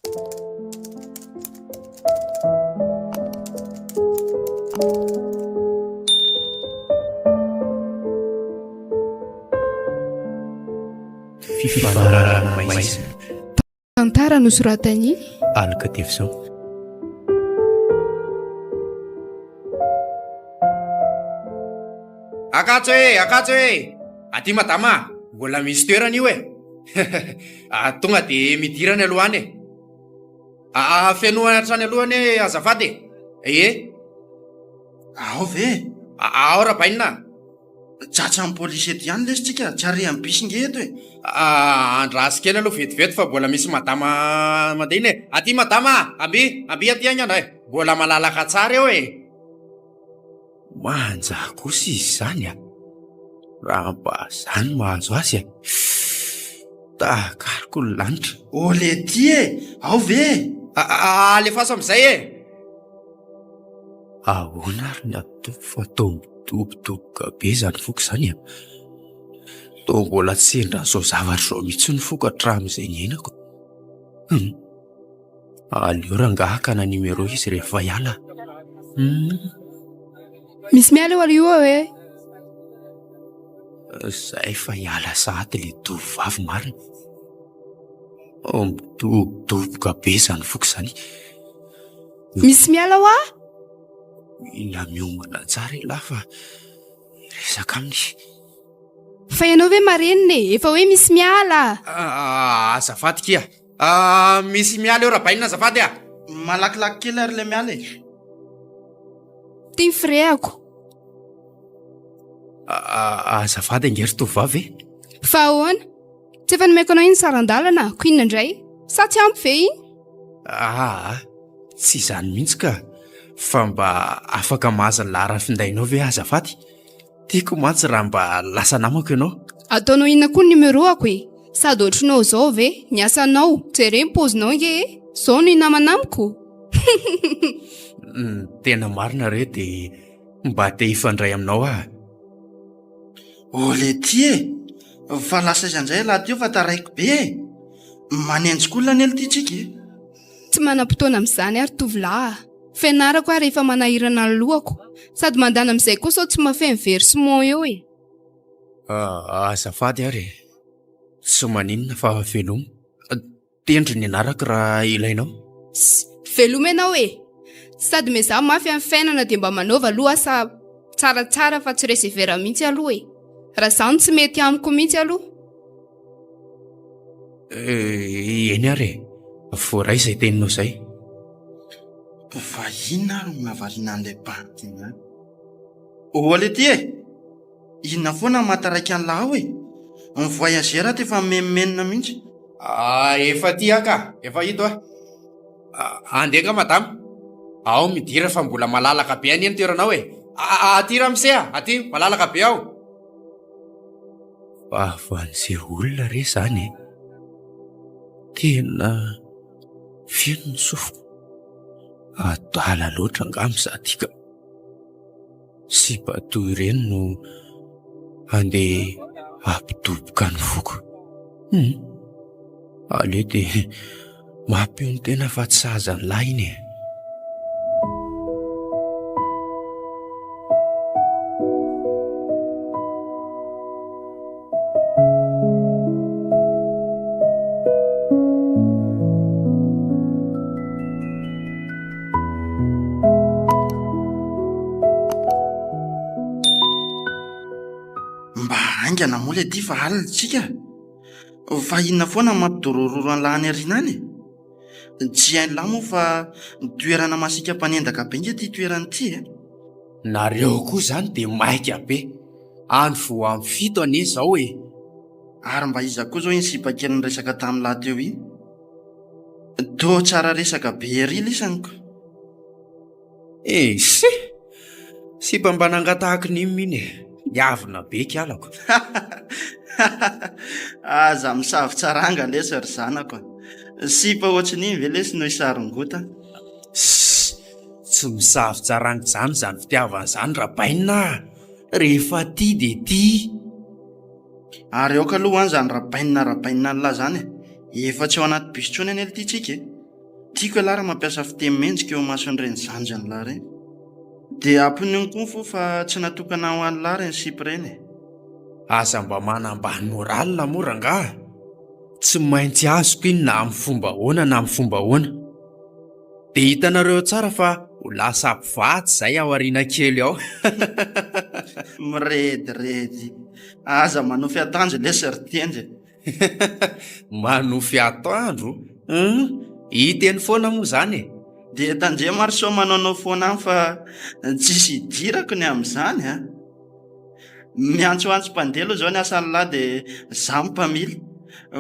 Fifanarahana maizina. Tantara nosoratan'i. Aloka Tevison. Akatso e, akatso e! Aty madama a! Mbola misy toerana io e! Tonga dia midira any aloha any e! Fenoina hatrany aloha anie azafady e! Ie! Ao ve e? Ao Rabainina a! Tratran'ny polisy eto ihany lesy tsika, tsy arehan'ny bus nge eto e! Andraso kely aloha vetivety fa mbola misy madama mandeha iny e! Aty madama a! Amby, amby aty haingana e! Mbola malalaka tsara eo e! Manja kosa izy izany a! Raha mba za no mahazo azy e! Takariko ny lanitra. Oh letia e! Ao ve e? Alefaso amin'izay e! Ahoana ary ny ataoko fa toa midobodoboka be izany foko izany e? Toa mbola tsy sendra an'izao zavatra izao mihitsy ny foko hatramin'izay niainako. Hum. Aleo rangahy hakana numéro izy rehefa hiala. Hum. Misy miala eo aloha eo e. Zay fa hiala sahady le tovovavy marina. Midobodoboka be izany foko izany. Misy miala hoa? Mila miomana tsara elah fa hiresaka aminy. Fa ianao ve marenina e? Efa hoe misy miala. Ah, azafady kia. Misy miala eo Rabainina azafady ah. Malakilaky kely ary ilay miala e. Ty ny firehako. Azafady ange ry tovovavy e. Fa ahoana? Tsy efa nomeko anao iny saran-dalana, ko inona indray? Sa tsy ampy ve iny? Aa, tsy izany mihitsy ka! Fa mba afaka mahazo ny laharan'ny findainao ve aho azafady? Tiako mantsy raha mba lasa namako ianao. Ataonao inona koa ny numéro-ako e? Sady ohatrinao izao ve? Ny asanao, jereo ny paozinao ange e! Izao no hinamana amiko? Ny tena marina re dia mba te hifandray aminao aho. Oh letia e! Fa lasa aiza indray ialahy teo fa taraiky be e! Manenjika olona anie ity tsika e! Tsy manam-potoana amin'izany aho ry tovolahy a! Fianarako ary efa manahirana ny lohako. Sady mandany amin'izay koa sao tsy mahafehy ny versement eo e! Azafady ary e! Tsy maninona fa veloma. Tendry ny anarako raha ilainao. Ss, veloma ianao e! Sady miezaha mafy amin'ny fiainana dia mba manaova aloha asa tsaratsara fa tsy receveur mihitsy aloha e! Raha izany tsy mety amiko mihitsy aloha. Eh, eny ary e! Voaray izay teninao izay. Fa inona ary no mahavariana an'ilay bandy iny any? Oa letia e! Inona foana no mahataraiky an'lah ao e? Ny voyageur ato efa mimenomenona mihitsy. Ah, efa aty aho ka, efa ito aho. Andeha nga madama? Ao midira fa mbola malalaka be anie ny toeranao e. Aty ramose a, aty, malalaka be ao. Vavan'izay olona re izany e. Tena feno ny sofiko. Adala loatra angamba izaho ity ka. Sipa toy ireny no andeha hampidoboka ny foko. Hum, aleo dia mampionon-tena fa tsy sahaza ny lahy iny e. Mba haingana moa le ty fa alina tsika. Fa inona foana no mampidorororo an'lah any aoriana any e? Tsy hain'lah moa fa toerana masiaka mpanendaka be nge ty toerana ity e. Nareo koa zany de maika be. Andro vao amin'ny fito anie zao e. Ary mba iza koa zao iny sipa kely niresaka tamin'lah teo iny? Toa tsara resaka be ery lisany ko. Eisy! Sipa mba nangatahako nim iny e! Miavona be kialako. Aza misavotsaranga lesy ry zanako a! Sipa ohatrin'iny ve lesy no hisaringota? Sss! Tsy misavotsaranga izany izany fitiavana izany Rabainina a! Rehefa tia dia tia. Ary aoka aloha an zany Rabainina Rabainina an'lah zany e! Efa tsy ao anaty bus intsony anie lty tsika e! Tiako ialahy raha mampiasa fiteny mendrika eo imason'ireny zandrin'lah ireny. Dia ampinono koa ny fo fa tsy natokana ho an'lah ireny sipa ireny e. Aza mba manambany morale moa rangaha. Tsy maintsy azoko iny na amin'ny fomba ahoana na amin'ny fomba ahoana. Dia hitanareo ao tsara fa ho lasa mpivady izay ao aoriana kely ao. Mirediredy. Aza manofy atoandro lesy ry Tendry e. Manofy atoandro? Hum, hita eny foana moa izany e. Dia tandremo ary sao manaonao foana any fa tsisy idirako ny amin'izany a. Miantsoantso mpandeha aloha izao ny asan'lah dia za mpamily.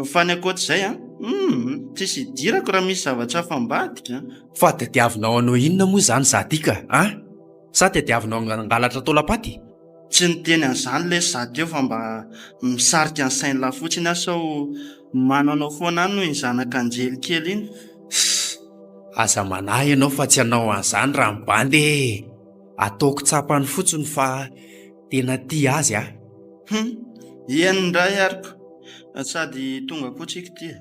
Fa ny ankoatr'izay an, hum, tsisy idirako raha misy zavatra hafa ambadika an. Fa tadiavinao hanao inona moa izany za ty ka, an? Sa tadiavinao hangalatra taolam-paty? Tsy niteny an'izany lesy za teo fa mba misarika ny sain'lah fotsiny aho sao manaonao foana any noho iny zanak'anjely kely iny. Sss, aza manahy ianao fa tsy hanao an'izany raha mibandy e! Ataoko tsapany fotsiny fa tena tia azy aho. Hum, eny indray ary ko! Sady tonga koa tsika ity e.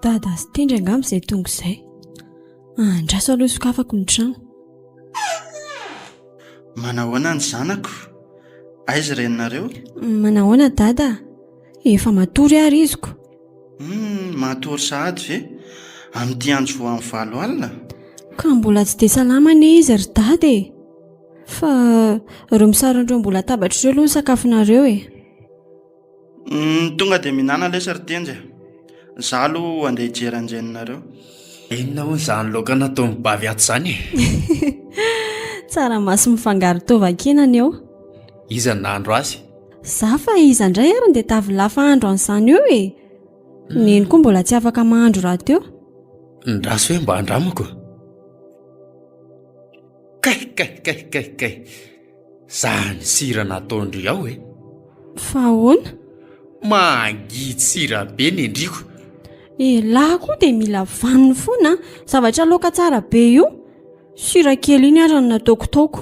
Dada sy Tendry angamba izay tonga izay. Andraso aloha sokafako ny trano. Manahoana ny zanako? Aiza reninareo? Manahoana dada? Efa matory ary iziko. Hum, matory sahady ve? Amin'ity andro vao amin'ny valo alina? Ka mbola tsy dia salama anie izy ry dada e. Fa ireo misarona ireo mbola latabatra ireo aloha ny sakafonareo e. Hum, tonga dia mihinana lesy ry Tendry a. Za aloha andeha hijery an-dreninareo. Inona hono izany laoka nataon'i Bavy ato izany e? Tsaramaso mifangaro taovan-kena ny eo. Iza no nahandro azy? Za fa iza indray ary no dia tavilahy fahandro an'izany eo e? Neny koa mbola tsy afaka mahandro rahateo. Ndraso hoe mba andramako. Kay kay kay kay kay. Zany sira nataon-dry ao e. Fa ahoana? Mangidy sira be ny endriko. Elah koa dia mila vaniny foana an. Zavatra laoka tsara be io. Sira kely iny ary no nataoko taoko.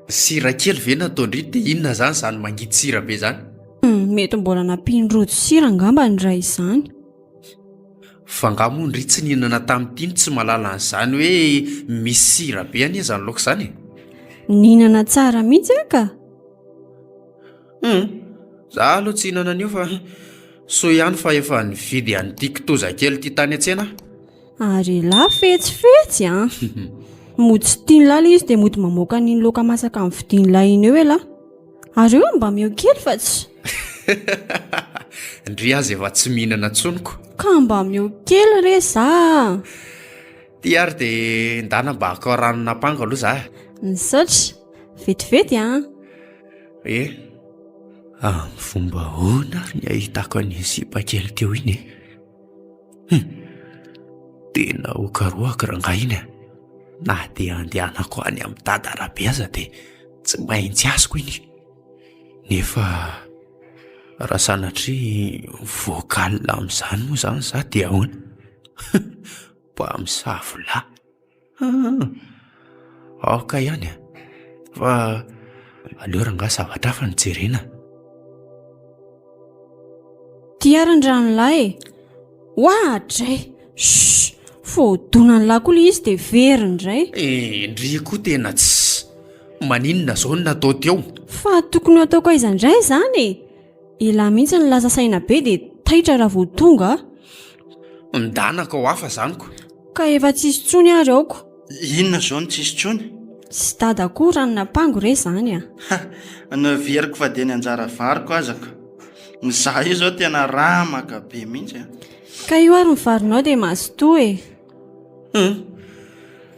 Sira kely ve nataon-dry dia inona zany izany mangidy sira be zany? Mety mbola nampian'i Rojo sira angamba ny raha izany. Fa nga moa ndry tsy nihinana tamin'ity no tsy mahalala an'izany hoe misy sira be anie izany laoka izany e? Nihinana tsara mihitsy aho ka! Hum, za aloha tsy hihinana an'io fa soa ihany fa efa nividy an'ity kitoza kely ity tany an-tsena aho. Ary elah fetsifetsy an! Mody tsy tian'lah ilay izy dia mody mamoaka an'iny laoka masaka novidian'lah iny eo elah. Ary eo mba meo kely fa tsy. Ndry aza efa tsy mihinana tsony ko. Ka mba meo kely re za a. Ty ary de ndana mba akao ranon'ampango aloha za. Misaotra. Vetivety an. Eh. Amin'ny fomba ahoana ary ny ahitako an'iny sipa kely teo iny e? Hum. Tena ho karohako rangahy iny a. Na dia andehanako any amin'i Dada Rabe aza dia tsy maintsy azoko iny. Nefa raha sanatria mivoaka alina amin'izany moa izany za dia ahoana? Mpamosavy lahy. Aoka ihany a! Fa aleo rangahy zavatra hafa no jerena. Ty ary ny ranolahy e! Oadray! Shh! Voadonan'lah koa ilay izy dia very indray. Eh, ndry koa tena tsy. Maninona izao no natao teo? Fa tokony ho ataoko aiza indray izany e? Elah mihitsy no lasa saina be dia taitra raha vao tonga aho. Ndanako ao hafa izany ko. Ka efa tsisy intsony ary aoko. Inona izao no tsisy intsony? Tsy dada koa ranon'ampango re izany a! Ha! Noheveriko fa dia ny anjara variko aza ka. Izaho io izao tena ramaka be mihitsy a! Ka io ary ny varinao dia mazotoa e! Hum!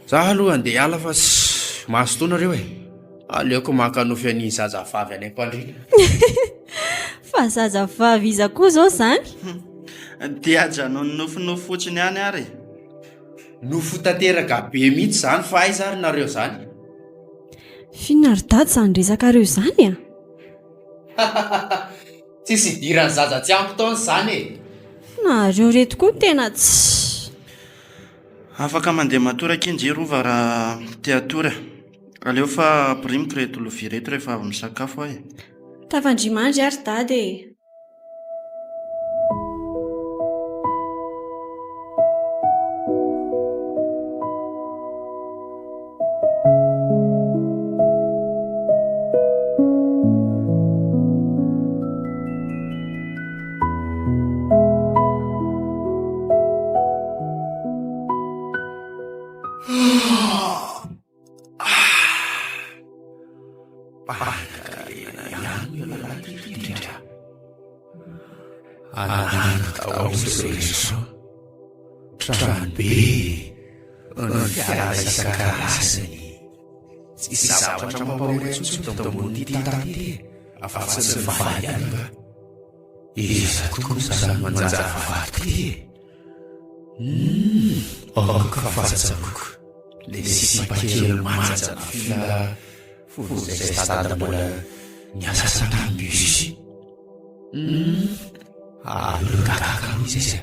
Za aloha andeha hiala fa tsy mazotoa nareo e! Aleoko maka nofy an'iny zazavavy any am-pandriana. Fa zazavavy iza koa izao izany? Dia ajanony nofinofy fotsiny ihany ary e! Nofy tanteraka be mihitsy izany fa aiza ary nareo izany? F'inona ry dada izany resakareo izany a? Tsisy idiran'ny zaza tsy ampy taona izany e! Nareo reto koa tena tsy. Afaka mandeha matory akia njy Rova raha te hatory a! Aleo fa ampirimiko ireto lovia ireto rehefa avy misakafo aho e! Tafandria-mandry ary dada e! Mpanankarena ihany ialahy ry Rindra. Ananako daholo izao rehetra izao. Trano be, ny fiara isan-karazany. Tsisy zavatra mampahory intsony eto ambonin'ity tany ity e, afa-tsy ny vady ihany angaha. Iza tokoa moa izany manjary vady ity e? Humm, aoka fa tsaroako le sipa kely manja nafila fony zay sy dada mbola niasa tany bus. Humm, aleo gaga aloha izy e.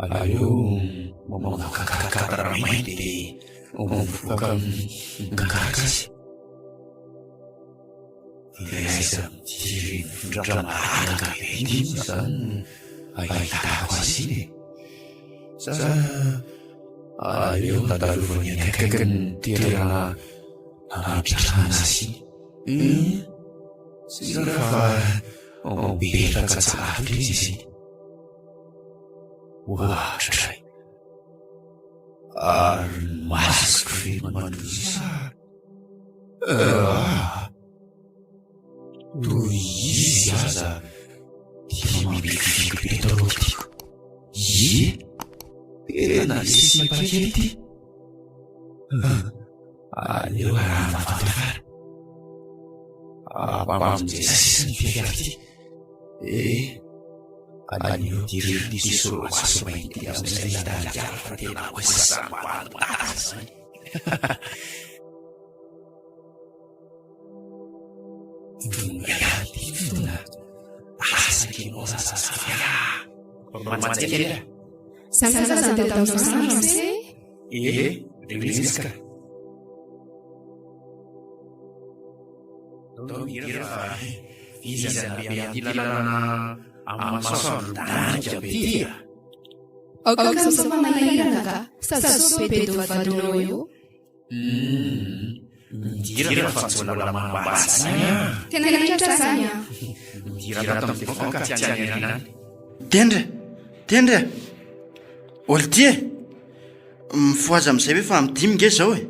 Aleo mamoaka cadre mainty de mivoaka mikaroka azy. Dia aiza amin'ity renivohitra malalaka be ity moa izany no ahitako azy iny e? Sa aleo andalovany eny akaikin'ny toerana nametrahana azy iny? Hum, tsy raha fa mipetraka tsy lavitra izy iny. Ohatray. Ary ny masoko ve no mandroso sa? Ah! Toy izy aza dia mampikiviky be tao tiako. Ie, tena le sipa kely ity. Aleo arahana avy ato afara. Ampamonjy sisa ny fiara ity. Eh, aleo direo ity solomaso mainty amin'izay hitady fiara fa tena hoe saro-pady izany. Tonga ty fotoana asa kenao zazavavy ah. Manja kely ah. Zany zaza andeha taminao zany ramose? Eh, reo mihitsy ka. Ndao midira fa vizana be an'ity lalana amin'ny masoandro midanika be ity ah. Aoka sao fa manahirana ka! Sady sao be be vadinao eo. Humm, midira fa tsy mbola manambady zany an! Tena hentitra zany an! Midira ato amin'ny devant ka tsy any aoriana any. Tendry e! Tendry e! Olty e! Mifohaza amin'izay ve fa amin'ny dimy nge izao e!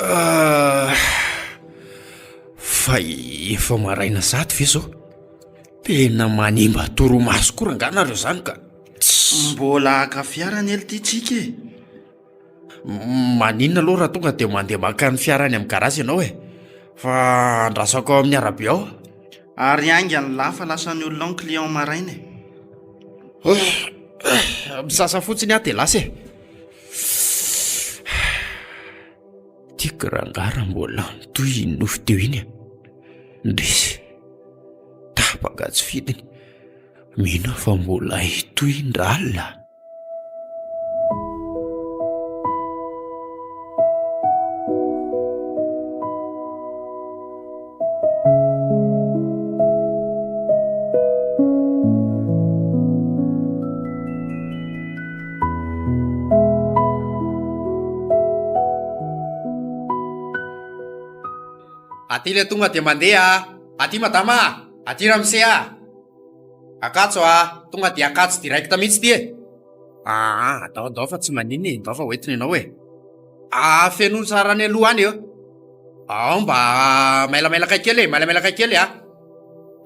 Ah, fa efa maraina sahady ve izao? Tena manimba torimaso koa rangahy nareo zany ka! Mbola haka fiara anie lty tsika e! Maninona aloha raha tonga dia mandeha maka ny fiara any amin'ny garage ianao e? Fa andrasako ao amin'ny arabe ao. Ary haingana lahy fa lasan'ny olona ao ny client maraina e! Misasa fotsiny aho dia lasa e! Tiako rangahy raha mbola mitohy iny nofy teo iny e! Indrisy, tapaka tsy fidiny. Mino aho fa mbola hitohy iny rahalina. Aty le tonga dia mandeha a! Aty madama a! Aty ramose a! Ankatso a! Tonga dia Ankatso direct mihitsy ity e! Aa, andao andao fa tsy maninona e, andao fa hoentina ianao e! Aa, fenoy tsara any aloha any eo! Ao mba mailamailaka kely e, mailamailaka kely a!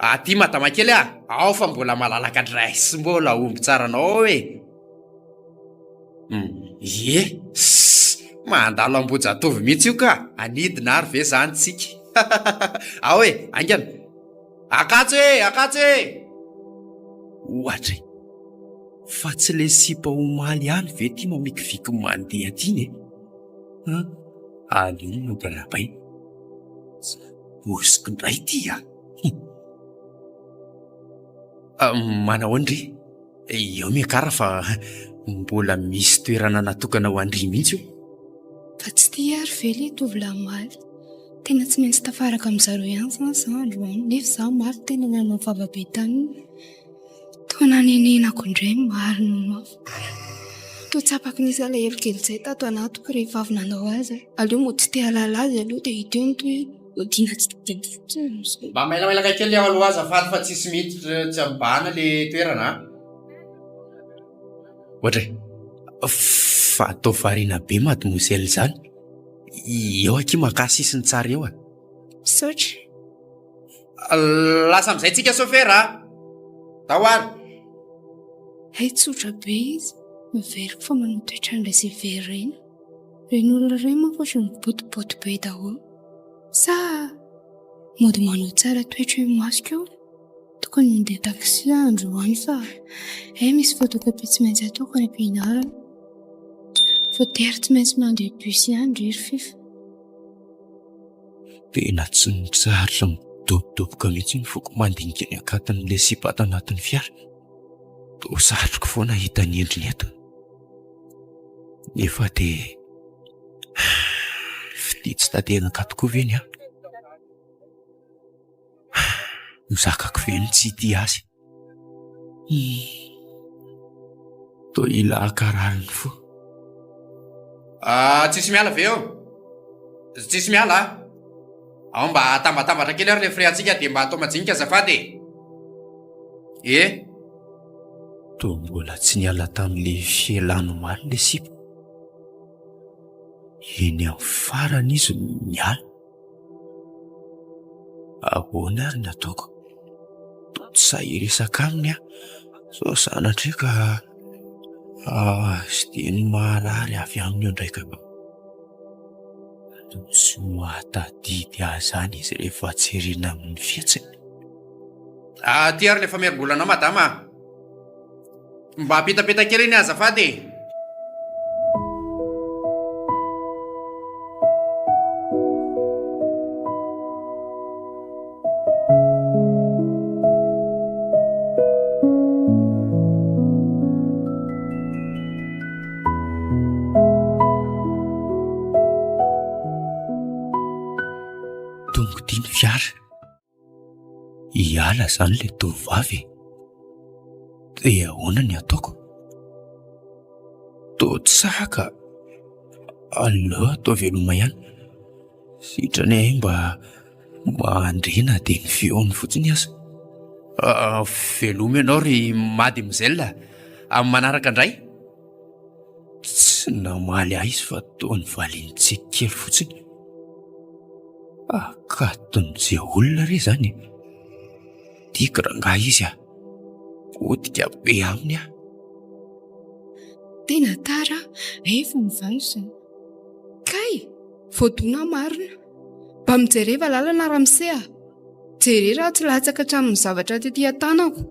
Aty madama kely a! Ao fa mbola malalaka dray sy mbola omby tsara anao ao e! Ie, sss, mandalo Ambohijatovo mihitsy io ka! Hanidina ary ve zany tsika? Ao e, haingana! Ankatso e! Ankatso e! Ohatry, fa tsy le sipa omaly ihany ve ty mamikiviky mandeha aty iny e? An, aleo mody arahabaina. Tsy bosiko indray ty a! Hum. Manahoana ndry? Eo miakara fa mbola misy toerana natokana ho an-dry mihitsy io. Fa tsy tia ary ve ilay tovolahy omaly? Tena tsy maintsy tafaraka amin-jareo ihany izany za androany, nefa za omaly tena nanao vava be taminy. Toa nanenenako indray ny marina ho ahy. Toa tsapako nisy alahelo kely izay tato anatiko rehefa avy nanao azy. Aleo mody tsy te hahalala azy aloha dia ito eo ny tohiny. Odiana tsy tadidy fotsiny amin'izao. Mba mailamailaka kely ao aloha azafady fa tsisy miditra tsy ambana le toerana a. Ohatra e, fa atao variana be mademoiselle izany. Eo akia makà sisiny tsara eo a. Misaotra. Lasa amin'izay tsika sôfera a! Tao ary! Hay tsotra be izy, miveriko fa manao toetran'ny receveur ireny. Ireny olona ireny manko ohatran'ny botiboty be daholo. Sa mody manao tsara toetra eo imasoko eo? Tokony handeha taxi aho androany fa hay misy photocopie tsy maintsy ataoko any am-pianarana. Voatery tsy maintsy mandeha bus ihany ry ry Fifa. Tena tsy mitsahatra midobodoboka mihitsy ny foko mandinika ny akaton'ilay sipa ato anatin'ny fiara. Toa satriko foana hahita ny endriny eto. Nefa dia fitia tsy tanteraka tokoa ve ny ahy? Ho zakako ve ny tsy hitia azy? Toa hila hankarary ny fo. Ah, tsisy miala ve eo? Tsisy miala ah? Ao mba atambatambatra kely ary le frais antsika dia mba atao majinika azafady e! Eh! Toa mbola tsy niala tamin'ilay fialany omaly ilay sipa. Eny amin'ny farany izy no niala. Ahoana ary ny ataoko? Toa tsy sahy hiresaka aminy aho sao sanatria ka azo dia ny maharary avy aminy eo indray ka. Tsy mahatadidy ahy izany izy rehefa jerena amin'ny fihetsiny. Aty ary ilay famerim-bolanao madama a! Mba apetapeta kely anie azafady e! Tonga ity ny fiara. Hiala izany ilay tovovavy e! Dia ahoana ny ataoko? Toa tsy sahy ka. Aleo atao veloma ihany. Sitrany ahy mba mandre na dia ny feony fotsiny aza. Veloma ianao ry mademoiselle a! Amin'ny manaraka indray. Tsy namaly ahy izy fa toa nivaliany tsiky kely fotsiny. Akaton'izay olona re izany e! Tiako rangahy izy a! Potika be aminy aho. Tena tara aho, efa mivaly izao. Kay! Voadona aho marina. Mba mijereva lalana ramose a! Jereo raha tsy latsaka hatramin'ny zavatra tety an-tanako.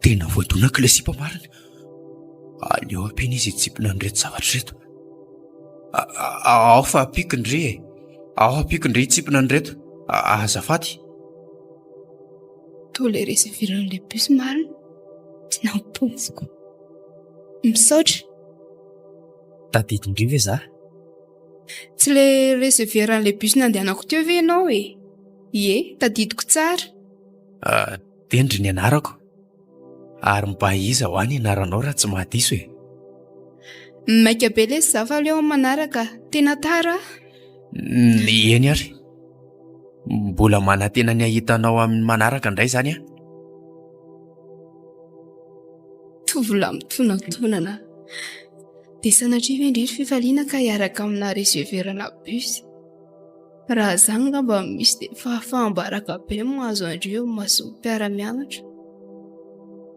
Tena voadonako ilay sipa marina. Aleo ampiana izy hitsipona an'ireto zavatra ireto. Ao fa ampiako ndry e. Ao ampiako ndry hitsipona an'ireto. Azafady. Toa ilay receveran'ilay bus marina. Tsy nampoiziko. Misaotra. Tadidin-dry ve za? Tsy ilay receveran'ilay bus nandehanako teo ve ianao e? Ie, tadidiko tsara. Tendry ny anarako. Ary mba iza hoa ny anaranao raha tsy mahadiso e? Maika be lesy za fa aleo amin'ny manaraka, tena tara aho. Eny ary. Mbola manantena ny hahita anao amin'ny manaraka indray izany aho. Tovolahy mitonantonana. Dia sanatria ve indry ry fifaliana ka hiaraka amina receveur-na bus? Raha izany angamba misy dia fahafaham-baraka be no mahazo an-dry eo imason'ny mpiara-mianatra.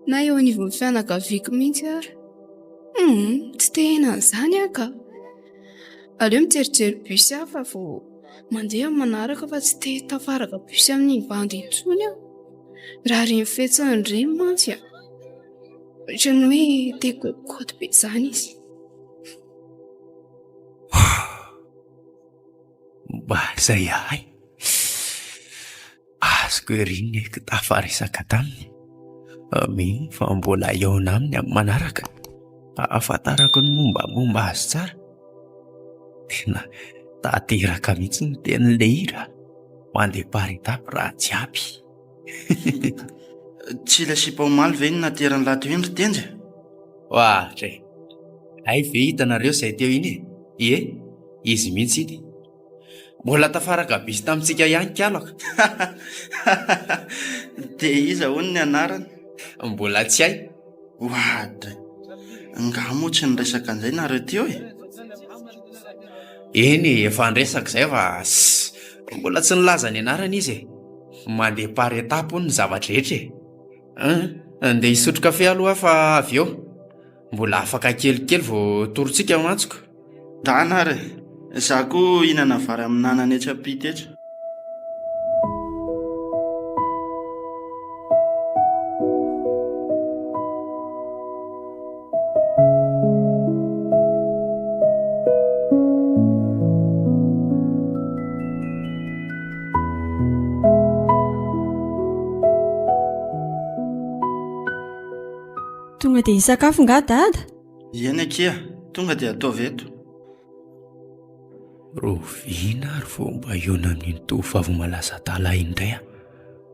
Na eo anivon'ny fianakaviako mihitsy ary. Hum, tsy te hiaina an'izany aho ka. Aleo mijerijery bus hafa vao mandeha amin'ny manaraka fa tsy te hitafaraka bus amin'iny bandy intsony aho. Raha ireny fihetsiny ireny mantsy a. Ohatran'ny hoe te hikôtikôty be izany izy. Mba izay ahay. Azoko ery ny tafaresaka taminy. Mino fa mbola hihaona aminy amin'ny manaraka. Ahafantarako ny mombamomba azy tsara. Tena tanteraka mihitsy ny tenin'ilay hira. Mandeha par étape raha jiaby. Tsy ilay sipa omaly ve iny nateran'i lahy teo iny ry Tendry e? Ohatra e! Hay ve hitanareo izay teo iny e? Ie, izy mihitsy iny. Mbola tafaraka bus tamintsika ihany kalako. Dia iza hono ny anarany? Mbola tsy hay. Oadray! Nga moa tsy niresaka an'izay nareo teo e? Eny e, efa niresaka izay fa ss, mbola tsy nilaza ny anarany izy e. Mandeha par étape hono ny zava-drehetra e. An, andeha hisotro kafe aloha aho fa avy eo. Mbola afaka kelikely vao torontsika mantsy ko. Dana ary e! Za koa hihinana vary amin'anana etsy ampita etsy. Tonga dia hisakafo nga dada? Eny akia, tonga dia ataovy eto. Rahoviana ary vao mba hihaona amin'iny tovovavy malaza adala iny indray aho?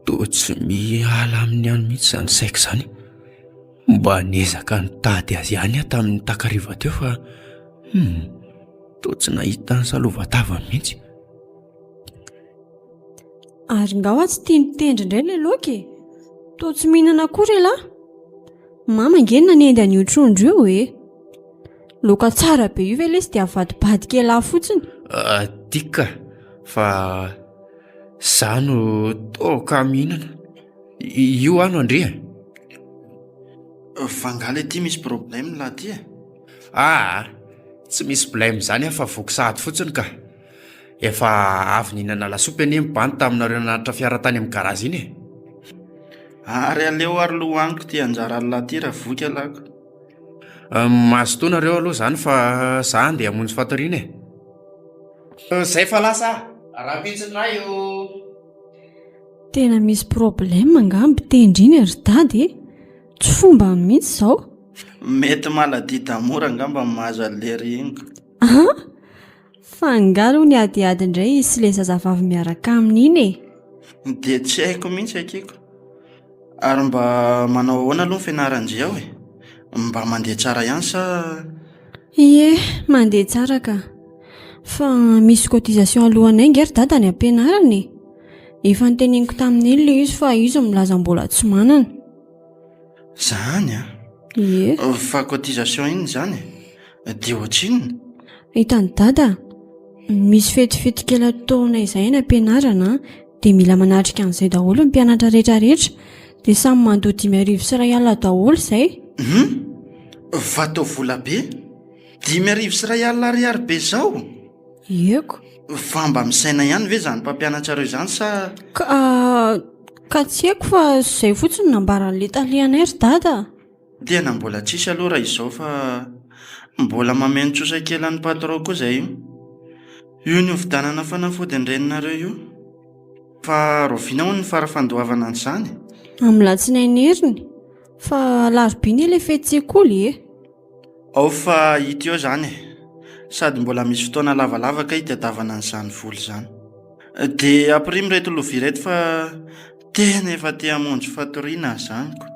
Toa tsy miala aminy ihany mihitsy izany saiko izany. Mba niezaka nitady azy ihany aho tamin'ny takariva teo fa hum, toa tsy nahita ny salovatavany mihitsy. Ary nga hoa tsy tia mitendry indray ilay laoka e? Toa tsy mihinana akory ialahy. Mama ange no nanendy an'io trondro io e. Laoka tsara be io ve lesy dia avadibadika ialahy fotsiny? Ah, tiako ka, fa za no toa ka mihinana. Io aho no Andria. Fa nga le ty misy problème lah ty e? Aa, tsy misy blème zany aho fa voky sahady fotsiny ka. Efa avy nihinana lasopy anie ny bandy taminareo nanatitra fiara tany amin'ny garage iny e. Ary aleo ary lo hohaniko ty anjaran'lah ty raha voky ialahy ko. Mazotoa nareo aloha zany fa za andeha hamonjy fatoriana e. Zay fa lasa ah! Rahampitso indray o! Tena misy problème angaha mpitendry iny ry dada e! Tsy fombany mihitsy izao. Mety maladie d'amour angamba no mahazo an'i-lery iny ko. An! Fa angaha aloha niadiady indray izy sy ilay zazavavy miaraka aminy iny e? Dia tsy haiko mihitsy akia ko. Ary mba manao ahoana aloha ny fianaran-dry ao e? Mba mandeha tsara ihany sa? Ie, mandeha tsara ka. Fa misy cotisation alohanay ange ry dada any am-pianarana e. Efa noteneniko tamin'i Neny ilay izy fa izy milaza mbola tsy manana. Zany an? Ie. Fa cotisation inona izany e? Dia ohatrinona? Hitan'i dada, misy fetifety kely ataonay izay any am-pianarana an, dia mila manatrika an'izay daholo ny mpianatra rehetrarehetra. Dia samy mandoa 1050 daholo izay. Hum! Fa atao vola be? 1050 ariary be izao? Ieko. Fa mba misaina ihany ve izany mpampianatrareo izany sa. Ka ka tsy haiko fa izay fotsiny no nambaran'ilay tale anay ry dada a. Tena mbola tsisy aloha raha izao fa mbola mameno trosa kely an'i patron koa izay io. Io nividianana fanafody an-dreninareo io. Fa rahoviana hono ny fara fandoavana an'izany? Amin'ny latsinainy heriny. Fa alarobia anie ilay fety sekoly e. Ao fa hita eo izany e. Sady mbola misy fotoana lavalava kay hitadiavana an'izany vola izany. Dia ampirimo ireto lovia ireto fa tena efa te hamonjy fatoriana aho izany ko.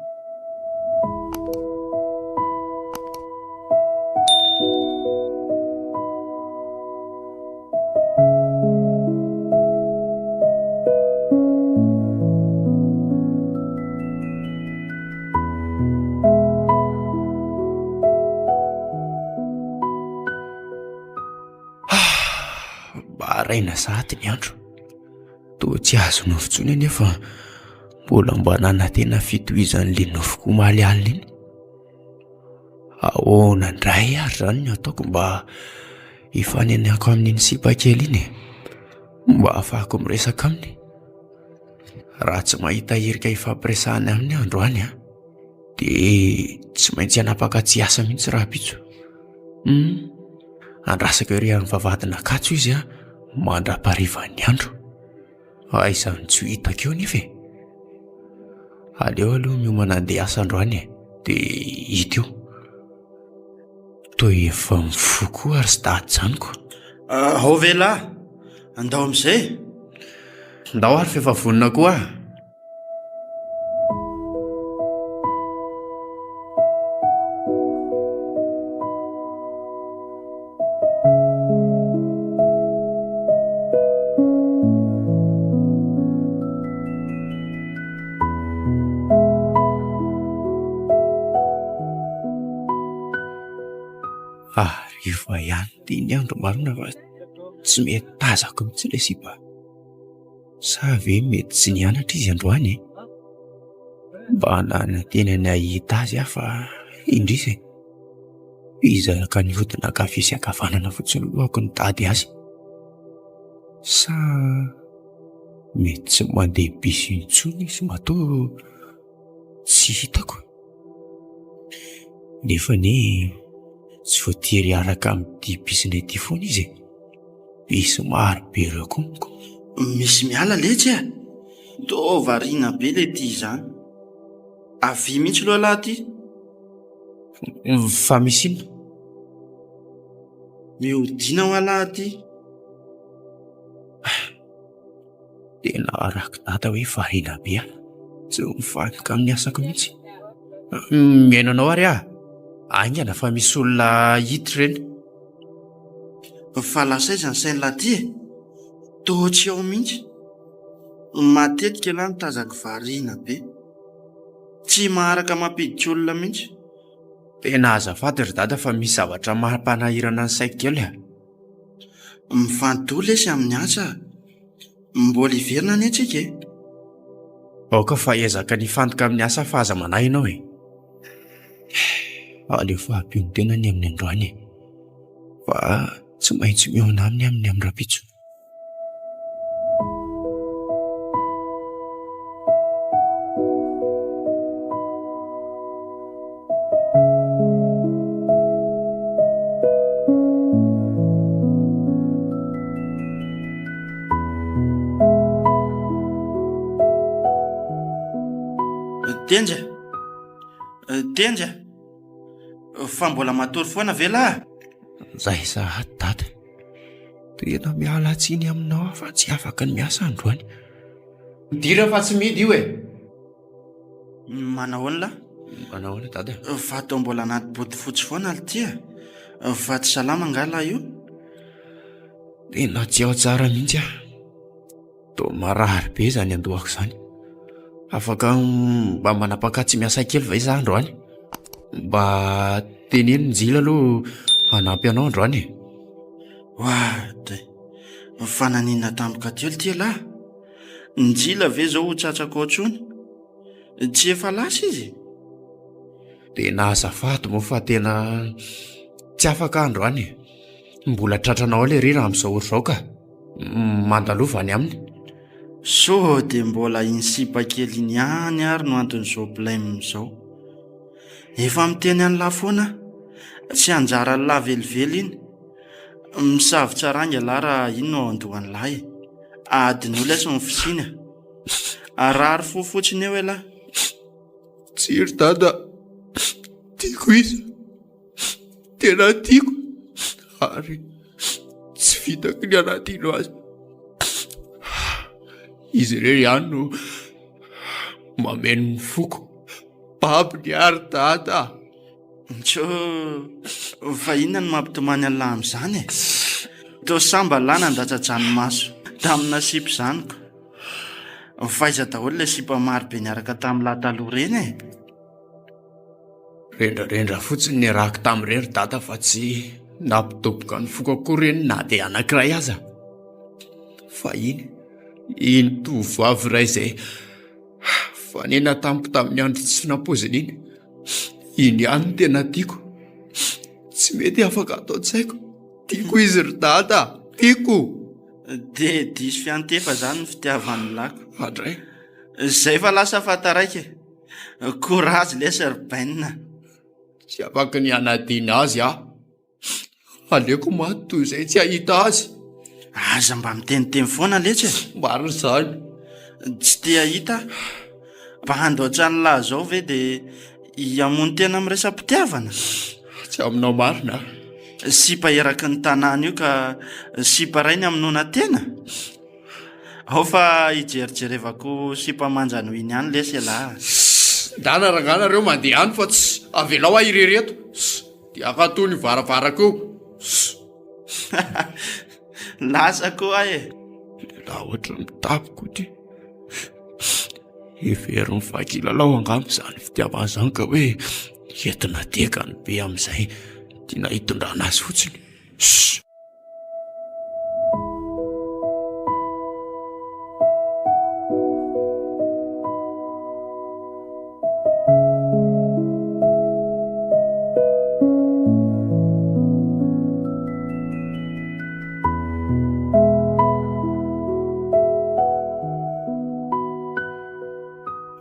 Maraina sahady ny andro. Toa tsy azo nofy intsony anefa mbola mba nanantena fitohizan'ilay nofiko omaly alina iny. Ahoana indray ary izany no ataoko mba hifanenako amin'iny sipa kely iny e? Mba ahafahako miresaka aminy. Raha tsy mahita hirika hifampiresahana aminy aho androany an, dia tsy maintsy hanapaka tsy hiasa mihitsy rahampitso. Hum, andrasako ery amin'ny vavahadin'Ankatso izy an, mandra-paharivan'ny andro. Aiza no tsy ho hitako eo nefa e? Aleo aloha miomana handeha hiasa androany e, dia hita eo. Toa efa mifoha koa ary sy dady izany ko. Ao ve lahy? Andao amin'izay e. Ndao ary f'efa vonona koa aho. Hariva ihany ity ny andro marina fa tsy mety tazako mihitsy ilay sipa. Sa ve mety tsy nianatra izy androany e? Mba nanantena ny hahita azy aho fa indrisy e! Hizaraka nihodina ankavia sy ankavanana fotsiny lohako nitady azy. Sa mety tsy mandeha bus intsony izy matoa tsy hitako. Nefa anie tsy voatery hiaraka amin'ity bus-nay ity foana izy e. Bus maro be ireo koa manko. Misy miala letsy a! Toa variana be le ty izany. Avia mihitsy aloha lahy ty. Fa misy inona? Mihodina hoa lahy ty. Tena arako dada hoe variana be aho. Tsy mifantoka amin'ny asako mihitsy. Mihaino anao ary aho. Haingana fa misy olona hiditra ireny. Fa lasa aiza ny sain'lah ty e? Toa tsy ao mihitsy. Matetika elah no tazako variana be. Tsy maharaka mampiditra olona mihitsy. Tena azafady ry dada fa misy zavatra mampanahirana ny saiko kely a. Mifantoha lesy amin'ny asa a. Mbola hiverina anie tsika e. Aoka fa hiezaka ny hifantoka amin'ny asa fa aza manahy ianao e. Aleo fa ampio ny tenany amin'ny androany e. Fa tsy maintsy mihaona aminy amin'ny amin'ny rahampitso. Tenja Tenja Fa mbola matory foana ve lahy? Zay sahady dada. Tena miala tsiny aminao aho fa tsy afaka ny miasa androany. Midira fa tsy mihidy io e! Manahoana lahy? Manahoana dada? Fa toa mbola anaty bodofotsy foana lty e! Fa tsy salama angaha lahy io? Tena tsy ao tsara mihitsy aho. Toa marary be izany andohako izany. Afaka mba manapaka tsy miasa kely ve za androany? Mba teneno Njila aloha hanampy anao androany e. Oadray! Fa naninona tampoka teo lty ialahy? Njila ve zao ho tsatsako ao intsony? Tsy efa lasa izy? Tena azafady moa fa tena tsy afaka aho androany e. Mbola tratranao ao lery raha amin'izao ora izao ka. Mandalova any aminy. Sao dia mbola iny sipa kely iny ihany ary no anton'izao blème izao. Efa miteny an'lah foana aho. Tsy anjaran'lah velively iny. Misavotsaranga lah raha iny no ao an-dohan'lah e. Adinoy lesy ny fisiany a. Harary fo fotsiny eo elah. Tsia ry dada, tiako izy. Tena tiako ary tsy vitako ny hanadino azy. Izy irery ihany no mameno ny foko. Babony ary dada. Ntsoo, fa inona no mampitomany an'lah amin'izany e? Toa sambany lah nandatsa-dranomaso tamina sipa izany ko. Fa aiza daholo ilay sipa maro be niaraka tamin'lah taloha ireny e? Rendrarendra fotsiny niarahako tamin'ireny ry dada fa tsy nampidoboka ny foko akory ireny na dia anankiray aza. Fa iny, iny tovovavy iray izay fanena tamiko tamin'ny andro tsy nampoizina iny, iny ihany no tena tiako. Tsy mety afaka ato an-tsaiko. Tiako izy ry dada, tiako! Dia diso fiantefa izany ny fitiavan'ny lako. Adray. Izay fa lasa fa taraiky e. Courage lesy ry Bainina. Tsy afaka ny hanadino azy aho. Aleoko maty toy izay tsy hahita azy. Aza mba miteniteny foana letsy e. Marina izany. Tsy te hahita aho. Bandy ohatran'lah zao ve dia hihamono tena amin'ny resa-pitiavana? Tsy aminao marina a. Sipa eraky ny tanàna io ka sipa iray ny hamonoana tena? Ao fa hijerijerevako sipa manja noho iny ihany lesy elah a. Ndana rangahy nareo mandeha any fa tsy avelao aho irery eto. Dia akatony io varavarako io. Lasa koa aho e. Lehilahy ohatran'ny mitapiko ity. Heverin'ny vakilalao angamba izany fitiavana izany ka hoe entina dekany be amin'izay tiana hitondrana azy fotsiny.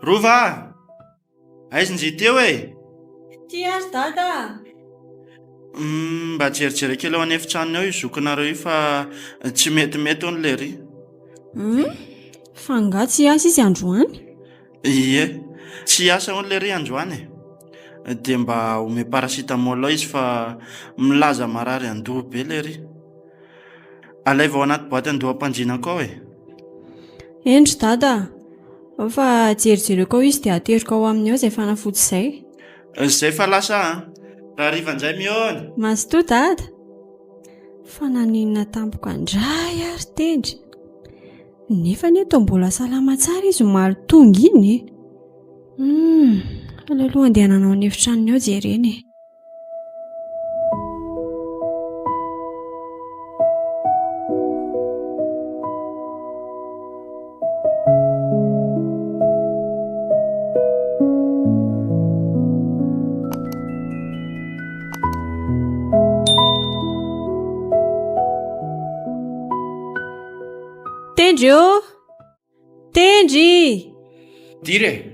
Rova a! Aiza njy teo e? Ty ary dada a! Mm, mba jerijereo kely ao an'efitranony ao io zokinareo io fa tsy metimety hono lery. Hum, fa angaha tsy hiasa izy androany? Ie, tsy hiasa hono lery androany e. Dia mba omeo paracetamol ao izy fa milaza marary andoha be lery. Alaivo ao anaty boaty andoham-pandrianako ao e. Eny ry dada a! Ao fa jerijereko ao izy dia ateriko ao aminy ao izay fanafody izay. Izay fa lasa an! Rahariva indray mihaona! Mazotoa dada! Fa naninona tampoka indray ary Tendry? Nefa anie toa mbola salama tsara izy omaly tonga iny e! Hum, aleo aloha andehanana ao an'efitranony ao jerena e. Tendry ô! Tendry! Diry e!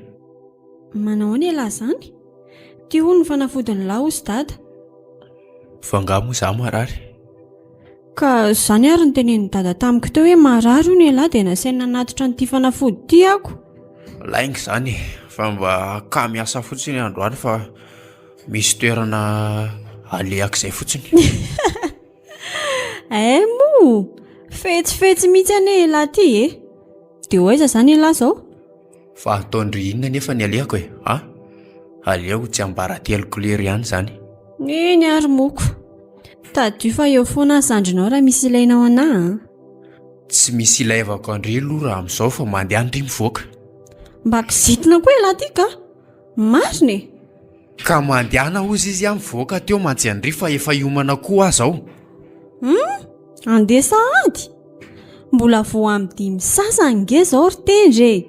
Manao ahoana ialahy izany? Ty hono ny fanafodin'ny lahy hozy dada. Fa angaha moa izaho marary? Ka izany ary no tenenin'i dada tamiko teo hoe marary hono ialahy dia nasainy nanatitra an'ity fanafody ity ako. Lainga izany e, fa mba ka miasa fotsiny androany fa misy toerana alehako izay fotsiny. Eh moa! Fetsifetsy mihitsy anie elah ty e! Dia ho aiza izany elah izao? Fa ataon-dry inona anefa ny alehako e? A? Aleo tsiambarateloko lery ihany izany. Eny ary moko. Tadidio fa eo foana aho zandrinao raha misy ilainao anà an! Tsy misy ilaivako an-dry aloha raha amin'izao fa mandeha any ry mivoaka. Mba kizitina koa elah ty ka! Marina e! Ka mandehana hozy izy an mivoaka teo mantsy an-dry fa efa hiomana koa aho zao. Hum! Andeha sahady? Mbola vao amin'ny dimy sasany nge zao ry Tendry e!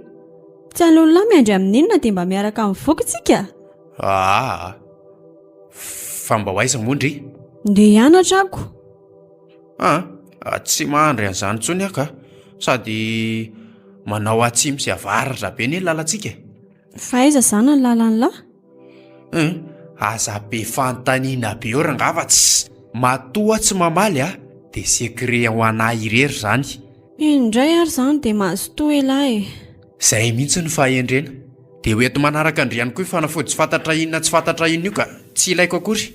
Tsy aleon'lah miandry amin'ny enina dia mba miaraka mivoaka tsika? Aa! Fa mba ho aiza moa ndry? Ndeha hianatra ako. Aa! Tsy mahandry an'izany intsony aho ka! Sady manao atsimo sy avaratra be anie ny lalantsika e! Fa aiza zany ny lalan'lah? Hum, aza be fanontaniana be eo rangaha fa tsy matoa tsy mamaly a, de secret ho anah irery zany. Iny indray ary zany de mazotoa elah e. Zay mihitsy ny fahendrena. De ho enti-manaraka an-dry ihany koa io fanafody tsy fantatra inona tsy fantatra inona io ka, tsy ilaiko akory.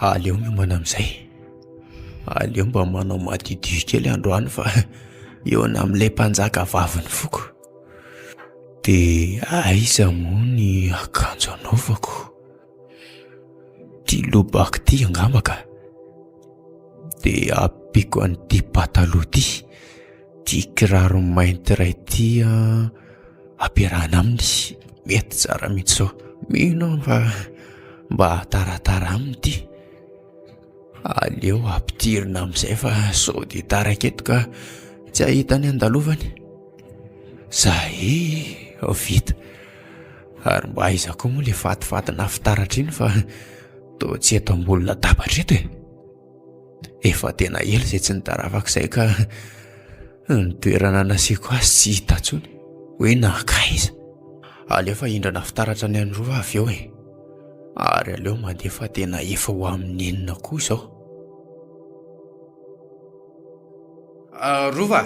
Aleo miomana amin'izay. Aleo mba manao madiodio kely androany fa eo amin'ilay mpanjaka vavin'ny foko. Dia aiza moa ny akanjo anaovako? Ity lobaka ity angamba ka. Dia ampiako an'ity pataloha ity. Ity kiraro mainty iray ity an, ampiarahana aminy. Mety tsara mihitsy izao. Mino aho fa mba taratara aminy ity. Aleo ampidirina amin'izay fa sao dia taraiky eto ka tsy hahita ny andalovany. Zay vita. Ary mba aiza koa moa ilay vadivadina fitaratra iny fa toa tsy eto ambony latabatra eto e. Efa tena ela izay tsy nidaravako izay ka ny toerana nasiako azy tsy hita intsony hoe nankaiza. Aleo fa hindrana fitaratra ny an'i Rova avy eo e. Ary aleo mandeha fa tena efa ho amin'ny enina koa izao. Ah, Rova!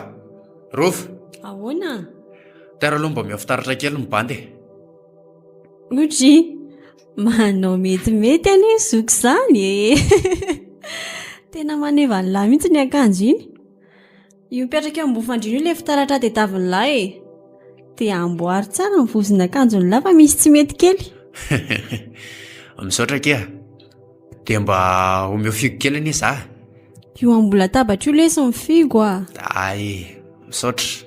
Rova! Ahoana? Tara aloha mba omeo fitaratra kely ny bandy e. Odry! Manao metimety anie zoky izany e! Tena maneva an'lah mihitsy ny akanjo iny. Io mipetraka eo ambony fandriana io ilay fitaratra tediavin'lah e. Dia amboary tsara ny vozon'akanjon'lah fa misy tsy mety kely. Misaotra akia. Dia mba omeo figo kely anie za. Io ambony latabatra io lesy ny figo a. Ay, misaotra.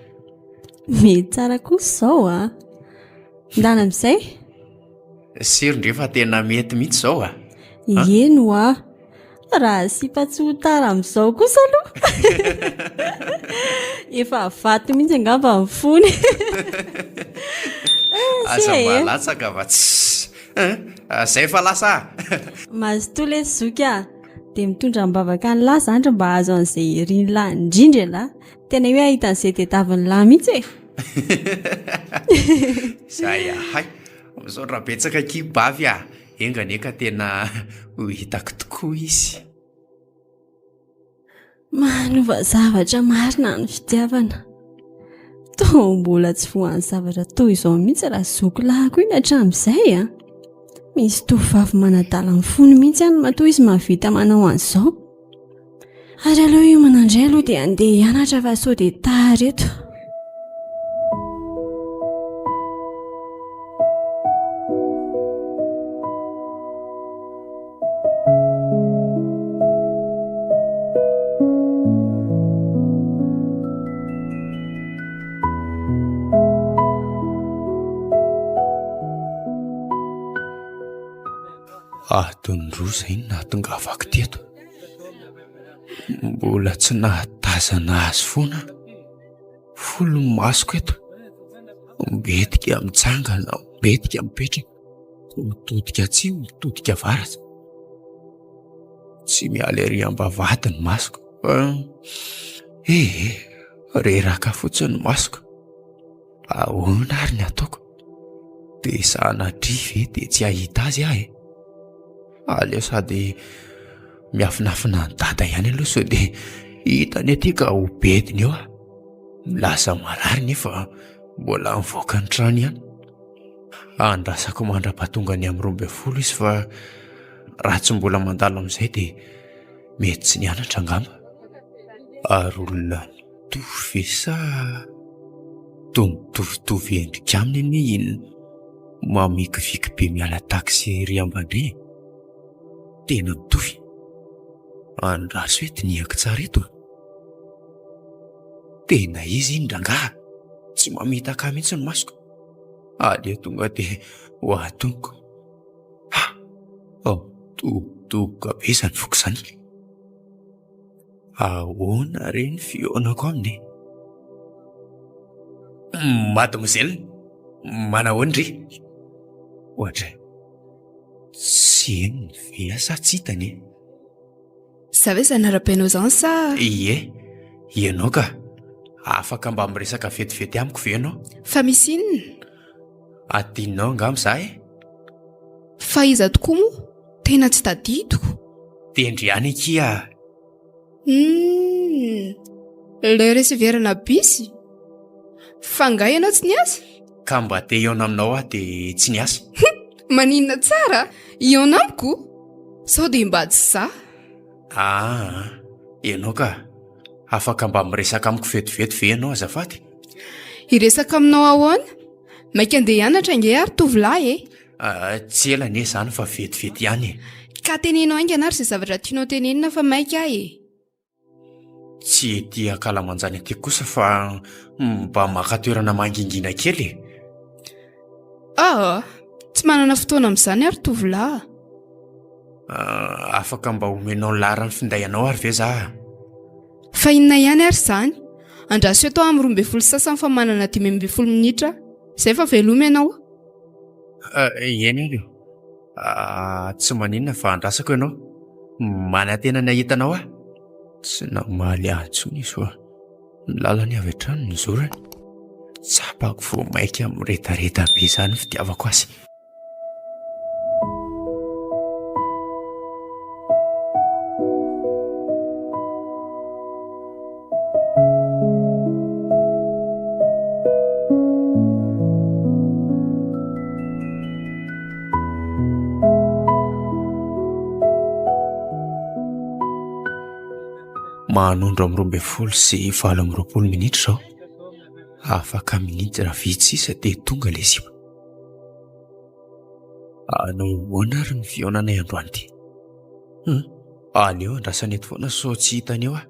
Mety tsara kosa izao a. Ndana amin'izay. Siro ndry fa tena mety mihitsy izao a. Eny hoa. Raha sipa tsy ho tara amin'izao kosa aloha. Efa vato mihitsy angamba ny fony. Aza mba latsaka fa tsy. Zay fa lasa ah. Mazotoa lesy zoky ah. Dia mitondra am-bavaka an'lah zandry mba hahazo an'izay irin'lah indrindra elah. Tena hoe hahita an'izay tediavin'lah mihitsy e. Zay ahay. Misaotra betsaka akia Bavy ah. Enga anie ka tena ho hitako tokoa izy. Manova zavatra marina ny fitiavana. Toa mbola tsy voan'ny zavatra toy izao mihitsy raha zoky lahiko iny hatramin'izay a. Misy tovovavy manadala ny fony mihitsy any matoa izy mahavita manao an'izao. Ary aleo hiomana indray aloha dia andeha hianatra fa sao dia tara eto. Adiny roa izay no nahatongavako teto. Mbola tsy nahatazana azy foana aho. Folo ny masoko eto. Mbetika mitsangana, mbetika mipetraka. Mitodika atsimo, mitodika avaratra. Tsy miala ery am-bavahady ny masoko. Eh, reraka fotsiny ny masoko. Ahoana ary ny ataoko? Dia sanatria ve dia tsy hahita azy aho e? Aleo sady miafinafina an'i dada ihany aloha sao dia hitany aty ka ho bediny eo aho. Milaza marary nefa mbola mivoaka ny trano ihany. Andrasako mandra-pahatonga ny amin'ny 12 izy fa raha tsy mbola mandalo amin'izay dia mety tsy nianatra angamba. Ary olona mitovy ve sa toa mitovitovy endrika aminy anie iny mamikiviky be miala taxi ery ambany e? Tena mitovy. Andraso hoe dinihako tsara eto a. Tena izy iny rangaha, tsy mamitaka ahy mihitsy ny masoko. Aleo tonga dia ho atoniko. Ha! Oh, dobodoboka be izany foko izany. Ahoana re ny fihaonako aminy e? Mademoiselle, manahoana ndry? Ohatra, tsy henony ve sa tsy hitany e? Za ve zany arabainao zany sa? Ie, ianao ka. Afaka mba miresaka vetivety amiko ve ianao? Fa misy inona? Adinonao angamba za e? Fa iza tokoa moa? Tena tsy tadidiko. Tendry ihany akia. Humm, le receveur-na bus? Fa angaha ianao tsy niasa? Ka mba te hihaona aminao aho dia tsy niasa. Maninona tsara? Hihaona amiko? Sao dia mba tsy za? Aa, ianao ka. Afaka mba miresaka amiko vetivety ve ianao azafady? Hiresaka aminao ahoana? Maika andeha hianatra ange aho ry tovolahy e! Tsy ela anie izany fa vetivety ihany e! Ka teneno haingana ary izay zavatra tianao tenenina fa maika aho e! Tsy ety ankalamanjana ety kosa fa mba maka toerana mangingina kely e. Ah, tsy manana fotoana amin'izany aho ry tovolahy. Ah, afaka mba omenao ny laharan'ny finday anao ary ve za? Fa inona ihany ary izany? Andraso eto aho amin'ny 12 sasany fa manana 15 minitra. Izay fa veloma ianao. Eny ary o. Tsy maninona fa andrasako ianao. Manantena ny hahita anao aho. Tsy namaly ahy intsony izy fa ny lalany avy hatrany no nizorany. Tsapako vao mainka miredareda be izany ny fitiavako azy. Manondro amin'ny 12:28 minitra izao. Afaka minitra vitsy sisa dia tonga ilay sipa. Hanao ahoana ary ny fihaonanay androany ity? Hum, aleo andrasana eto foana sao tsy hitany eo aho.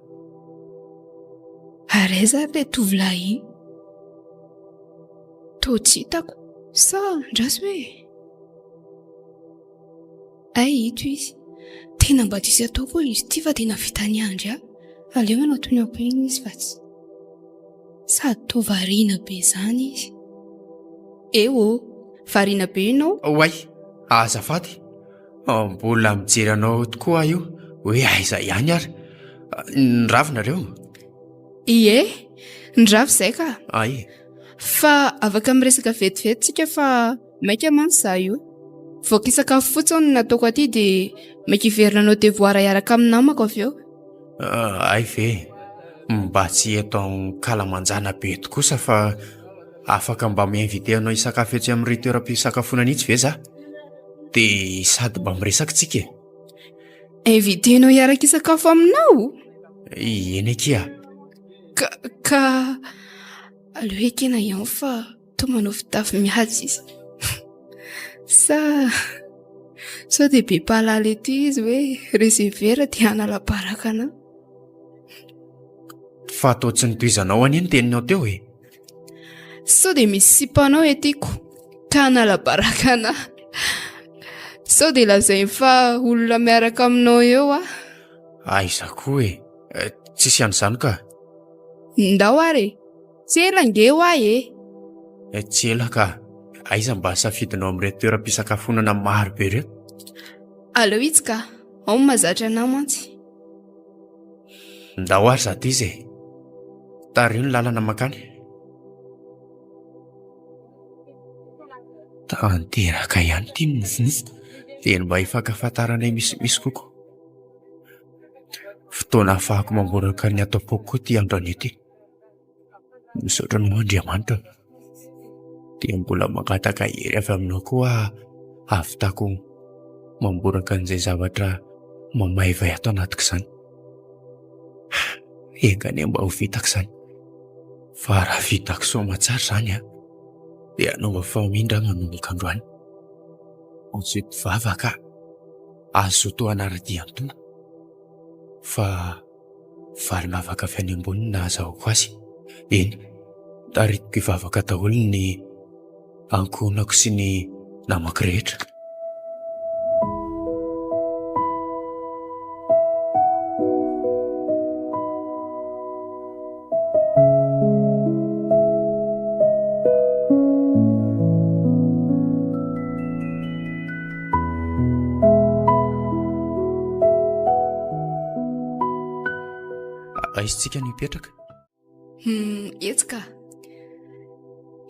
Ary aiza ary ilay tovolahy iny? Toa tsy hitako. Sa andraso e? Hay ito izy. Tena mba diso atao koa izy ity fa tena vita niandry ahy. Aleo ianao toniako iny izy fa tsy. Sady toa variana be izany izy. Eo ô, variana be ianao. Oay, azafady. Mbola mijery anao tokoa aho io, hoe aiza ihany ary. Nirava nareo? Ie, nirava izay ka. Ay. Fa afaka miresaka vetivety tsika fa maika mantsy za io. Vao kisakafo fotsiny no nataoko aty dia maika hiverina hanao devoir hiaraka amin'ny namako avy eo. Hay ve, mba tsy eto ankalamanjana be eto kosa fa afaka mba mi-inviter anao hisakafo etsy amin'ireny toeram-pisakafoanana itsy ve za? Dia sady mba miresaka tsika e. Inviter-nao hiaraka hisakafo aminao? Eny akia. Ka, ka aleo ekena ihany fa toa manao fitafy mihaja izy. Sa sao dia be mpahalala ety izy hoe receveur dia hanala baraka anà. Fa toa tsy nitohizanao anie ny teninao teo e. Sao dia misy sipanao etiko ka hanala baraka anà. Sao dia lazainy fa olona miaraka aminao eo aho. Aiza koa e, tsisy an'izany ka. Ndao ary e, tsy ela ange hoa e. Tsy ela ka, aiza mba safidinao amin'ireto toeram-pisakafonana maro be ireto? Aleo itsy ka, ao no mahazatra anà mantsy. Ndao ary zato izy e. Tariho ny lalana mankany. Tanteraka ihany ity ny nofinofiko, dia ny mba hifankafantaranay misimisy kokoa. Fotoana ahafahako mamboraka ny ato am-poko koa ity andro anio ity. Misaotra anao Andriamanitra. Dia mbola mangataka hery avy aminao koa aho hahavitako mamboraka an'izay zavatra mamaivay ato anatiko izany. Enga anie mba ho vitako izany. Fa raha vitako soa aman-tsara izany an, dia hanova famindra aho manomboka androany. Ensuite vavaka azoto hanara-dia ny Tompo. Fa valim-bavaka avy any ambony no nahazahoako azy. Eny, taritiko hivavaka daholo ny ankohonako sy ny namako rehetra. Aiza tsika no hipetraka? Hmm, etsy ka.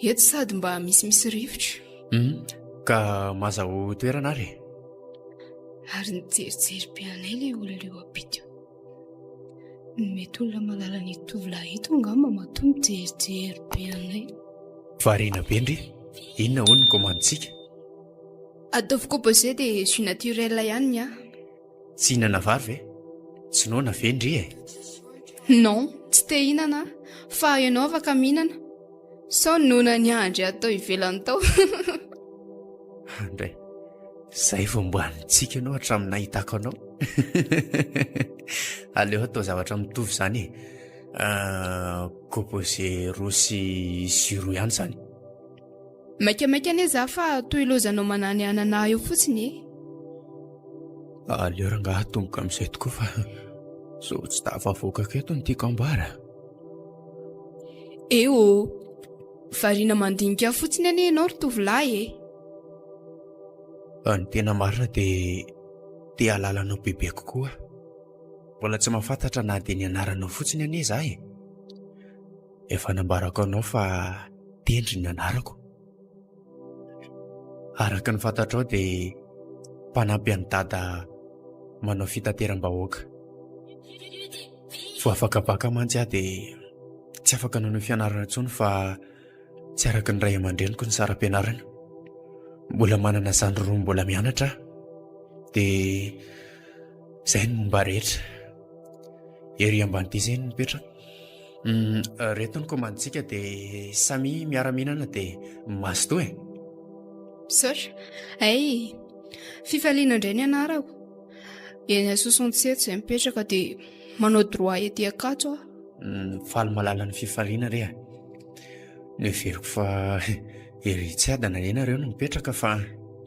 Eto sady mba misimisy rivotra. Hmm, ka mazaho toerana ary e. Ary nijerijery be anay ilay olona eo ampita eo. Mety olona mahalala an'ito tovolahy ito angamba matoa mijerijery be anay. Variana be ndry. Inona hono ny komandintsika? Ataovy composé dia jus naturel ihany ny ahy. Tsy hihinana vary ve? Tsy noana ve ndry e? Non, tsy te hihinana aho, fa ianao afaka mihinana. Sao noana niandry ahy tao ivelany tao. Andray, zay vao mba nitsiky ianao hatramin'ny nahitako anao. Aleo atao zavatra mitovy izany e. Composé roa sy jus roa ihany izany. Maikamaika anie za fa toa ilaozanao manany anana eo fotsiny e. Aleo rangaha atomboka amin'izay tokoa fa sao tsy tafavoakako eto ny tiako ambara. Eh oh, variana mandinika fotsiny anie ianao ry tovolahy e. Ny tena marina dia te hahalala anao bebe kokoa aho. Mbola tsy mahafantatra na dia ny anaranao fotsiny anie izaho e. Efa nambarako anao fa Tendry ny anarako. Araka ny fantatrao dia mpanampy an'i Dada manao fitateram-bahoaka. Vao afaka baka mantsy aho dia tsy afaka nanohy fianarana intsony fa tsy araka ny ray aman-dreniko ny saram-pianarana. Mbola manana zandry roa mbola mianatra aho. Dia izay ny momba rehetra. Ery ambany ity izay no mipetraka. Reto ny komandintsika dia samia miara-mihinana dia mazotoa e. Misaotra. Hay, fifaliana indray ny anarako. Eny à 67 izay mipetraka dia manao droit ety Ankatso aho. Faly mahalala ny fifaliana re a. Noheveriko fa ery Tsiadana anie nareo no mipetraka fa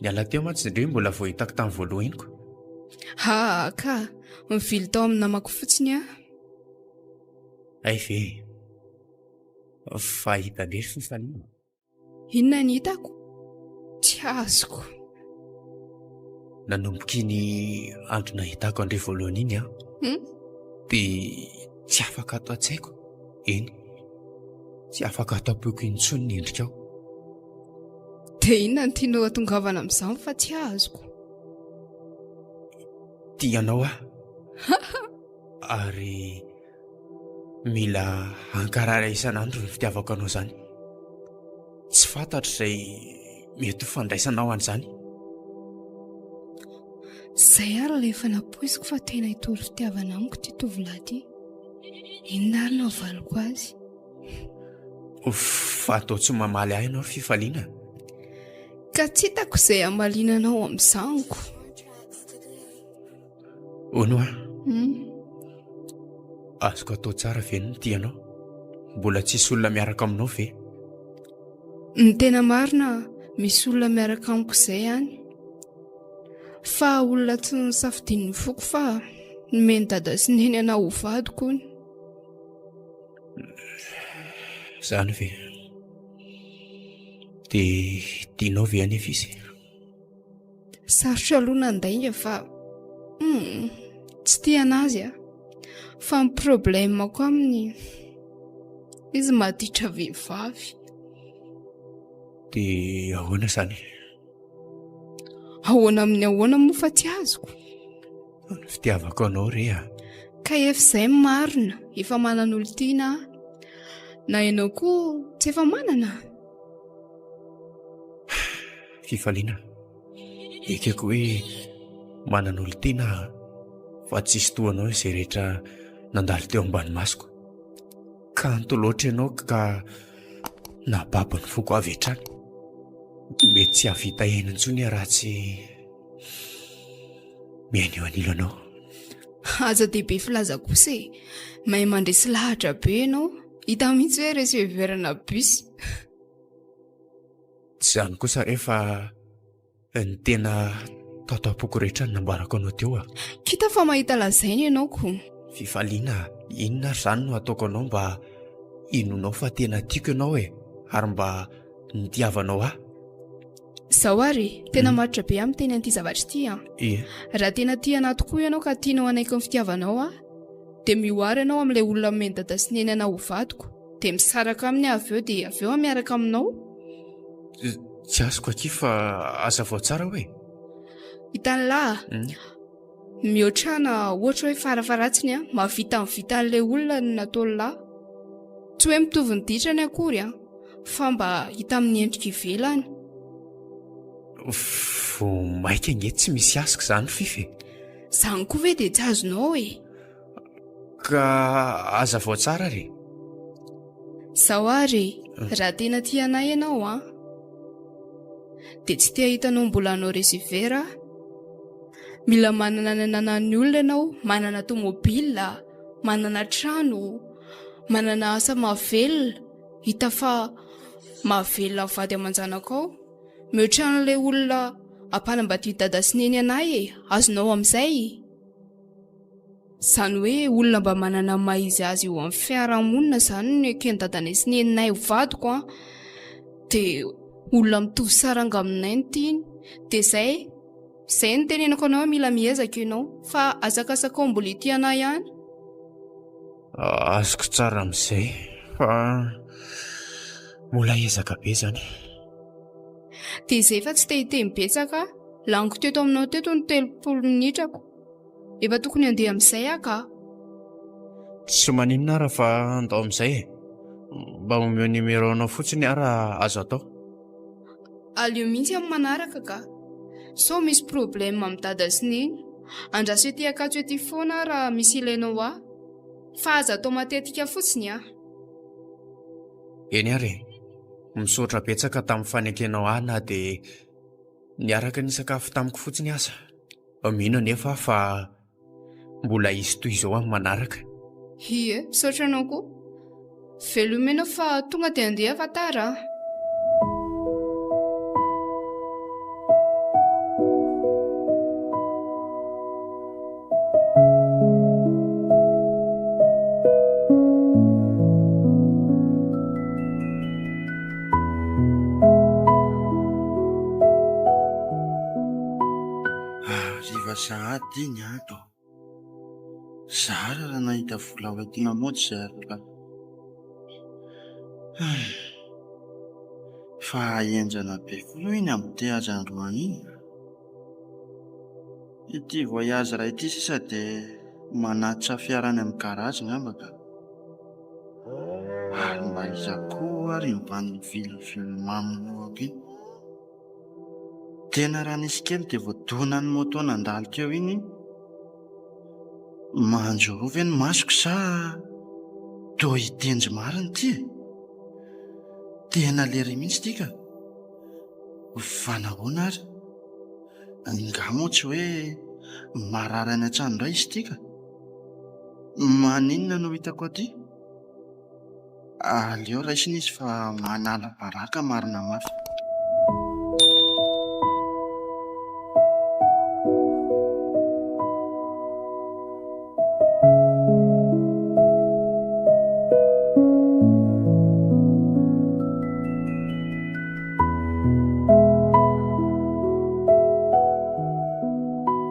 niala teo mantsy ndry mbola vao hitako tamin'ny voalohany iny ko. Ha ka, nivily tao amin'ny namako fotsiny aho. Hay ve? Fa hita be ry fifaliana. Inona ny hitako? Tsy azoko. Nanomboka iny andro nahitako an-dry voalohany iny aho. Hmm? Dia tsy afaka ato an-tsaiko. Eny, tsy afaka ato am-poko intsony ny endrikao. Dia inona no tianao hatongavana amin'izany fa tsy azoko? Tia anao aho. Ary mila hankarary isan'andro ny fitiavako anao izany. Tsy fantatro izay mety ho fandraisanao an'izany. Izay ary ilay efa nampoiziko fa tena hitory fitiavana amiko ity tovolahy ity. Inona ary no havaliko azy? Fa toa tsy mamaly ahy ianao ry fifaliana. Ka tsy hitako izay hamaliana anao amin'izany ko. Hono a. Hmm? Azoko atao tsara ve ny mitia anao? Mbola tsisy olona miaraka aminao ve? Ny tena marina, misy olona miaraka amiko izay any. Fa olona tsy nosafidian'ny foko fa nomen'i dada sy neny anah ho vadiko hono. Izany ve? Dia tianao ve anefa izy? Sarotra aloha nandainga fa hmm, tsy tia anazy aho. Fa ny problème-ko aminy, izy maditra vehivavy. Dia ahoana izany? Ahoana amin'ny ahoana moa fa tsy azoko? Ny fitiavako anao re a. Ka efa izay ny marina, efa manana olon-tiana aho. Na ianao koa tsy efa manana? Fifaliana. Ekeko hoe manana olon-tiana aho fa tsisy toa anao izay rehetra nandalo teo ambany masoko. Kanto loatra ianao ka nababo ny foko avy hatrany. Mety tsy hahavita aina intsony aho raha tsy miaina eo anilanao. Aza dia be filaza kosa e. Mahay mandresy lahatra be ianao. Hita mihitsy hoe receveur-na bus. Tsy izany kosa re fa ny tena tato am-poko rehetra no nambarako anao teo a. Kita fa mahita lazaina ianao ko. Fifaliana inona ary izany no ataoko anao mba hinoanao fa tena tiako ianao e, ary mba nitiavanao ahy. Izao ary e, tena matotra be aho miteny an'ity zavatra ity an. Ie. Raha tena tia anah tokoa ianao ka tianao hanaiky ny fitiavanao aho, dia mihoara ianao amin'ilay olona nomen'i dada sy neny anah ho vadiko. Dia misaraka aminy aho avy eo dia avy eo aho miaraka aminao. Tsy azoko akia fa hazavao tsara hoe. Hitan'lah a! Hmm. Mihoatra na ohatra hoe farafaharatsiny a, mahavita ny vitan'ilay olona ny nataon'lah. Tsy hoe mitovy ny ditrany akory a, fa mba hita amin'ny endrika ivelany. Vao maika ange tsy misy azoko izany Fify e. Izany koa ve dia tsy azonao e? Ka hazavao tsara ary e. Zao ary e, raha tena tia anay ianao an, dia tsy te hahita anao mbola hanao receveur aho. Mila manana ny ananan'ny olona ianao, manana tomobile, manana trano, manana asa mahavelona, hita fa mahavelona vady aman-janakao. Mihoatra an'ilay olona ampanambadian'i dada sy neny anay e, azonao amin'izay? Izany hoe olona mba manana ny maha izy azy eo amin'ny fiarahamonina izany no eken'i dadanay sy neninay ho vadiko an. Dia olona mitovy saranga aminay no tiany. Dia izay. Izay no tenenako anao hoe mila miezaka ianao fa asakasakao mbola ity anah ihany. Azoko tsara amin'izay fa mbola ezaka be izany. Dia izay fa tsy te hiteny betsaka aho. Laniko teto aminao teto ny 30 minitrako. Efa tokony handeha amin'izay aho ka. Tsy maninona ara fa andao amin'izay e. Mba omeo numéro anao fotsiny aho raha azo atao. Aleo mihitsy amin'ny manaraka ka. Sao misy problème amin'i dada sy neny. Andraso ety Ankatso ety foana aho raha misy ilainao ahy. Fa aza atao matetika fotsiny ah. Eny ary e. Misaotra betsaka tamin'ny fanekenao ahy na dia niaraka nisakafo tamiko fotsiny aza. Mino anefa aho fa mbola hisy toy izao amin'ny manaraka. Ie, misaotra anao koa. Veloma ianao fa tonga dia andeha fa tara a. Hariva sahady iny ato. Zara raha nahita vola hoentina mody izay hariva. Fa henjana be koa aloha iny embouteillage androany iny. Ity voyage iray ity sisa dia manatitra fiara any amin'ny garage angamba ka. Ary mba iza koa ary iny bandy mivilivily mamy lohako iny. Tena raha nisy kely dia voadonan'ny moto nandalo teo iny. Manjoro ve ny masoko sa toa hitendry marina ity e? Tena lery mihitsy ity ka. Fa nahoana ary? Angaha moa tsy hoe marary any an-trano indray izy ity ka? Maninona no hitako aty? Aleo raisina izy fa manala baraka marina mafy.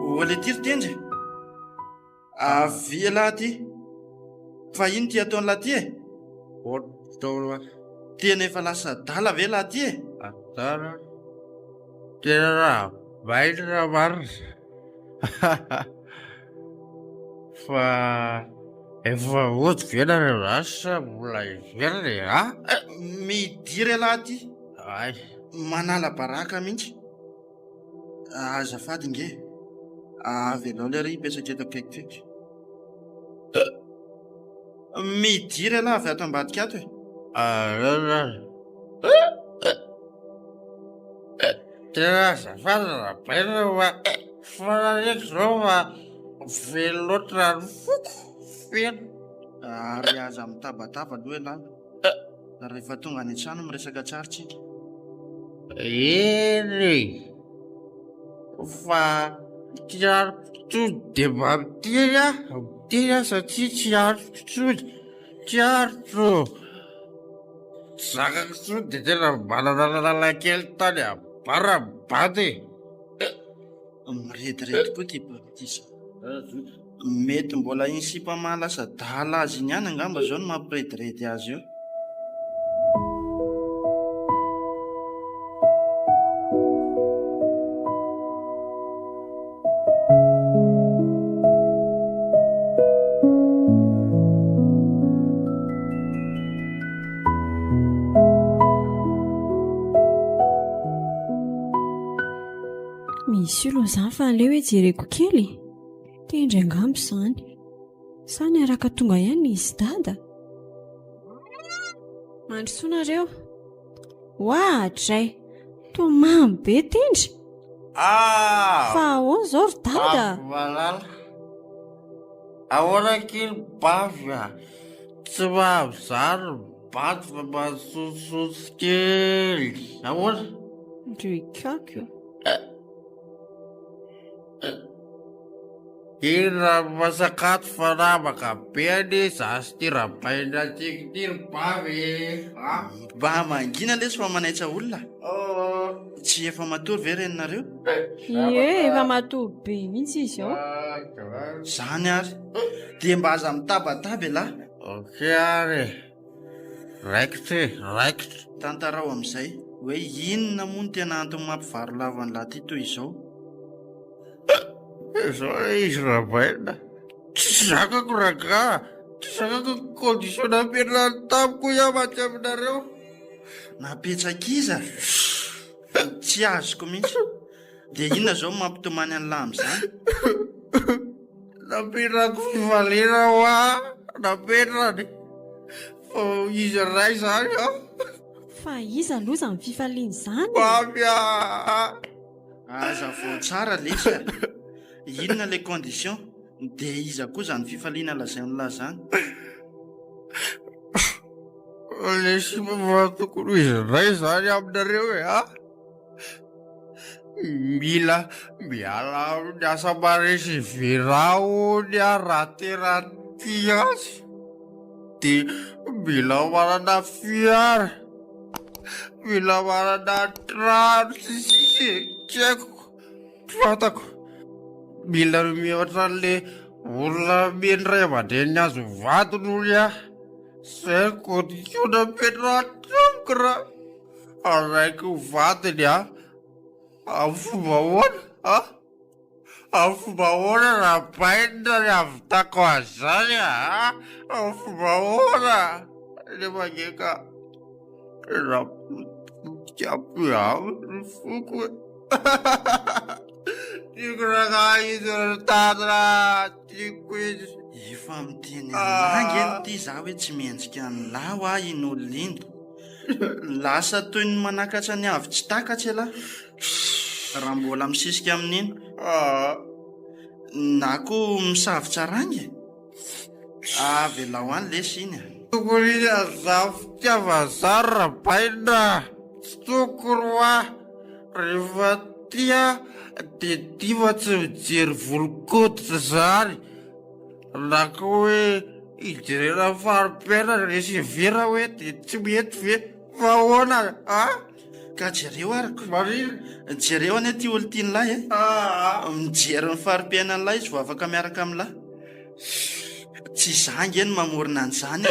Oa le ty ry Tendry e! Avia lahy ty! Fa ino ty ataon'lah ty e? Tena efa lasa adala ve lah ty e? Adala? Tena raha baina marina. Fa efa hody ve nareo zany sa mbola hiverina e a? Midira elah ty! Ay. Manala baraka mihitsy. Azafady nge. Avelao lery hipetraka eto akaikikaiky. Midira ialahy avy ato ambadika ato e. Tena azafady Rabaina fa fanareko izao fa velona loatra ny foko, feno. Ary aza mitabataba aloha ialahy. Rehefa tonga any an-trano miresaka tsara tsika. Eny e! Fa tsy ariko intsony dia mba miteny aho, miteny aho satria tsy ariko intsony, tsy aritro. Tsy zakako intsony dia tena mba nanala kely tany am-bara ny bandy e! Mirediredy koa ity bandy ity sa. Mety mbola iny sipa mahalasa adala azy iny ihany angamba izao no mampirediredy azy eo. Misy olona izany fa aleo hoe jereko kely. Tendry angamba izany. Sa niaraka tonga ihany izy dada? Mandrosoa nareo. Oadray! Toa mamy be Tendry. Ah! Fa ahoana izao ry dada? Bavy malala. Ahoana akia ny bavy a? Tsy mamy izany ny bandy fa matsotsotsy kely. Ahoana? Ndry ikaky o. Tena masakato fa ramaka be anie za sy ty rabaina tiako ty ry bavy e! A! Mba mangina lesy fa manaitsa olona. Tsy efa matory ve reninareo? Ie, efa matory be mihitsy izy ao. Zany ary. Dia mba aza mitabataba elah. Ok ary e. Raikitra e, raikitra. Tantarao amin'izay hoe inona moa no tena antony mampivaro-lava an'lah ty toy izao? Zao le izy Rabaina, tsy zakako ragaha, tsy zakako ny condition nampianariny tamiko hoy aho mantsy aminareo. Napetsak'iza? Tsy azoko mihitsy. Dia inona izao no mampitomany an'lah amin'izany? Nampianako fifaliana hoa, napetrany. Fa izy ray izany an. Fa iza aloha izany fifaliana izany e? Mamy ah! Hazavao tsara lesy a! Inona ilay condition? Dia iza koa izany fifaliana lazain'lah izany? Ilay sipa fa tokony ho izy indray izany aminareo e a! Mila miala amin'ny asa maha-receveur hono aho raha tena tia azy. Dia mila manana fiara. Mila manana trano sy sisa e, tsy haiko, tsy fantako. Mila mihoatra an'le olona omeny ray aman-dreniny azy ho vadiny hono aho. Zay ny condition napetrahany tamiko raha hanaiky ho vadiny aho. Amin'ny fomba ahoana an? Amin'ny fomba ahoana raha bainina ny hahavitako an'izany a? Amin'ny fomba ahoana? Nefa ange ka tena potipotika be aminy ny foko e. Tiako rangahy izy ry Tana, tiako izy. Efa miteny an'lah ange ny ty za hoe tsy mendrika an'lah hoa iny olona iny. Lasa toy ny manakatra ny avo tsy takatra ialahy raha mbola misisika amin'iny. Na koa misavotra ranga e. Avelao any lesy iny a. Tokony hisy an'izany fitiavana izany Rabaina a! Tsy tokony hoa rehefa tia dia tia fa tsy mijery volon-koditra izany. Na koa hoe hijerena fari-piainana le severa hoe de tsy mety ve? Fa ahoana a? Ka jereo ary ko. Marina. Jereo anie ty olo tian'lahy e. Aa. Mijery ny fari-piainan'lahy izy vao afaka miaraka amin'lahy. Tsy za ange no mamorona an'izany e.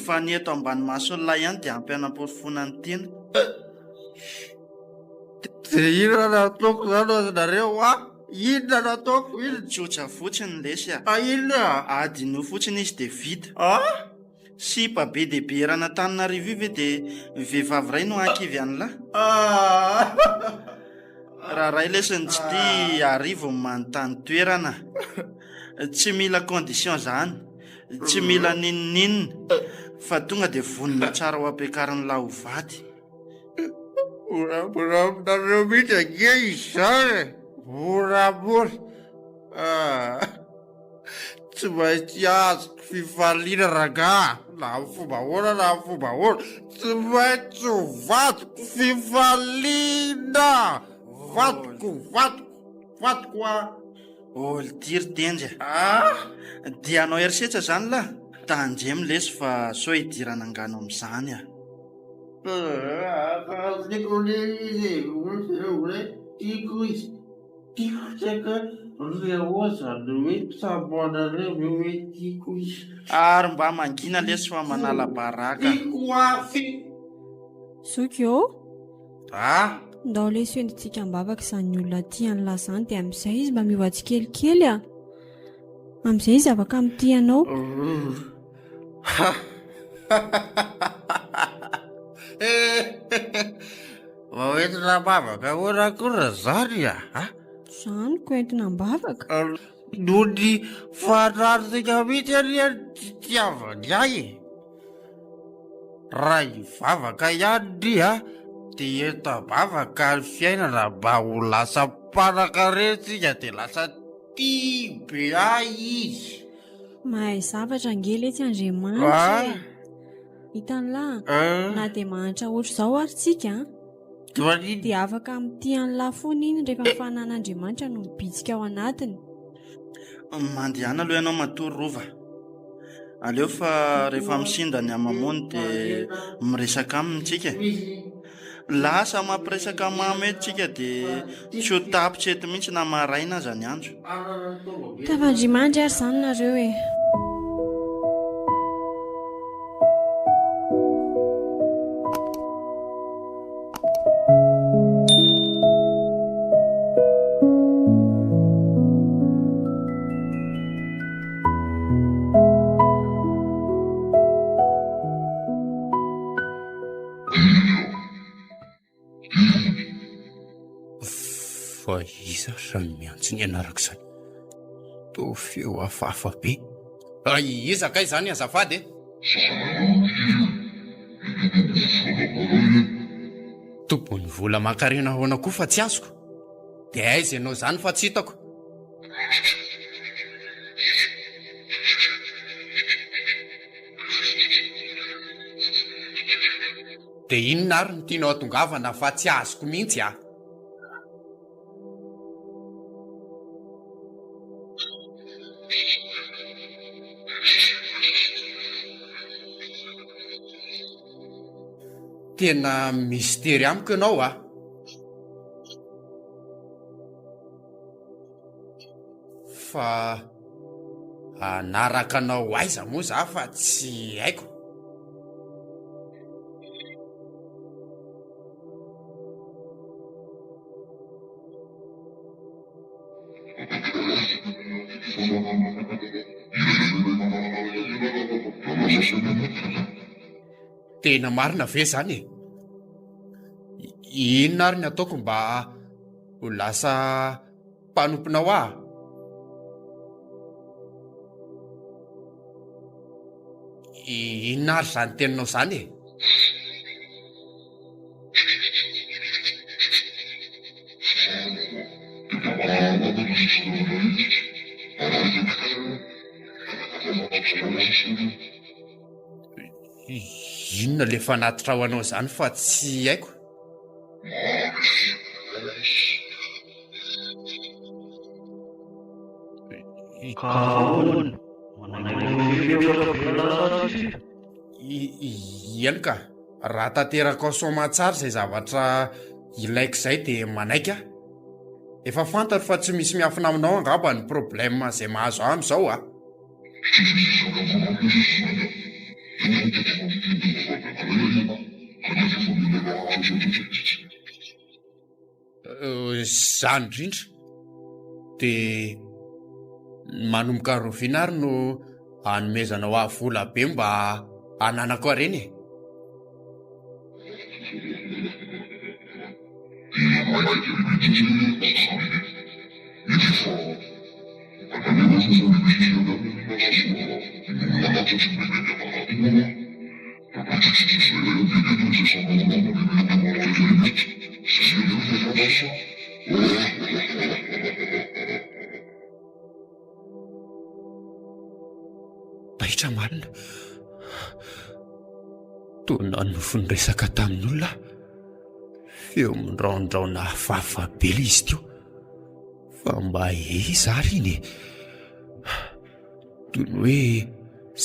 Fa ny eto ambany mason'lahy ihany dia ampy hanaporofoana ny tiana. De inona no ataoko zany hozy nareo a? Inona no ataoko? Inona? Tsotra fotsiny lesy a! Ah inona? Adino fotsiny izy dia vita. Ah? Sipa be dia be eran'Antananarivo io ve dia vehivavy iray no hahakivy an'lah? Ah! Raha ray lesy ny tsy tia arivo ny manontany toerana. Tsy mila condition zany, tsy mila n'inon'inona fa tonga dia vonona tsara ho ampiakarin'lah ho vady. Moramora aminareo mihitsy ange izany e! Moramora! Ah! Tsy maintsy azoko fifaliana rangaha, na amin'ny fomba ahoana na amin'ny fomba ahoana, tsy maintsy ho vadiko fifaliana! Vadiko, vadiko, vadiko ah! Ol-ty ry Tendry a! Ah! Dia hanao herisetra izany lah? Tandremo lesy fa sao hidirana angano amin'izany a! Tiako izy e, tiako izy, tiako tsy haiko hoe ahoana izany hoe tsapanareo ve hoe tiako izy. Ary mba mangina lesy fa manala baraka. Tiako afy. Zoky ô! Ah! Ndao lesy hoentintsika am-bavaka izany olona tia an'lah izany dia amin'izay izy mba miova tsikelikely a! Amin'izay izy afaka mitia anao. Vao entina am-bavaka ahoana akory izany a? Izany ko entina am-bavaka? Noho ny fahantrarantsika mihitsy anie ny tsy itiavany ahy e! Raha hivavaka ihany ndry a, dia ento am-bavaka ny fiainana mba ho lasa mpanankarena tsika dia lasa tia be ahy izy. Mahay zavatra ange letsy Andriamanitra e. Hitan'lah, na dia mahantra ohatr'izao ary tsika an, dia afaka mitia an'lah foana iny rehefa ny fanan'Andriamanitra no mibitsika ao anatiny. Mandehana aloha ianao matory Rova. Aleo fa rehefa misinda ny hamamoany dia miresaka aminy tsika e. Lasa mampiresaka mamo eto tsika dia tsy ho tapitra eto mihitsy na maraina aza ny andro. Tafandrimandry ary izany nareo e. Fa iza ary no miantso ny anarako izany? Toa feo hafahafa be. Iza kay izany azafady e? Tompon'ny vola aman-karena ahoana koa fa tsy azoko? Dia aiza ianao izany fa tsy hitako? Dia inona ary no tianao hatongavana fa tsy azoko mihitsy a! Tena mistery amiko ianao a! Fa hanaraka anao aiza moa za fa tsy haiko. Tena marina ve zany e? Inona ary ny ataoko mba ho lasa mpanomponao aho? Inona ary izany teninao izany e? Inona le fanatitra ho anao izany fa tsy haiko? Ka ahoana? Manaiky ny hevitra ve lasa tsika? Eny ka, raha tanterakao soamantsara izay zavatra ilaiko izay dia manaiky aho. Efa fantatro fa tsy misy miafina aminao angamba ny problème izay mahazo ahy amin'izao a. Izany indrindra. Dia manomboka rahoviana ary no hanomezanao ahy vola be mba hananako harena e? Taitra marina. Toa nanofy niresaka tamin'olona aho. Feo mindraondraona hafahafa be ilay izy teo. Fa mba aiza ary iny e? Toy ny hoe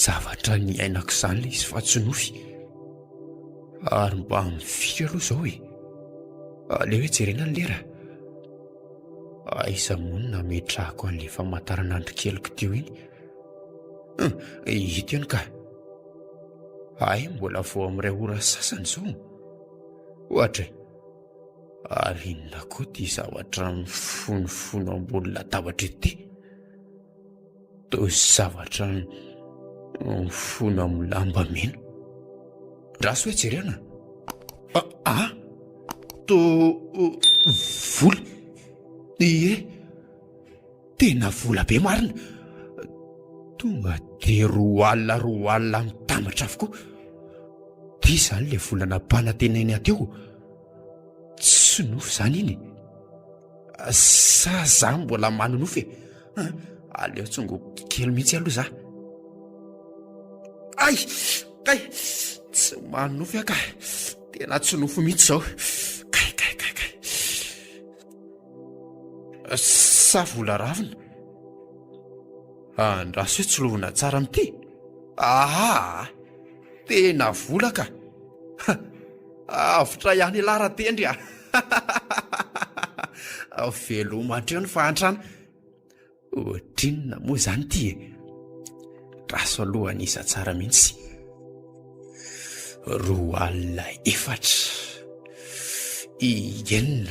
zavatra niainako izany ilay izy fa tsy nofy. Ary mba mifiry aloha izao e. Aleo hoe jerena ny lera. Aiza moa no nametrahako an'ilay famantaranandro keliko teo iny? Hum, hita eny ka. Hay mbola vao amin'iray ora sasany izao. Ohatra e. Ary inona koa ity zavatra mifonofono ambony latabatra ity? Toa zavatra mifono amin'ny lamba mena. Andraso hoe jerena. Ah, ah! Toa vola. Ie. Tena vola be marina. Tonga dia 20 20 mitambatra avokoa. Ty izany ilay vola nampanantenainy ahy teo. Tsy nofy izany iny e. Sa za mbola manonofy e? Aleo tsongo kely mihitsy aloha za. Ay! Kay! Tsy manonofy aho ka. Tena tsy nofy mihitsy izao. Kay, kay, kay, kay. Sa vola ravina? Andraso hoe tsilovina tsara amin'ity. Aha! Tena vola ka! Avotra ihany ialahy Ratendry a! Veloma hatreo ny fahantrana. Ohatrinona moa izany ity e? Raso aloha an'isa tsara mihitsy. 4 20, 6, 8,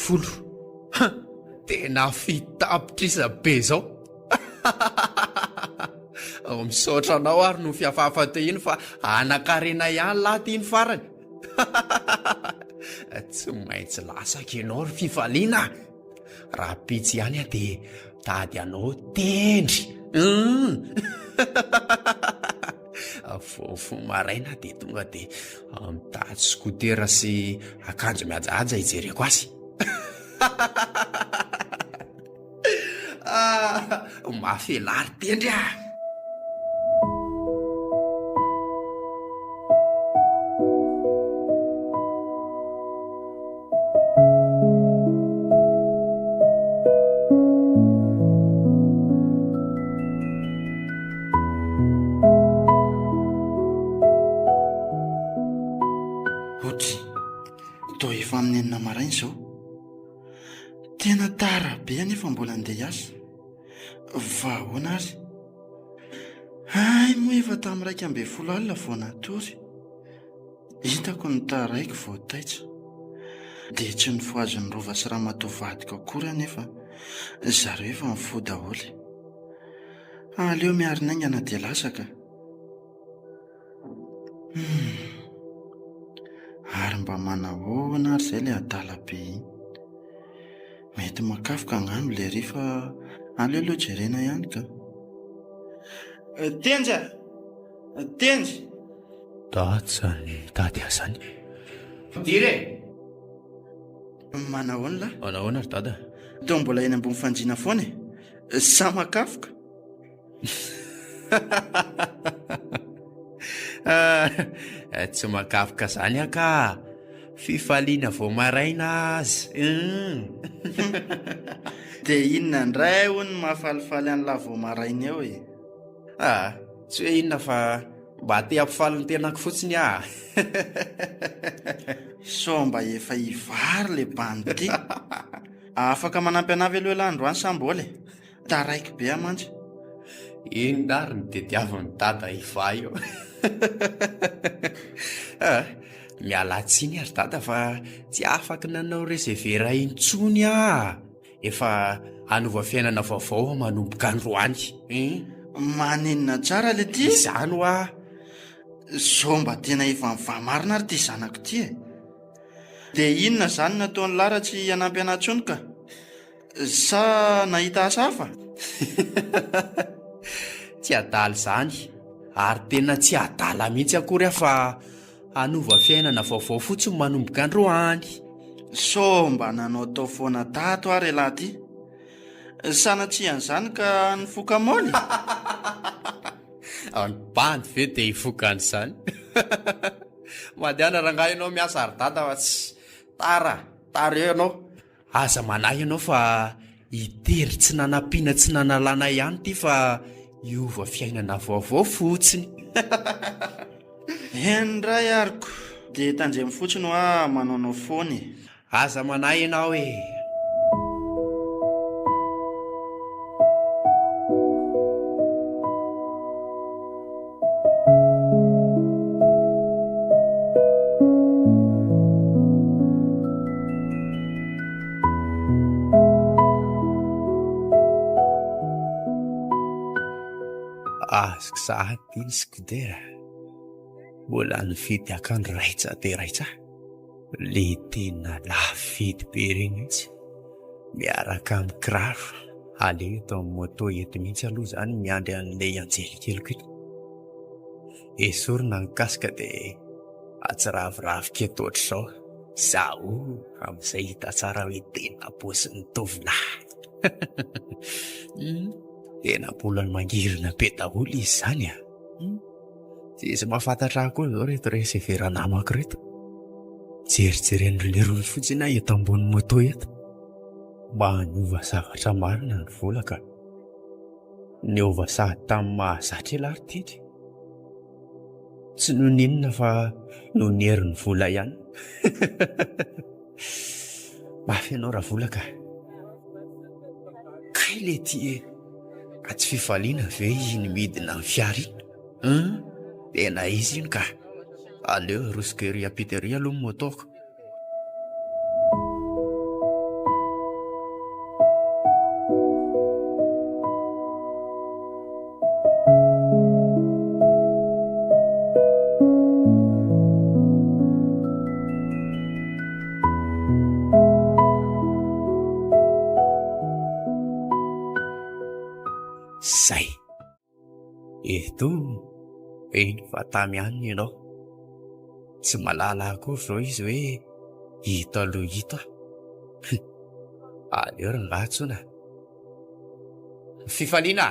10. Ha! Tena fitapitrisa be izao. Misaotra anao ary no fihafahafa teo iny fa hanan-karena ihany lahy ity ny farany. Tsy maintsy lasaka ianao ry fifaliana. Rahampitso ihany aho dia tady anao tendry. Hum. Vao maraina dia tonga dia mitady scooter sy akanjo mihajahaja hijereko azy. Ah, mafy elah ry tendry ah. Otry, toa efa amin'ny enina maraina izao. Tena tara be anefa mbola andeha hiasa. Fa ahoana ary? Hay moa efa tamin'ny 11 alina vao natory. Hitako ny taraiky vao taitra. Dia tsy nofohazin'i Rova sy Ramatoa vadiko akory anefa zareo efa nifoha daholo. Aleo miarina haingana dia lasa ka. Humm. Ary mba manahoana ary izay ilay adala be iny? Mety makafoka angamba ilay ry fa aleo aloha jerena ihany ka. Tendry a! Tendry! Datsa ny mitady ahy izany. Fidiry e! Manahoana lahy? Manahoana ry dada? Toa mbola eny ambony fandriana foana e! Sa makafoka? Tsy makafoka zany aho ka! Fifaliana vao maraina aza hum! Dia inona indray hono no mahafalifaly an'lah vao maraina eo e? Ah, tsy hoe inona fa mba te hampifaly ny tenako fotsiny aho. Sao mba efa hivary le bandy ty? Afaka manampy anah ve aloha elah androany sa mbola e? Taraiky be aho mantsy. Inona ary no tediavin'i Dada hivaha eo? Ah, miala tsiny ary Dada fa tsy afaky nanao receveur intsony aho. Efa hanova fiainana vaovao aho manomboka androany. Hein? Maninona tsara le ty? Izany hoa. Zao mba tena efa mivaha marina ary ty zanako ty e. Dia inona izany no ataon'i Lara tsy hanampy anah intsony ka? Sa nahita asa hafa? Tsy adala izany, ary tena tsy adala mihitsy akory aho fa hanova fiainana vaovao fotsiny manomboka androany. Sao mba nanaotao foana tato ary elah ty? Sanatria an'izany ka nifoka maoly? Ny bandy ve dia hifoka an'izany? Mandehana rangahy ianao miasa ry dada fa tsy tara, tara eo ianao. Aza manahy ianao fa hitery tsy nanampiana tsy nanalana ihany ity fa hiova fiainana vaovao fotsiny. Eny indray ary ko! Dia tandremo fotsiny hoa manaonao foana e! Aza manahy ianao e! Azoko sahady iny scooter. Mbola nividy akanjo raitra dia raitra. Le tena lafo vidy be ireny mihitsy. Miaraka amin'ny kiraro. Aleo eto amin'ny moto eto mihitsy aloha izany miandry an'ilay anjely keliko ito. Esorina ny casque dia atsiraviraviko eto ohatr'izao. Zaho amin'izay hita tsara hoe tena paozin'ny tovolahy. Tena mbola mangirina be daholo izy izany a. Tsisy mahafantatra ahy koa izao ireto receveur namako ireto. Jerijeren'ny lerony fotsiny aho eto ambony moto eto. Mba hanova zavatra marina ny vola ka. Niova sady tamin'ny mahazatra ialahy ry Teddy. Tsy noho ny inona fa noho ny herin'ny vola ihany. Mafy ianao Ravola ka. Kay lety e! Ka tsy fifaliana ve iny midina amin'ny fiara iny? Hum, tena izy iny ka. Aleo arosoko ery ampita ery aloha ny moto-ko. Zay. Eto, eny fa tamy ihany ianao. Tsy malala akory izao izy hoe hito aloha hito aho. Aleo rangahy antsoina. Fifaliana!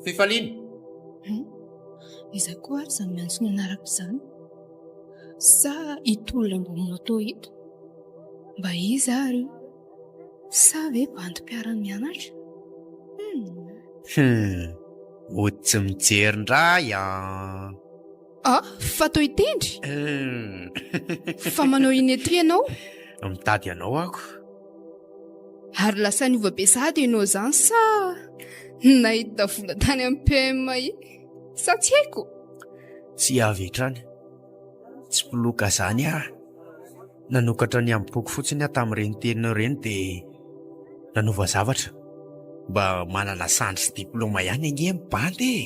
Fifaliana! Hum, iza koa ary izany miantso ny anarako izany? Sa ito olona ambony moto ito? Mba iza ary io? Sa ve bandy mpiara-mianatra? Hum. Hum, mody tsy mijery ndray an! Ah, fa toa hitendry? Hum. Fa manao inona ety ianao? Mitady anao ako. Ary lasa niova be sahady ianao izany sa nahita vola tany amin'ny PMI? Sa tsy haiko? Tsy avy hatrany. Tsy mpiloka izany aho. Nanokatra ny ambom-poko fotsiny aho tamin'ireny teninao ireny dia nanova zavatra. Mba manana sandry sy diplaoma ihany ange ny bandy e!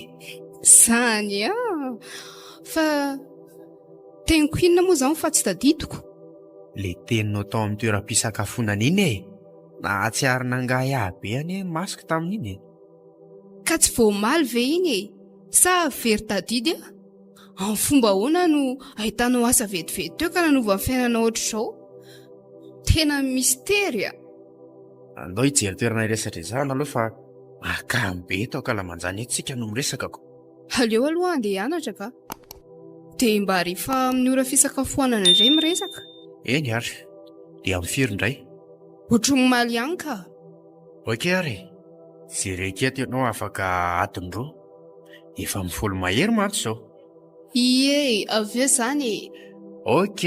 Izany an! Fa teniko inona moa izany fa tsy tadidiko? Ilay teninao tao amin'ny toeram-pisakafoanana iny e! Nahatsiaro nangahiahy be anie ny masoko tamin'iny e! Ka tsy vao omaly ve iny e? Sa very tadidy aho? Amin'ny fomba ahoana no ahitanao asa vetivety teo ka nanova ny fiainanao ohatr'izao? Tena mistery a! Andao hijery toerana hiresadresahana aloha fa mahakamo be eto ankalamanjana eto tsika no miresaka ko. Aleo aloha andeha hianatra ka. Dia mba rehefa amin'ny ora fisakafoanana indray miresaka. Eny ary. Dia amin'ny firy indray? Ohatran'ny omaly ihany ka. Ok ary e. Jereko eto ianao afaka adiny roa. Efa amin'ny folo mahery mantsy izao. Ie, avy eo izany e. Ok.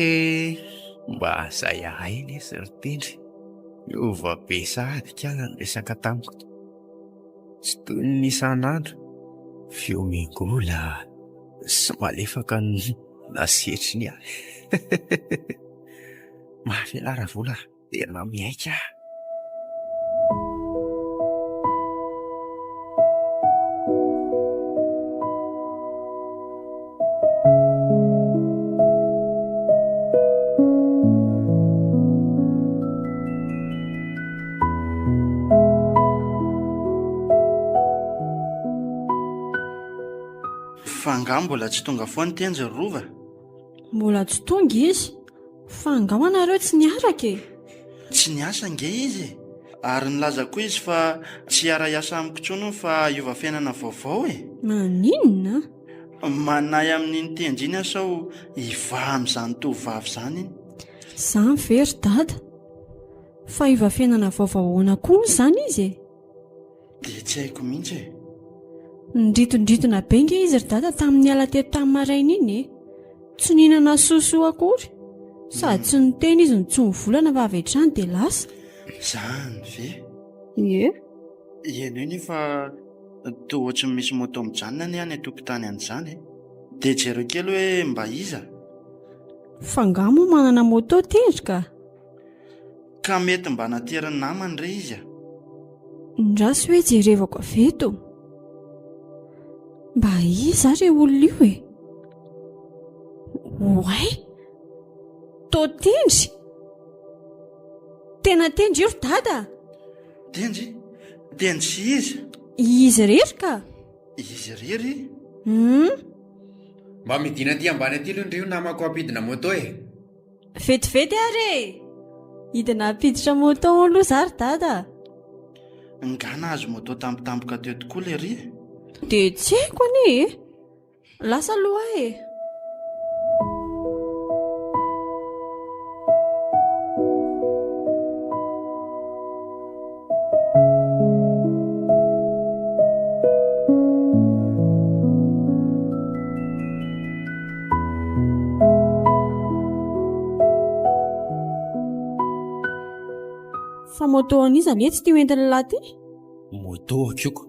Mba zay ahay lesy ry Tendry. Niova be sahady kala ny resaka tamiko. Tsy toy ny isan'andro. Feo miangola sy malefaka no nasetriny ahy. Mafy elah Ravola a. Tena miaiky aho. Fa angaha mbola tsy tonga foana ity Anjy ry Rova? Mbola tsy tonga izy. Fa angaha ho'a nareo tsy niaraka e? Tsy niasa ange izy e! Ary nilaza koa izy fa tsy hiara-hiasa amiko intsony hono fa hiova fiainana vaovao e! Maninona? Manahy amin'iny tendry iny aho sao hivaha amin'izany tovovavy izany iny. Izany ve ry dada? Fa hiova fiainana vaovao ahoana koa moa izany izy e? Dia tsy haiko mihitsy e. Nirintondrintona be nge izy ry dada tamin'ny niala teto tamin'ny maraina iny e. Tsy nihinana sosoa akory. Sady tsy niteny izy no tsy nivolana fa avy hatrany dia lasa. Izany ve? Ie. Ianao nefa toa ohatry ny misy moto mijanona anie any an-tokotany any izany e. Dia jereo kely hoe mba iza? Fa angaha moa manana moto Tendry ka? Ka mety mba naterin'ny namany re izy a! Ndraso hoe jerevako avy eto. Mba iza ary io olona io e? Oay! Toa Tendry! Tena Tendry io ry dada! Tendry? Tendry sy iza? Izy irery ka! Izy irery? Hum! Mba midina aty ambany aty aloha ndry io namako hampidina moto e! Vetivety ary e! Hidina hampiditra moto aloha za ry dada a! Nga nahazo moto tampotampoka teo tokoa lery e? Dia tsy haiko anie e! Lasa aloha aho e! Fa moto an'iza letsy ity hoentin'lah ty? Moto akoiko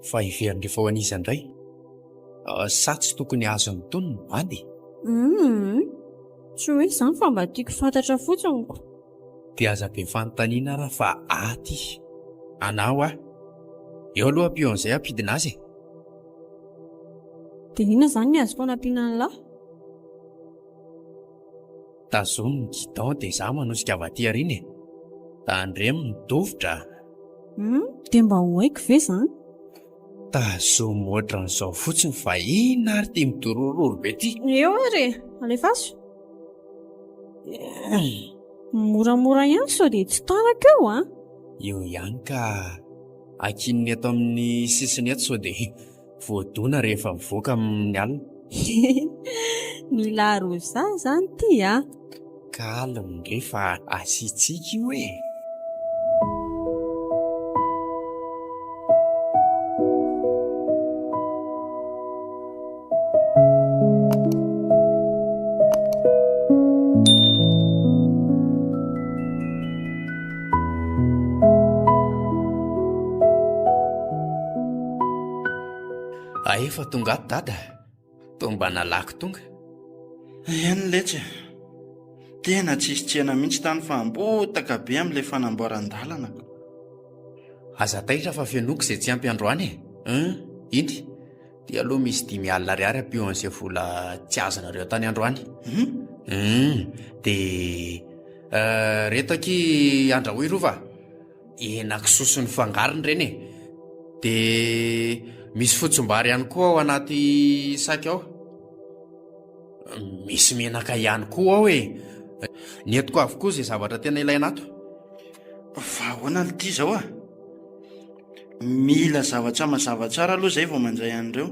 fa heveriny rehefa ho an'iza indray? Sa tsy tokony azon'ny tony ny bandy e? Humm. Tsy hoe izany fa mba tiako fantatra fotsiny ko. Dia aza be fanontaniana ara fa aty. Anao aho. Eo aloha ampio an'izay hampidina azy e. Dia inona izany ny azoko anampiana an'lah? Tazomy ny guidon dia izaho manosika avy aty aoriana e. Tandremo ny dofotra a. Humm, dia mba ho haiko ve izany? Tazomy ohatran'izao fotsiny fa inona ary ity midorororo be ity? Eo ary e! Alefaso. Moramora ihany sao dia tsy tanako eo an! Eo ihany ka! Akininy eto amin'ny sisiny eto sao dia voadona rehefa mivoaka amin'ny alina. Mila rosa izany ity an! Calme ndray fa asiantsika io e! Efa tonga ato dada, toa mba nalaky tonga. Eny letsy e, tena tsisy tsena mihitsy tany fa ambotaka be amin'ilay fanamboaran-dalana ko. Aza taitra fa fenoiko izay tsy ampy androany e! Hum, inty, ty aloha misy 50 ariary ampio an'izay vola tsy azonareo tany androany. Hum? Hum, dia euh, reto akia andrahoy rova, henakisoa sy ny fangarony ireny e! Dia misy fotsimbary ihany koa ao anaty sac ao. Misy menaka ihany koa ao e! Nentiko avokoa izay zavatra tena ilaina ato. Fa ahoana lty izao a? Mila zavatra mazava tsara aloha izay vao mandray an'ireo.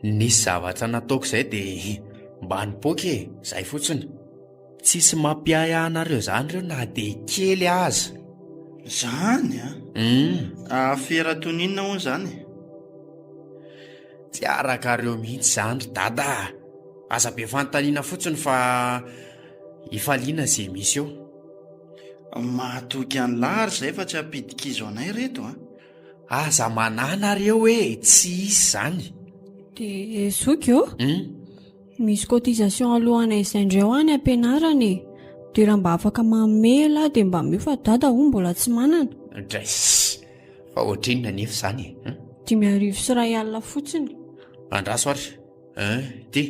Nisy zavatra nataoko izay dia mba nipoaka e, izay fotsiny. Tsisy mampiahy anareo izany ireo na dia kely aza. Izany a? Hum. Afera toy ny inona hono izany e? Tsy arakareo mihitsy izany ry dada a! Aza be fanontaniana fotsiny fa ifaliana izay misy eo. Mahatoky an'lah ary izay fa tsy hampidi-kizo anay reto a! Aza manahy nareo e, tsy hisy izany. Dia zoky ô! Hum? Misy cotisation alohanay izay indray hoa any am-pianarana e! Dia raha mba afaka manome elah dia mba omeo fa dada hono mbola tsy manana. Draiss! Fa ohatrinona anefa izany e? Hum? 1500 fotsiny. Andraso ary. Hein, ity.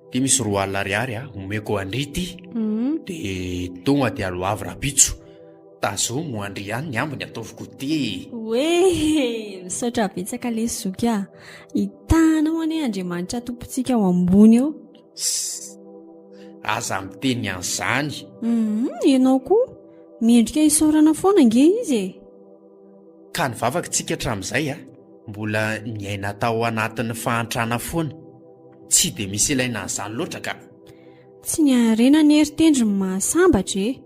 Ity misy 20 ariary a, omeko an-dry ity. Dia tonga dia aloavy rahampitso. Tazomy ho an-dry ihany ny ambiny ataovy goûter e. Oe! Misaotra betsaka lesy zoky a! Hitahanao anie Andriamanitra Tompontsika ao ambony eo. Sss! Aza miteny an'izany. Hum, ianao koa. Mendrika isaorana foana ange izy e. Ka nivavaka tsika hatramin'izay a, mbola niaina tao anatin'ny fahantrana foana. Tsy dia misy ilaina an'izany loatra ka. Tsy ny harena anie ry Tendry no mahasambatra e.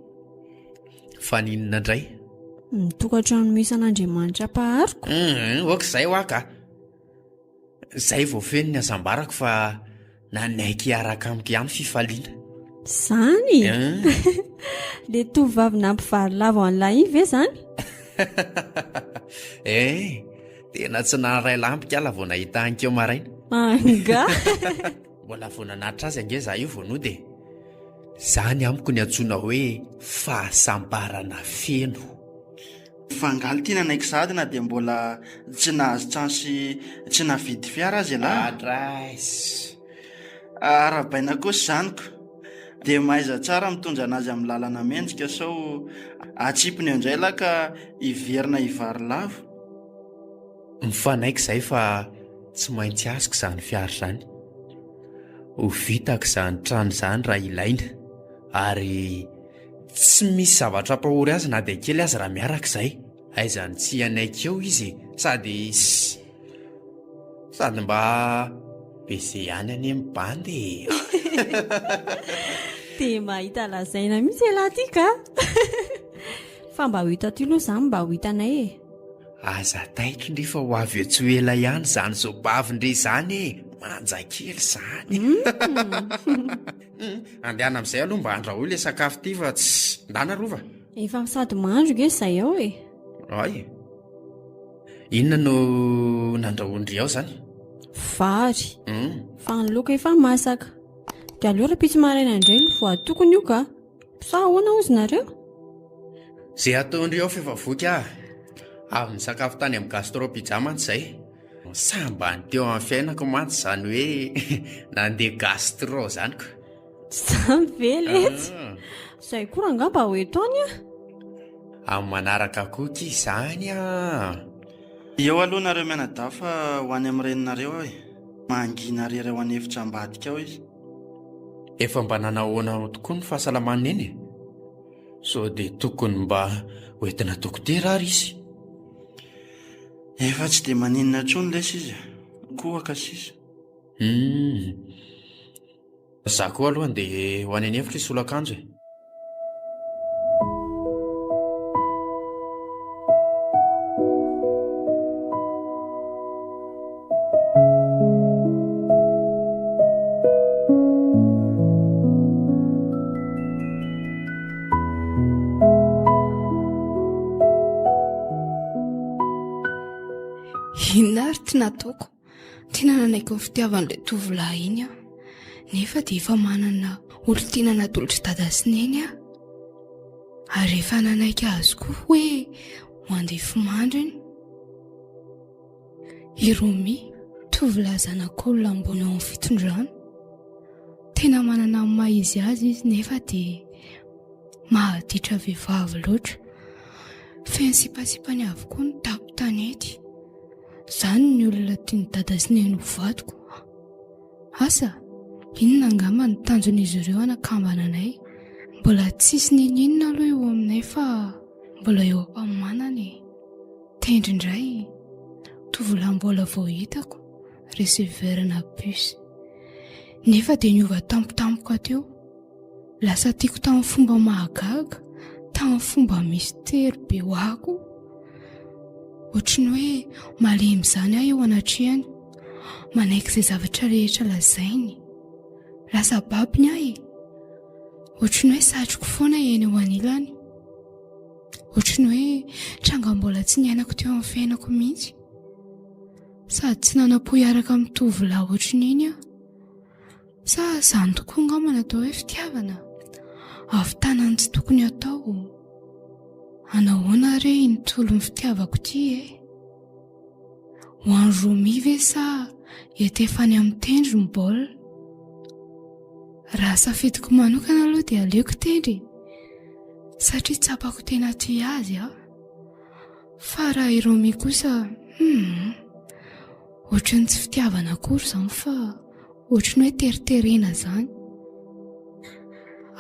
Fa n'inona indray? Ny tokantrano misy an'Andriamanitra Mpahariko. Hum, ok izay hoa ka. Izay vao feno ny hasambarako fa nanaiky hiaraka amiko ihany fifaliana. Zany? Le tovovavy nampivary lavo an'lah iny ve zany? Eh, tena tsy naharay lampy kala vao nahita ankeo maraina. Anga? Mbola vao nanatitra azy ange za io vao nody e. Zany amiko ny antsoina hoe fahasambarana feno. Fa angaha ity nanaiky sahady na dia mbola tsy nahazo chance tsy nahavidy fiara aza ialahy? Adraiss. Arahabaina kosa izany ko. Dia mahaiza tsara mitondra anazy amin'ny lalana mendrika sao atsipiny eo indray lah ka hiverina hivary lava. Mifanaiky izay fa tsy maintsy azoko izany fiara izany. Ho vitako izany trano izany raha ilaina ary Tsy misy zavatra ampahory azy na dia kely aza raha miaraka izay. Aiza no tsy hanaiky eo izy e! Sady sady mba baiser ihany anie ny bandy e! Dia mahita lazaina mihitsy ialahy ity ka! Fa mba ho hita aty aloha izany mba ho hitanay e! Aza taitra ndry fa ho avy eo tsy ho ela ihany izany zobavy ndry izany e! Manja kely izany! Andehana amin'izay aloha mba andrahoy ilay sakafo ity fa tsy ndana rova. Efa sady mahandro nge izay ao e. Ay. Inona no nandrahoan-dry ao izany? Vary. Fa ny laoka efa masaka. Dia aleo rahampitso maraina indray no voatokony io ka. Sa ahoana hozy nareo? Izay ataon-dry ao f'efa voky aho. Avy nisakafo tany amin'ny Gastro Pizza mantsy izay. Sambany teo amin'ny fiainako mantsy izany hoe nandeha gastro izany ko. Izany ve letsy? Izay koa rangaha mba ho eto any ah. Amin'ny manaraka koa ity izany ah. Eo aloha nareo mianadahy fa ho any amin'ny reninareo aho e. Mangina irery ao an'efitra ambadika ao izy. Efa mba nanahoana tokoa ny fahasalaman'i Neny e? Sao dia tokony mba hoentina dokotera ary izy? Efa tsy dia maninona intsony lesy izy e. Kohaka sisa. Hum. Za koa aloha andeha ho any an'efitra hisolo akanjo e. Inona ary ty nataoko? Tena nanaiky ny fitiavan'ilay tovolahy iny aho. Nefa dia efa manana olon-tiana natolotr'i dada sy neny aho. Ary efa nanaiky azy koa hoe ho andefimandriny. I Romy, tovolahy zanak'olona ambony ao amin'ny fitondrana. Tena manana ny maha izy azy izy nefa dia mahaditra vehivavy loatra. Feno sipasipany avokoa ny tampon-tanety. Izany ny olona tian'i dada sy neny ho vadiko. Asa, inona angamba ny tanjon'izy ireo hanakambana anay? Mbola tsisy n'inon'inona aloha eo aminay fa mbola eo am-panomanana e. Tendry indray, tovolahy mbola vao hitako, receveur-na bus. Nefa dia niova tampotampoka teo. Lasa tiako tamin'ny fomba mahagaga, tamin'ny fomba mistery be ho ahy koa. Ohatry ny hoe malemy izany aho eo anatrehany, manaiky izay zavatra rehetra lazainy. Lasa babony aho e. Ohatry ny hoe satriko foana eny eo anilany. Ohatry ny hoe tranga mbola tsy niainako teo amin'ny fiainako mihitsy. Sady tsy nanam-po hiaraka amin'ny tovolahy ohatry ny iny aho. Sa izany tokoa angamba no atao hoe fitiavana? Ahavitana ny tsy tokony hatao. Anahoana re iny tolon'ny fitiavako ity e? Ho an'i Romy ve sa hiantefa any amin'ny tendry ny baolina? Raha safidiko manokana aloha dia aleoko tendry e! Satria tsapako tena tia azy aho. Fa raha i Romy kosa, hum, ohatran'ny tsy fitiavana akory izany fa ohatran'ny hoe teriterena izany.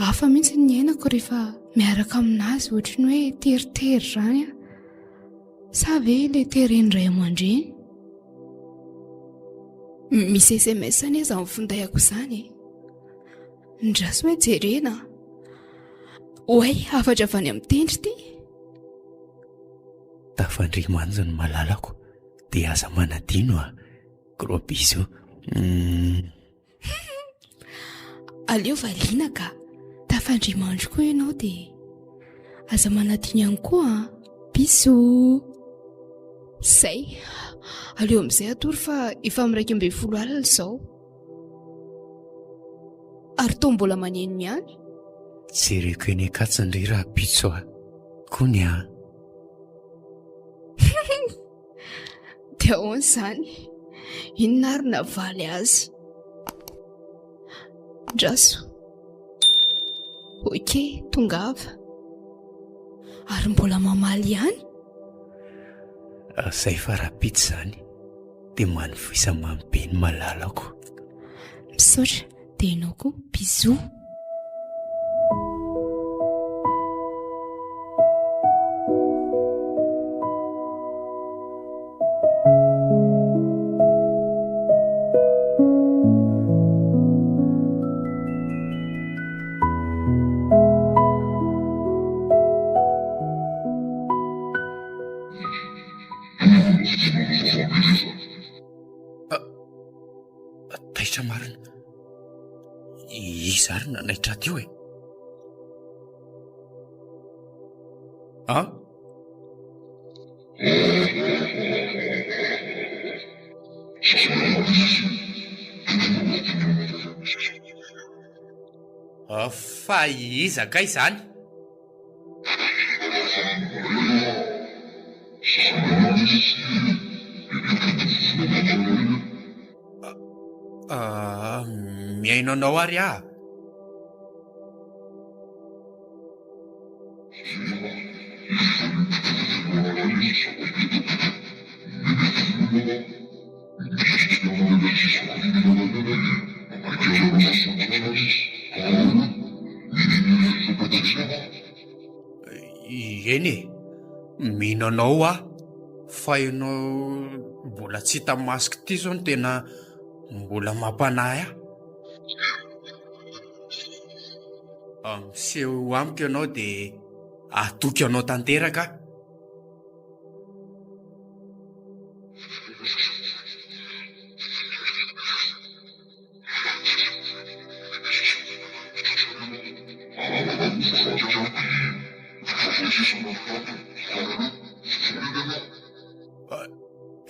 Hafa mihitsy ny ainako rehefa miaraka aminazy, ohatran'ny hoe teritery izany aho. Sa ve ilay teren'ny ray aman-dreny? Misy SMS anie izany findaiko izany e. Ndraso hoe jerena. Oay, hafatra avy any amin'ny tendry ity. Tafandria mantsy ny malalako dia aza manadino a. Gros bisous. Mm. Aleo valiana ka. Tafandria mandry koa ianao dia aza manadino ihany koa an. Bisous. Zay. Aleo amin'izay atory fa efa amin'ny 11 alina izao. Ary toa mbola maneno ihany. Jereko eny Ankatso ndry rahampitso a. Kony a. Dia ahoana izany? Inona ary navaly azy? Ndraso. Ok, tongava. Ary mbola mamaly ihany? Zay fa rahampitso izany. Dia manovoisa mamy be ny malalako. Misaotra, dia ianao koa, bisous. Taitra marina. Iza ary nanaitra teo e? An? Fa iza kay izany? Mihaino anao ary aho. Eny e, mino anao aho fa ianao mbola tsy hita masoko ity izao no tena mbola mampanahy ahy. Miseho amiko ianao dia hatoky anao tanteraka aho.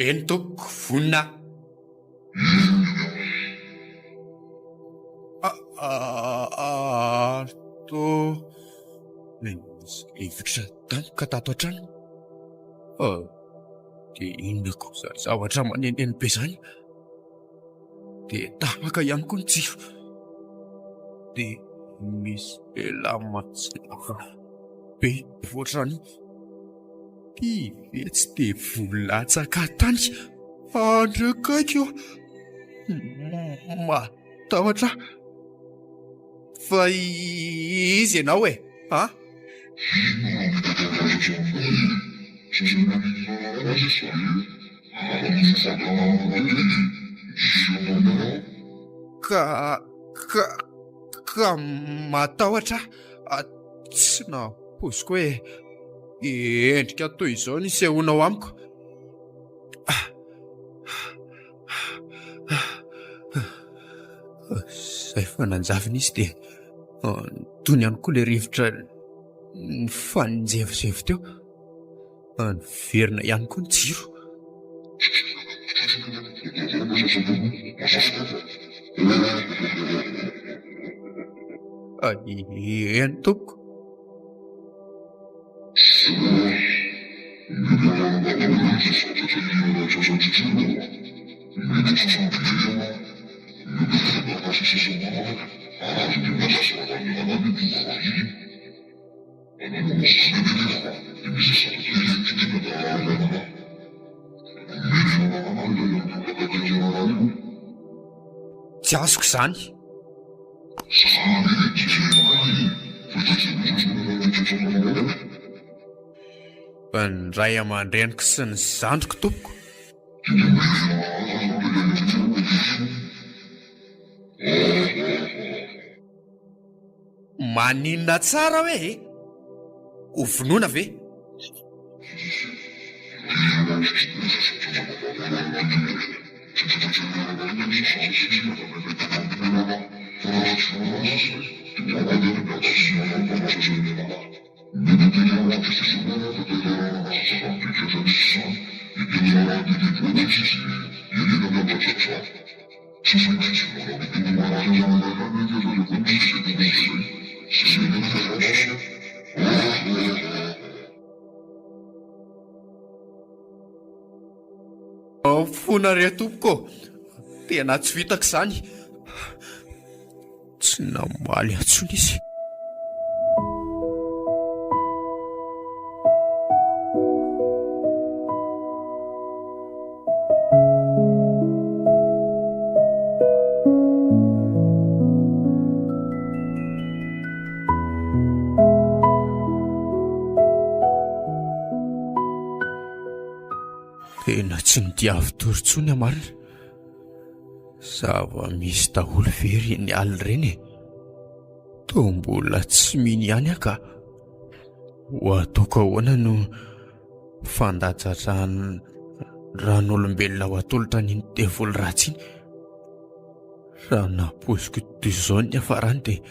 Eny tompoko, vonona aho. Ary toa nisy rivotra tampoka tato an-trano. Dia inona koa izany zavatra maneneno be izany? Dia tapaka ihany koa ny jiro. Dia misy lehilahy matsiravina be ohatran'ny ity ve tsy devoly latsaka tany? Andry akaiky io. Matahotra aho. Fa iza ianao e? A? Ka, ka, ka matahotra aho. Tsy nampoiziko hoe endrika toy izao ny hisehoanao amiko. Izay fa nanjavona izy dia nitony ihany koa ilay rivotra nifaninjevozevo teo. Niverina ihany koa ny jiro. Eny tompoko. Tsy azoko izany. Ny ray aman-dreniko sy ny zandriko tompoko. Maninona tsara hoe e? Ho vonoina ve? Fona re tompoko ô! Tena tsy vitako izany. Tsy namaly ahy intsony izy. Tena tsy nodiavy tory intsony aho marina. Zava-misy daholo ve ireny alina ireny e? Toa mbola tsy mino ihany aho ka. Ho ataoko ahoana no fandatsadrany ran'olombelona ho atolotra an'iny devoly ratsy iny? Raha nampoiziko toy izao ny niafarany dia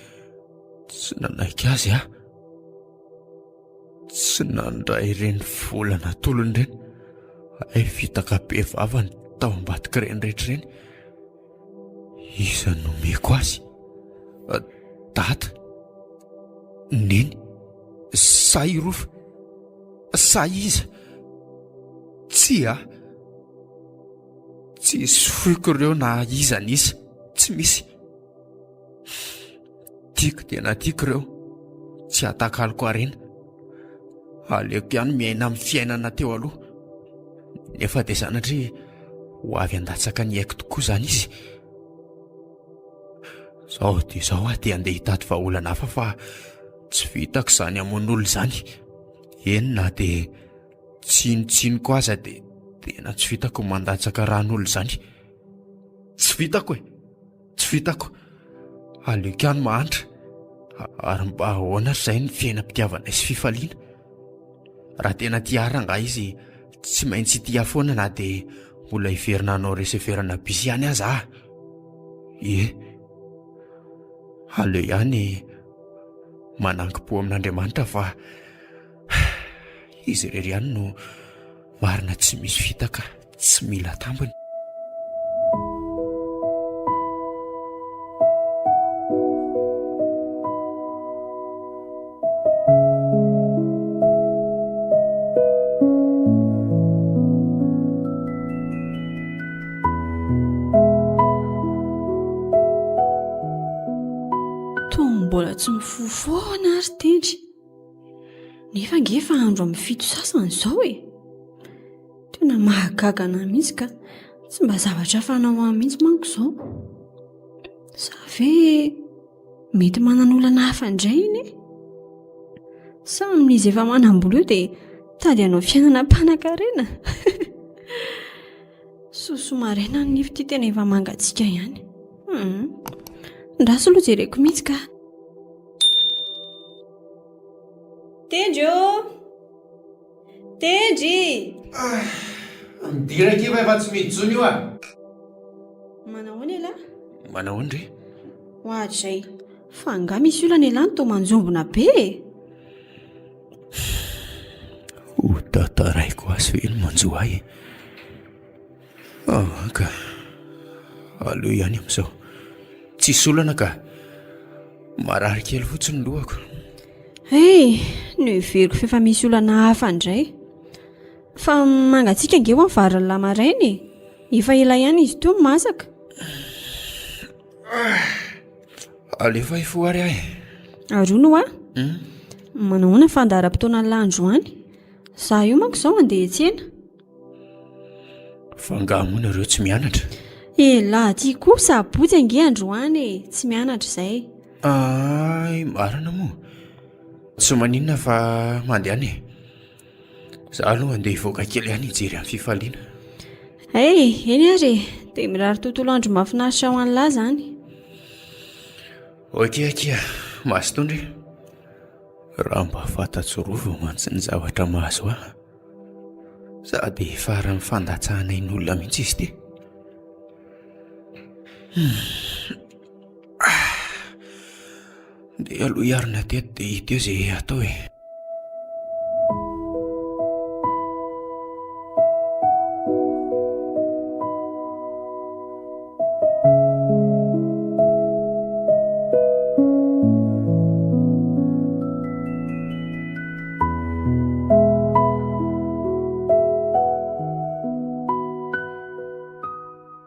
tsy nanaiky azy aho. Tsy nandray ireny vola natolony ireny. Hay fitaka be vava ny tao ambadik'ireny rehetra ireny. Iza no omeko azy? Dada? Neny? Sa i Rofa? Sa iza? Tsia! Tsisy foiko ireo na iza n'iza. Tsy misy. Tiako tena tiako ireo. Tsy atakaloko harena. Aleoko ihany miaina amin'ny fiainana teo aloha. Nefa dia sanatria ho avy handatsaka ny aiko tokoa izany izy. Izao dia izao aho dia handeha hitady vahaolana hafa fa tsy vitako izany hamono olona izany. Eny na dia tsinontsinoko aza dia tena tsy vitako ny mandatsaka ràn'olona izany. Tsy vitako e! Tsy vitako. Aleoko ihany mahantra. Ary mba ahoana ry izay ny fiainam-pitiavanay sy fifaliana? Raha tena tia ahy rangahy izy, tsy maintsy hitia ahy foana na dia mbola hiverina hanao receverana bus ihany aza aho. Ie. Aleo ihany manankim-po amin'Andriamanitra fa izy irery ihany no marina tsy misy fitaka. Tsy mila tambiny. Toa mbola tsy mifoha foana ary Tendry. Nefa ange efa andro amin'ny fito sasany izao e. Tena mahagaga anah mihitsy ka. Tsy mba zavatra fanao ahy mihitsy manko izao. Sa ve mety manana olana hafa indray iny e? Sa amin'izy efa manam-bola io dia tady hanao fiainana mpanankarena? Sosoa maraina ny nify ity tena efa mangatsiaka ihany. Hmm. Ndraso aloha jereko mihitsy ka. Tendry ô! Tendry! Ah, midira akia fa efa tsy mihidy intsony io ah. Manahoana ialahy? Manahoana re? Oadray, fa angaha misy olana ialahy no toa manjombona be e? Ho tantaraiko azy ve ny manjo ahy e? Ah ka, aleo ihany amin'izao. Tsisy olana ka. Marary kely fotsiny ny lohako. Hey, noheveriko f'efa misy olana hafa indray. Fa mangatsiaka ange ho ny vary lahy maraina e. Efa ela ihany izy ity no masaka. Alefa hifoha ary aho e. Ary hono hoa? Hmm? Manahoana fandaharam-potoana lahy androany? Za io manko izao handeha hiantsena. Fa angaha moa nareo tsy mianatra? Elah ty koa sabotsy ange androany e, tsy mianatra izay. Ay, marina moa. Tsy maninona fa mandehana e. Za aloha andeha hivoaka kely ihany hijery an'i Fifaliana. Hey, eny ary e, dia mirary tontolo andro mahafinaritra ho an'lah izany. Ok akia, mazotoa ndry. Raha mba fantatro Rova mantsy ny zavatra mahazo ahy. Sady faran'ny fandatsahana ain'olona mihitsy izy ity. Hmm. Ndeha aloha hiarina teto dia hita eo izay atao e.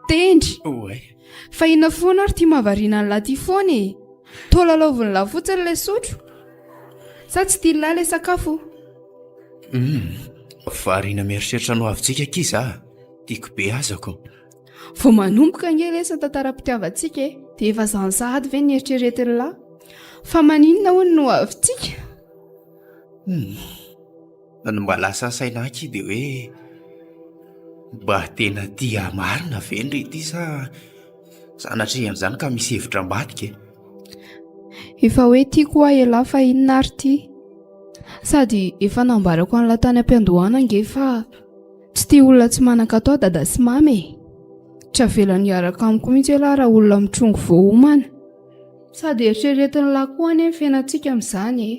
Tendry! Oay. Fa inona foana ary ity mahavariana an'lah ty foana e? Toa lalaovin'lah fotsiny ilay sotro? Sa tsy tian'lah ilay sakafo? Hum, variana mieritreritra ny hoavintsika akia za. Tiako be azako. Vao manomboka ange lesy ny tantaram-pitiavantsika e, dia efa zany sahady ve ny eritreretin'lah? Fa maninona hono no avintsika? Hum, ny mba lasa saina aky dia hoe mba tena tia marina ve ndry ity sa sanatria an'izany ka misy hevitra ambadika e? Efa hoe tiako hoa elah fa inona ary ity? Sady efa nambarako an'lah tany am-piandohana ange fa Tsy tia olona tsy manan-katao dada sy mama e! Tsy avelany hiaraka amiko mihitsy ialahy raha olona mitrongy vao homana. Sady eritreretin'lah koa anie ny fiainantsika amin'izany e!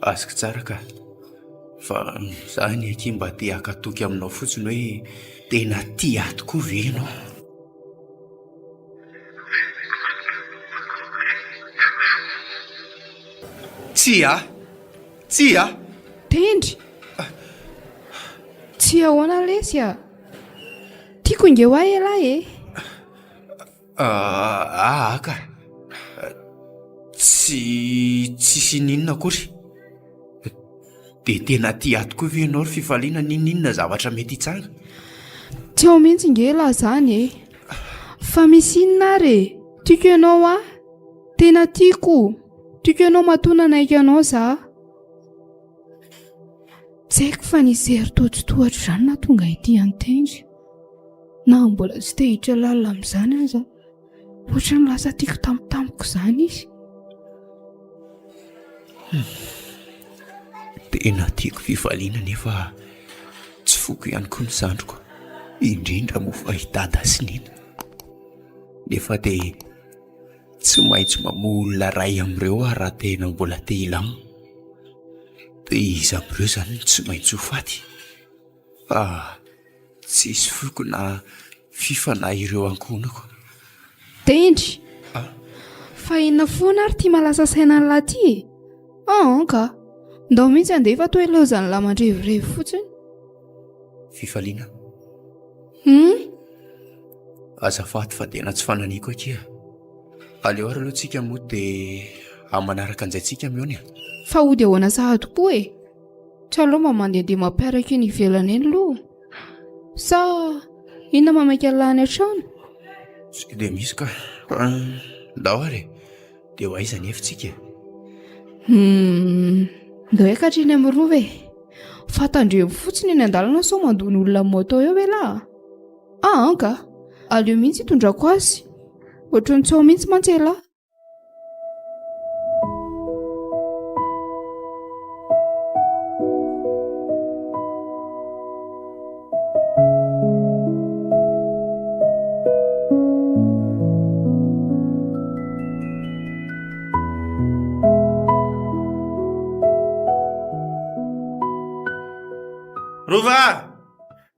Azoko tsara ka. Fa za anie akia mba te haka toky aminao fotsiny hoe tena tia ahy tokoa ve ianao? Tsia! Tsia! Tendry! Tsy ahoana lesy a! Tiako ange hoa elah e! Aa ka! Tsy tsisy ininona akory. Dia tena tia ahy tokoa ve ianao ry Fifaliana n'inon'inona zavatra mety hitsanga? Tsy ao mihitsy nge lah zany e! Fa misy inona ary e? Tiako ianao ah! Tena tiako! Tiako ianao matoa nanaiky anao za. Tsy haiko fa nisy hery toa tsy tohatra izany nahatonga ity an'i-Tendry. Na mbola tsy te hiditra lalina amin'izany aza, ohatran'ny lasa tiako tampotampoka izany izy. Tena tiako fifaliana nefa tsy foko ihany koa ny zandriko, indrindra moa fa i Dada sy Nina. Nefa dia tsy maintsy mamoa olona iray amin'ireo aho raha tena mbola te hilamina. Dia iza amin'ireo izany no tsy maintsy ho faty? Ah! Tsisy foko na fifa na ireo ankohonako. Tendry! Fa inona foana ary ity mahalasa saina an'lah ty e? Aa ka! Ndao mihitsy andeha fa toa ilaozan'lah mandrevirevy fotsiny. Fifaliana. Hum? Azafady fa tena tsy fananiako akia. Aleo ary aloha tsika mody dia amin'ny manaraka an'izay tsika mihaona e. Fa hody ahoana sahady koa e? Tsy aleo mba mandehandeha mampiaraka eny ivelany eny aloha? Sa inona mamaika an'lah any an-trano? Tsy dia misy ka. Ndao ary e. Dia ho aiza anefa tsika e? Hum, ndao hiakatra eny amin'ny rova e. Fa tandremo fotsiny eny an-dalana sao mandona olona amin'ny moto eo elah. Ah ka, aleo mihitsy hitondrako azy. Ohatran'ny tsy ao mihitsy mantsy elah. Rova!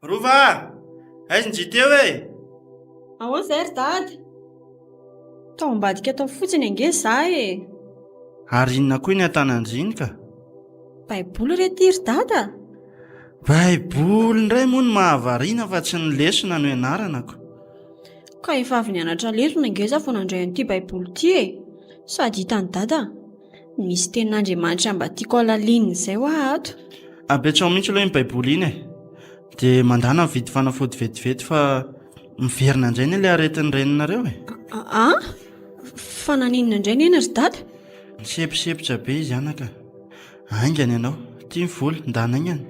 Rova! Aiza njy teo e? Ahoana izay ry dada? Tao ambadika tao fotsiny ange za e! Ary inona koa iny an-tananjy iny ka? Baiboly re ity ry dada? Baiboly indray moa no mahavariana fa tsy ny lesona no ianarana ko. Ka efa avy nianatra lesona ange za vao nandray an'ity baiboly ity e! Sady hitan'i dada, misy tenin'Andriamanitra mba tiako halalinina izay hoa ato. Abetsao mihitsy aloha iny baiboly iny e! Dia mandàna mividy fanafody vetivety fa miverina indray anie ilay aretin'ny reninareo e! Aa! Fa naninona indray neny ry dada? Miseposepotra be izy anaka. Haingana ianao. Ity ny vola, ndana haingana.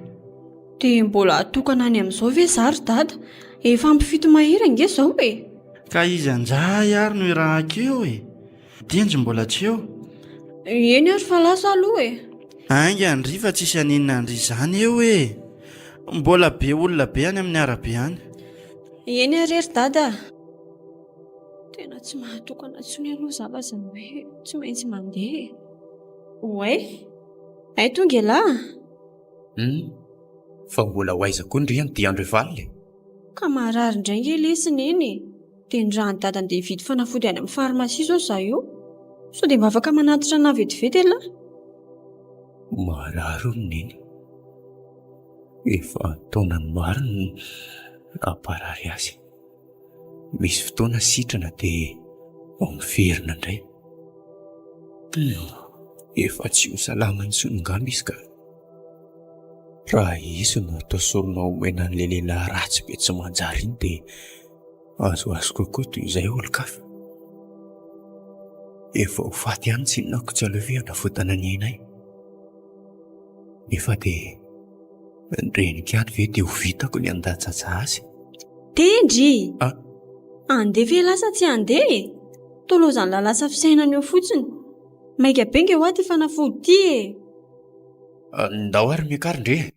Dia mbola hatokana any amin'izao ve za ry dada? Efa ampy fito mahery ange izao e! Ka iza njay ary no irahako eo e? Dianjy mbola tsy eo. Eny ary fa lasa aloha e! Haingana ndry fa tsisy haninona ndry izany eo e! Mbola be olona be any amin'ny arabe any. Eny ary ry dada a! Tena tsy mahatokana intsony aloha za fa izany hoe tsy maintsy mandeha e! Oay! Hay tonga ialahy a! Hum! Fa mbola ho aiza koa ndry amin'ity andro efa alina e? Ka marary indray nge lesy neny e! Dia nirahan'i dada andeha hividy fanafody any amin'ny pharmacie izao za io. Sao dia mba afaka manatitra anah vetivety ialahy? Marary hono neny. Efa an-taonany maro no namparary azy. Misy fotoana sitrana dia vao miverina indray. Hum, efa tsy ho salama intsony angamba izy ka. Raha izy no atao sorona omena an'ilay lehilahy ratsy be tsy manjary iny dia azoazo kokoa toy izay olon-kafa. Efa ho faty ihany tsinona ko tsy aleo ve hanavotana ny ainay. Nefa dia ny reniko ihany ve dia ho vitako ny handatsatsa azy? Tendry! Ah! Andeha ve ialahy sa tsy handeha e? Toa lozan'lah lasa fisainana eo fotsiny. Maika be nge hoa ty fanafody ty e! Ndao ary miakary ndry e!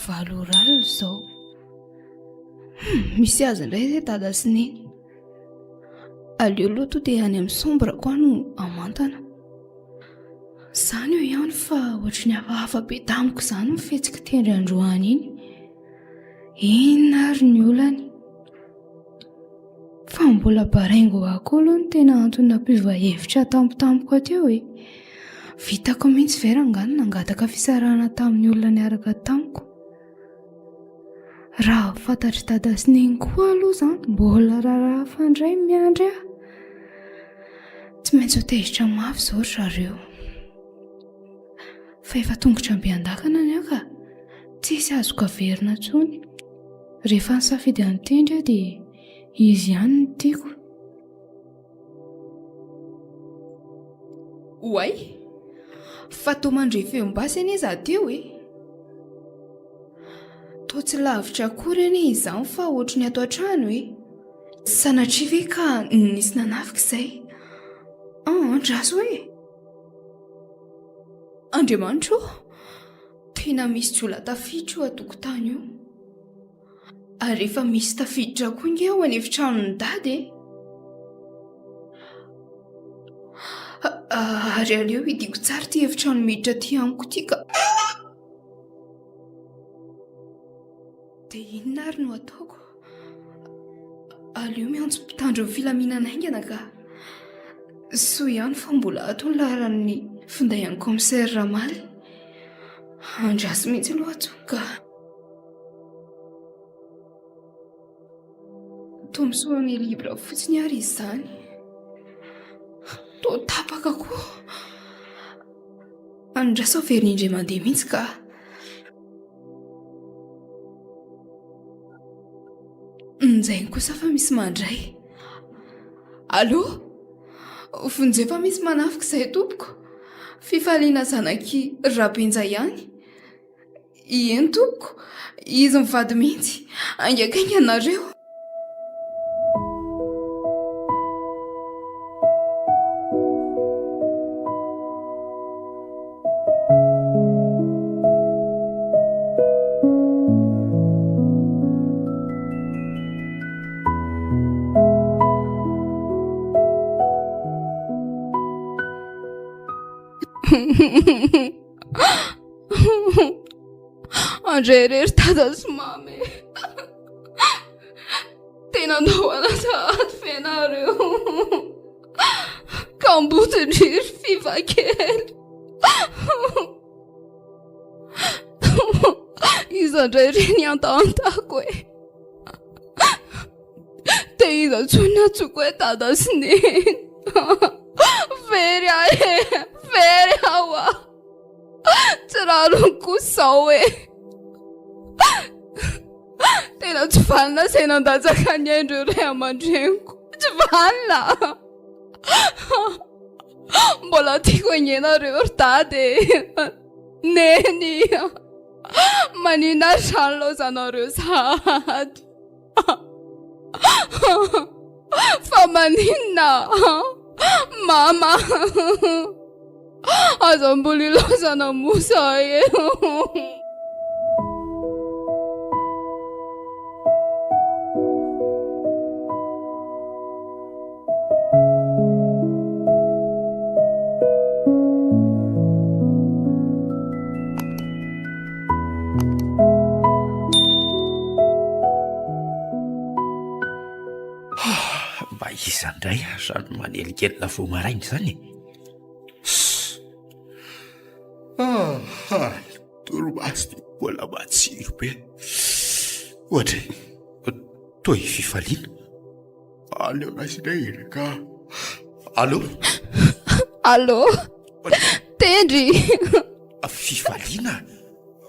Valo ora alina izao. Hum, misy azy indray izay dada sy neny. Aleo aloha to dia any amin'ny chambre ko no hamantana. Izany eo ihany fa ohatry ny hafahafa be tamiko izany ny fihetsiky Tendry androany iny. Inona ary ny olany? Fa mbola baraingo ahy koa aloha no tena antony nampiova hevitra tampotampoka teo e. Vitako mihitsy ve rangahy ny nangataka fisarahana tamin'ny olona niaraka tamiko? Raha fantatr'i dada sy neny koa aloha izany mbola raharaha hafa indray ny miandry ahy. Tsy maintsy ho tezitra mafy izao ry zareo. Fa efa tongotra mby an-dakana ny ahy ka. Tsisy azoko averina intsony. Rehefa nisafidy an'i Tendry aho dia izy ihany no tiako. Oay! Fa toa mandre feom-basy anie izaho teo e! Toa tsy lavitra akory anie izany fa ohatry ny ato an-trano e! Sanatria ve ka nisy nanafika izay? Andraso e! Andriamanitra ô! Tena misy jiolahy tafiditra io an-tokotany io. Ary efa misy tafiditra koa nge ao an'efitranon'i Dada e. Ary aleo hidiako tsara ity efitrano miditra aty amiko ity ka. Dia inona ary no ataoko? Aleo miantso mpitandro ny filaminana haingana ka. Soa ihany fa mbola ato ny laharan'ny finday an'i commissaire Ramaly. Andraso mihitsy aloha antsoiko ka. Toa misoa libre fotsiny ary izy izany. Toa tapaka koa. Andraso averina indray mandeha mihitsy ka. Njainy kosa fa misy mandray. Allô? Vonjeo fa misy manafika izay tompoko. Fifaliana zanak'i Rabenja ihany. Eny tompoko, izy mivady mihitsy. Haingakainga nareo. Andray irery dada sy mama e. Tena andao hanasa ady ve nareo? Kamboty ndry ry fiva kely. Iza ndray re ny antahantako e? Dia iza intsony no antsoiko hoe dada sy neny? Very aho e! Very aho ah! Tsy rariny kosa izao e! Tena tsy vanona izay nandatsaka ny ain-dreo ray aman-dreniko. Tsy vanona! Mbola tiako ange nareo ry dada e! Neny! Maninona ary izany laozanareo sahady? Fa maninona? Mama! Aza mbola ilaozana mosa e! Mba iza indray ary izany manelingelina vao maraina izany e? Ah, torimaso dia mbola matsiro be. Ohatra e, toa i fifaliana. Aleo lasa indray e, ka. Allô? Allô? Tendry! Fifaliana?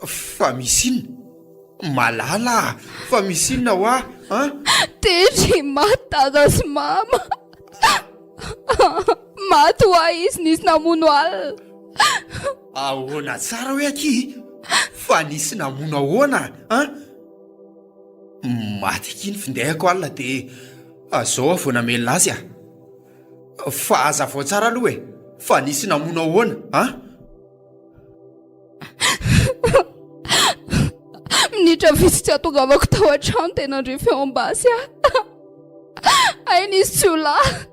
Fa misy inona? Malala, fa misy inona hoa an? Tendry, maty dada sy mama. Maty hoa izy nisy namono alina. Ahoana tsara hoe akia? Fa nisy namono ahoana an? Maty akia ny findaiko alina dia zao aho vao namelona azy ah. Fa hazavao tsara aloha e, fa nisy namono ahoana an? Minitra vitsy tsy hahatongavako tao an-trano dia nandre feom-basy aho. Hay nisy jiolahy.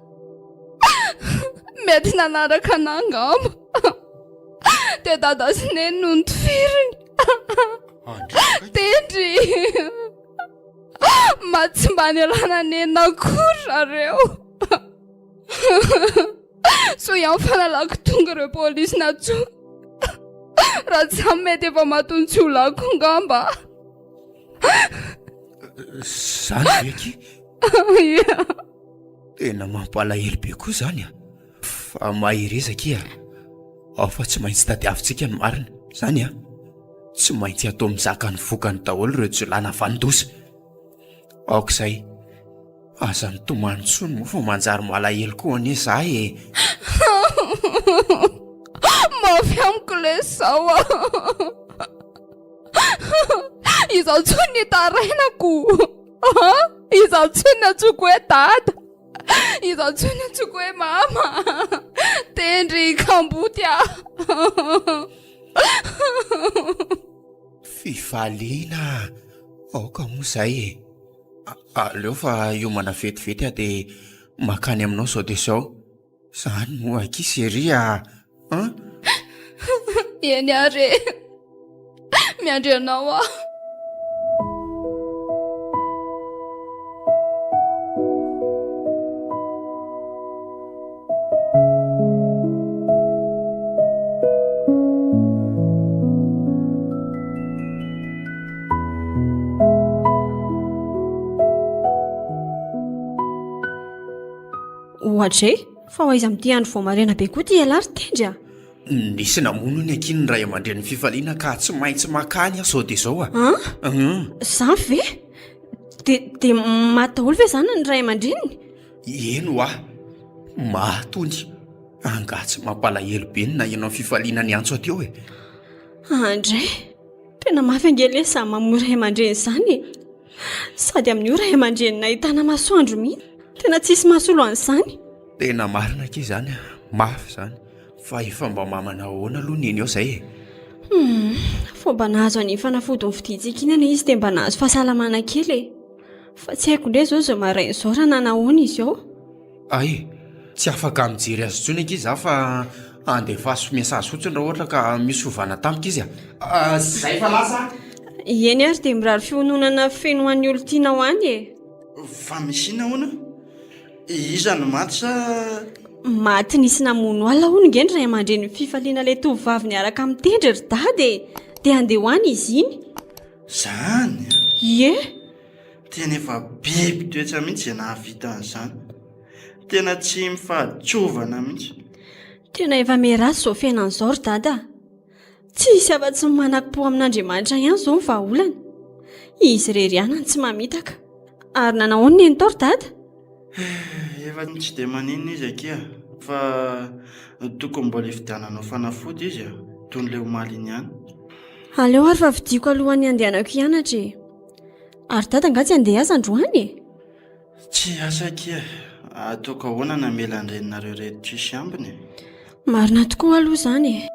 Mety nanaraka anà angamba. Dia dada sy neny no notifiriny. Tendry. Maty tsy mba nialana nenina akory zareo. Soa ihany fa nalaky tonga ireo polisy nantsoiko. Raha tsy izany mety efa matin'ny jiolahy koa angamba. Zany ve akia? Ia. Tena mampalahelo be koa izany a. Fa mahereza akia. Ao fa tsy maintsy tadiavintsika ny marina. Zany a. Tsy maintsy atao mizaka ny vokany daholo ireo jiolahy navanon-doza. Aoka izay. Aza mitomany intsony moa fa manjary malahelo koa anie za e. Mafy amiko lesy zao a. Izaho intsony ny hitarainako. Izaho intsony ny antsoiko hoe dada. Izaho intsony ny antsoiko hoe mama. Tendry kamboty aho. Fifaliana, aoka moa izay e. Aleo fa hiomana vetivety aho dia mankany aminao izao dia izao. Izany moa akia chérie a! An? Eny ary e! Miandry anao aho. Ohatray, fa ho aiza amin'ity andro vao maraina be koa ity ialahy ry Tendry a? Nisy namono ny ankian'ny ray aman-drenin'i Fifaliana ka tsy maintsy makany aho sao dia izao a. An? Izany ve? Dia dia maty daholo ve izany ny ray aman-dreniny? Eny hoa, maty hono. Angaha tsy mampalahelo be ny naheno an'i Fifaliana niantso aty eo e? Andray, tena mafy ange lesy izany mamoy ray aman-dreny izany e! Sady amin'io ray aman-dreny nahitana masoandro mihitsy, tena tsisy mahasolo an'izany. Tena marina akia izany a, mafy izany. Fa efa mba mamana ahoana aloha neny ao izay e? Hum, vao mba nahazo an'iny fanafody novidiantsika iny anie izy dia mba nahazo fahasalamana kely e! Fa tsy haiko indray izao izao maraina izao raha nanahoana izy ao. Ay, tsy afaka mijery azy intsony ankizy za fa andefaso message fotsiny raha ohatra ka misy fiovana tampoka izy a. Zay fa lasa a. Eny ary dia mirary fiononana feno ho an'ny olon-tianao any e. Fa misy inona hono? Iza no maty sa. Maty nisy namono alina hono nge ny ray aman-drenin'i Fifaliana ilay tovovavy niaraka amin'ny tendry ry dada e! Dia handeha ho any izy iny. Zany a! Ie! Tena efa biby toetra mihitsy izay nahavita an'izany. Tena tsy mifaditrovana mihitsy. Tena efa miharatsy izao fiainana izao ry dada a! Tsy hisy afa-tsy ny manakimpo amin'Andriamanitra ihany izao ny vahaolana. Izy irery ihany no tsy mamitaka. Ary nanao ahoana neny tao ry dada? Efa tsy dia maninona izy akia fa tokony mbola hividiananao fanafody izy a, toy ny ilay omaly iny ihany. Aleo ary fa vidiako alohan'ny handehanako hianatra e! Ary dada angaha tsy handeha hiasa androany e? Tsy hiasa akia, ataoko ahoana namela ny reninareo ireto tsisy ambiny e? Marina tokoa aloha izany e!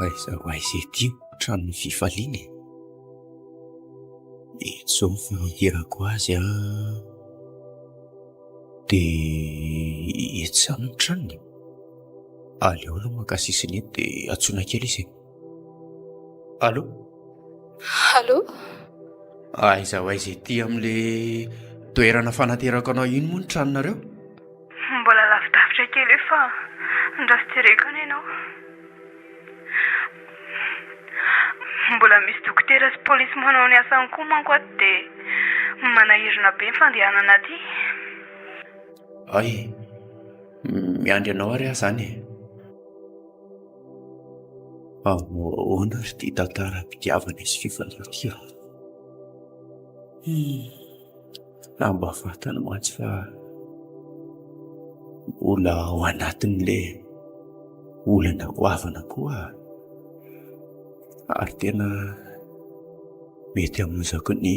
Aiza ho aiza ety tranon'ny fifaliana e? Eto izao ny fiandirako azy an, dia etsy izany ny tranony. Aleo aloha maka sisiny eto dia antsoina kely izy e. Allô? Allô? Aiza ho aiza ety amin'ilay toerana fanaterako anao iny moa ny tranonareo? Mbola lavidavitra kely eo fa andraso jereko any ianao. Mbola misy dokotera sy polisy manao ny asany koa manko ato dia manahirana be ny fandehanana aty. Hay, miandry anao ary aho izany e. Ahoana ary ity tantaram-pitiavana sy fifaliana ity a? Hum. Raha mba fantany mantsy fa mbola ao anatin'ilay. Olana goavana koa ary tena mety hamonjako ny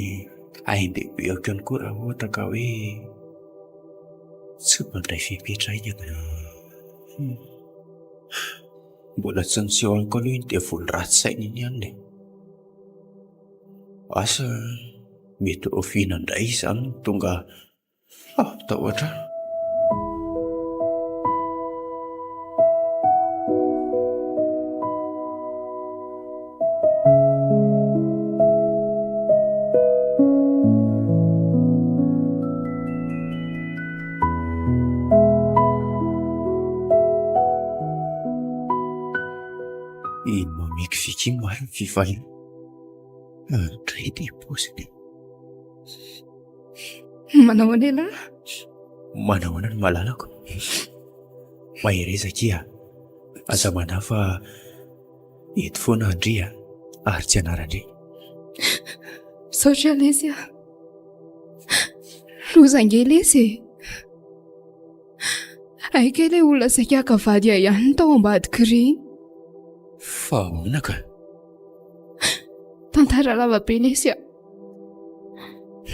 ain-dehibeko ihany koa raha ohatra ka hoe tsy mpandray fepetra haingana. Mbola tsy niseho amiko aloha iny devoly ratsy saina iny ihany e. Asa mety rahoviana indray izany no tonga Hampitahotra ahy. Iny mamikiviky iny marina ny fifaliana. Andray ty paoziny. Manao ahoana ialahy? Manao ahoana ny malalako? Mahereza akia. Aza manahy fa eto foana Andry a, ary tsy anaran-dry. Misaotra lesy a. Loza ange lesy e. Hay kay ilay olona saika haka vady ahy ihany no tao ambadik'ireny. Fa ahoana ka? Tantara lava be lesy a.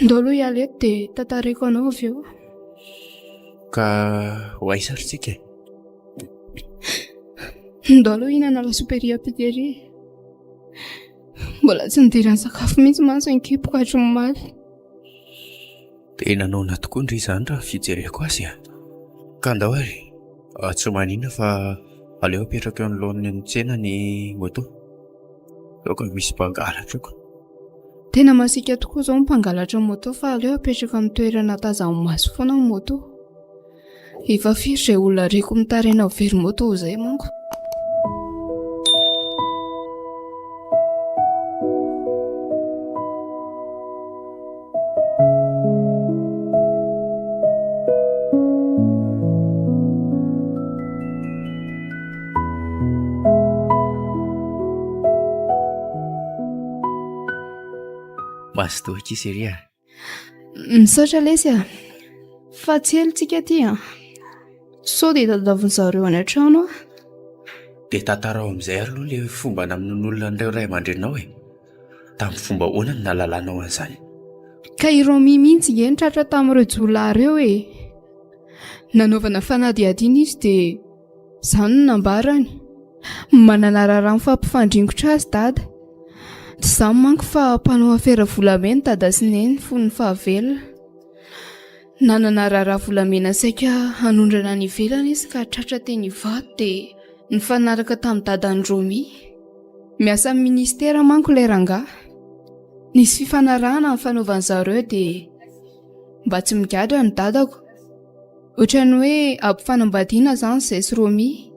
Ndao aloha hiala eto dia tantaraiko anao avy eo. Ka ho aiza ary tsika e? Ndao aloha hihinana lasopy ery ampita ery e. Mbola tsy nidiran'ny sakafo mihitsy mantsy ny kiboko hatry ny omaly. Tena noana tokoa ndry izany raha ny fijereko azy a! Ka ndao ary, tsy maninona fa aleo apetrako eo anoloan'ny tsena ny moto. Aoka misy mpangalatra ko. Tena masiaka tokoa izao ny mpangalatra moto fa aleo apetraka amin'ny toerana tazan'ny maso foana ny moto. Efa firy izay olona reko mitaraina ho very moto izay manko. Mazotoa akia chérie a. Misaotra lesy a. Fa tsy ela tsika aty a. Sao dia tadiavin'ny zareo any an-trano aho. Dia tantarao amin'izay ary aloha ilay fomba namonoan'olona an'ireo ray aman-dreninao e. Tamin'ny fomba ahoana no nahalalanao an'izany? Ka i Romy mihitsy nge no tratra tamin'ireo jiolahy ireo e. Nanaovana fanadihadiana izy dia izany no nambarany. Manana raharaha mifampifandringotra azy dada. Tsy izany manko fa mpanao afera volamena dada sy neny fony fahavelona. Nanana raharaha volamena saika hanondrana any ivelany izy ka tratra teny Ivato dia nifanaraka tamin'ny dadan'i Romy. Miasa amin'ny ministera manko ilay rangahy. Nisy fifanarahana nifanaovan'ny zareo dia mba tsy migadra ny dadako. Ohatran'ny hoe ampifanambadiana izany izay sy Romy.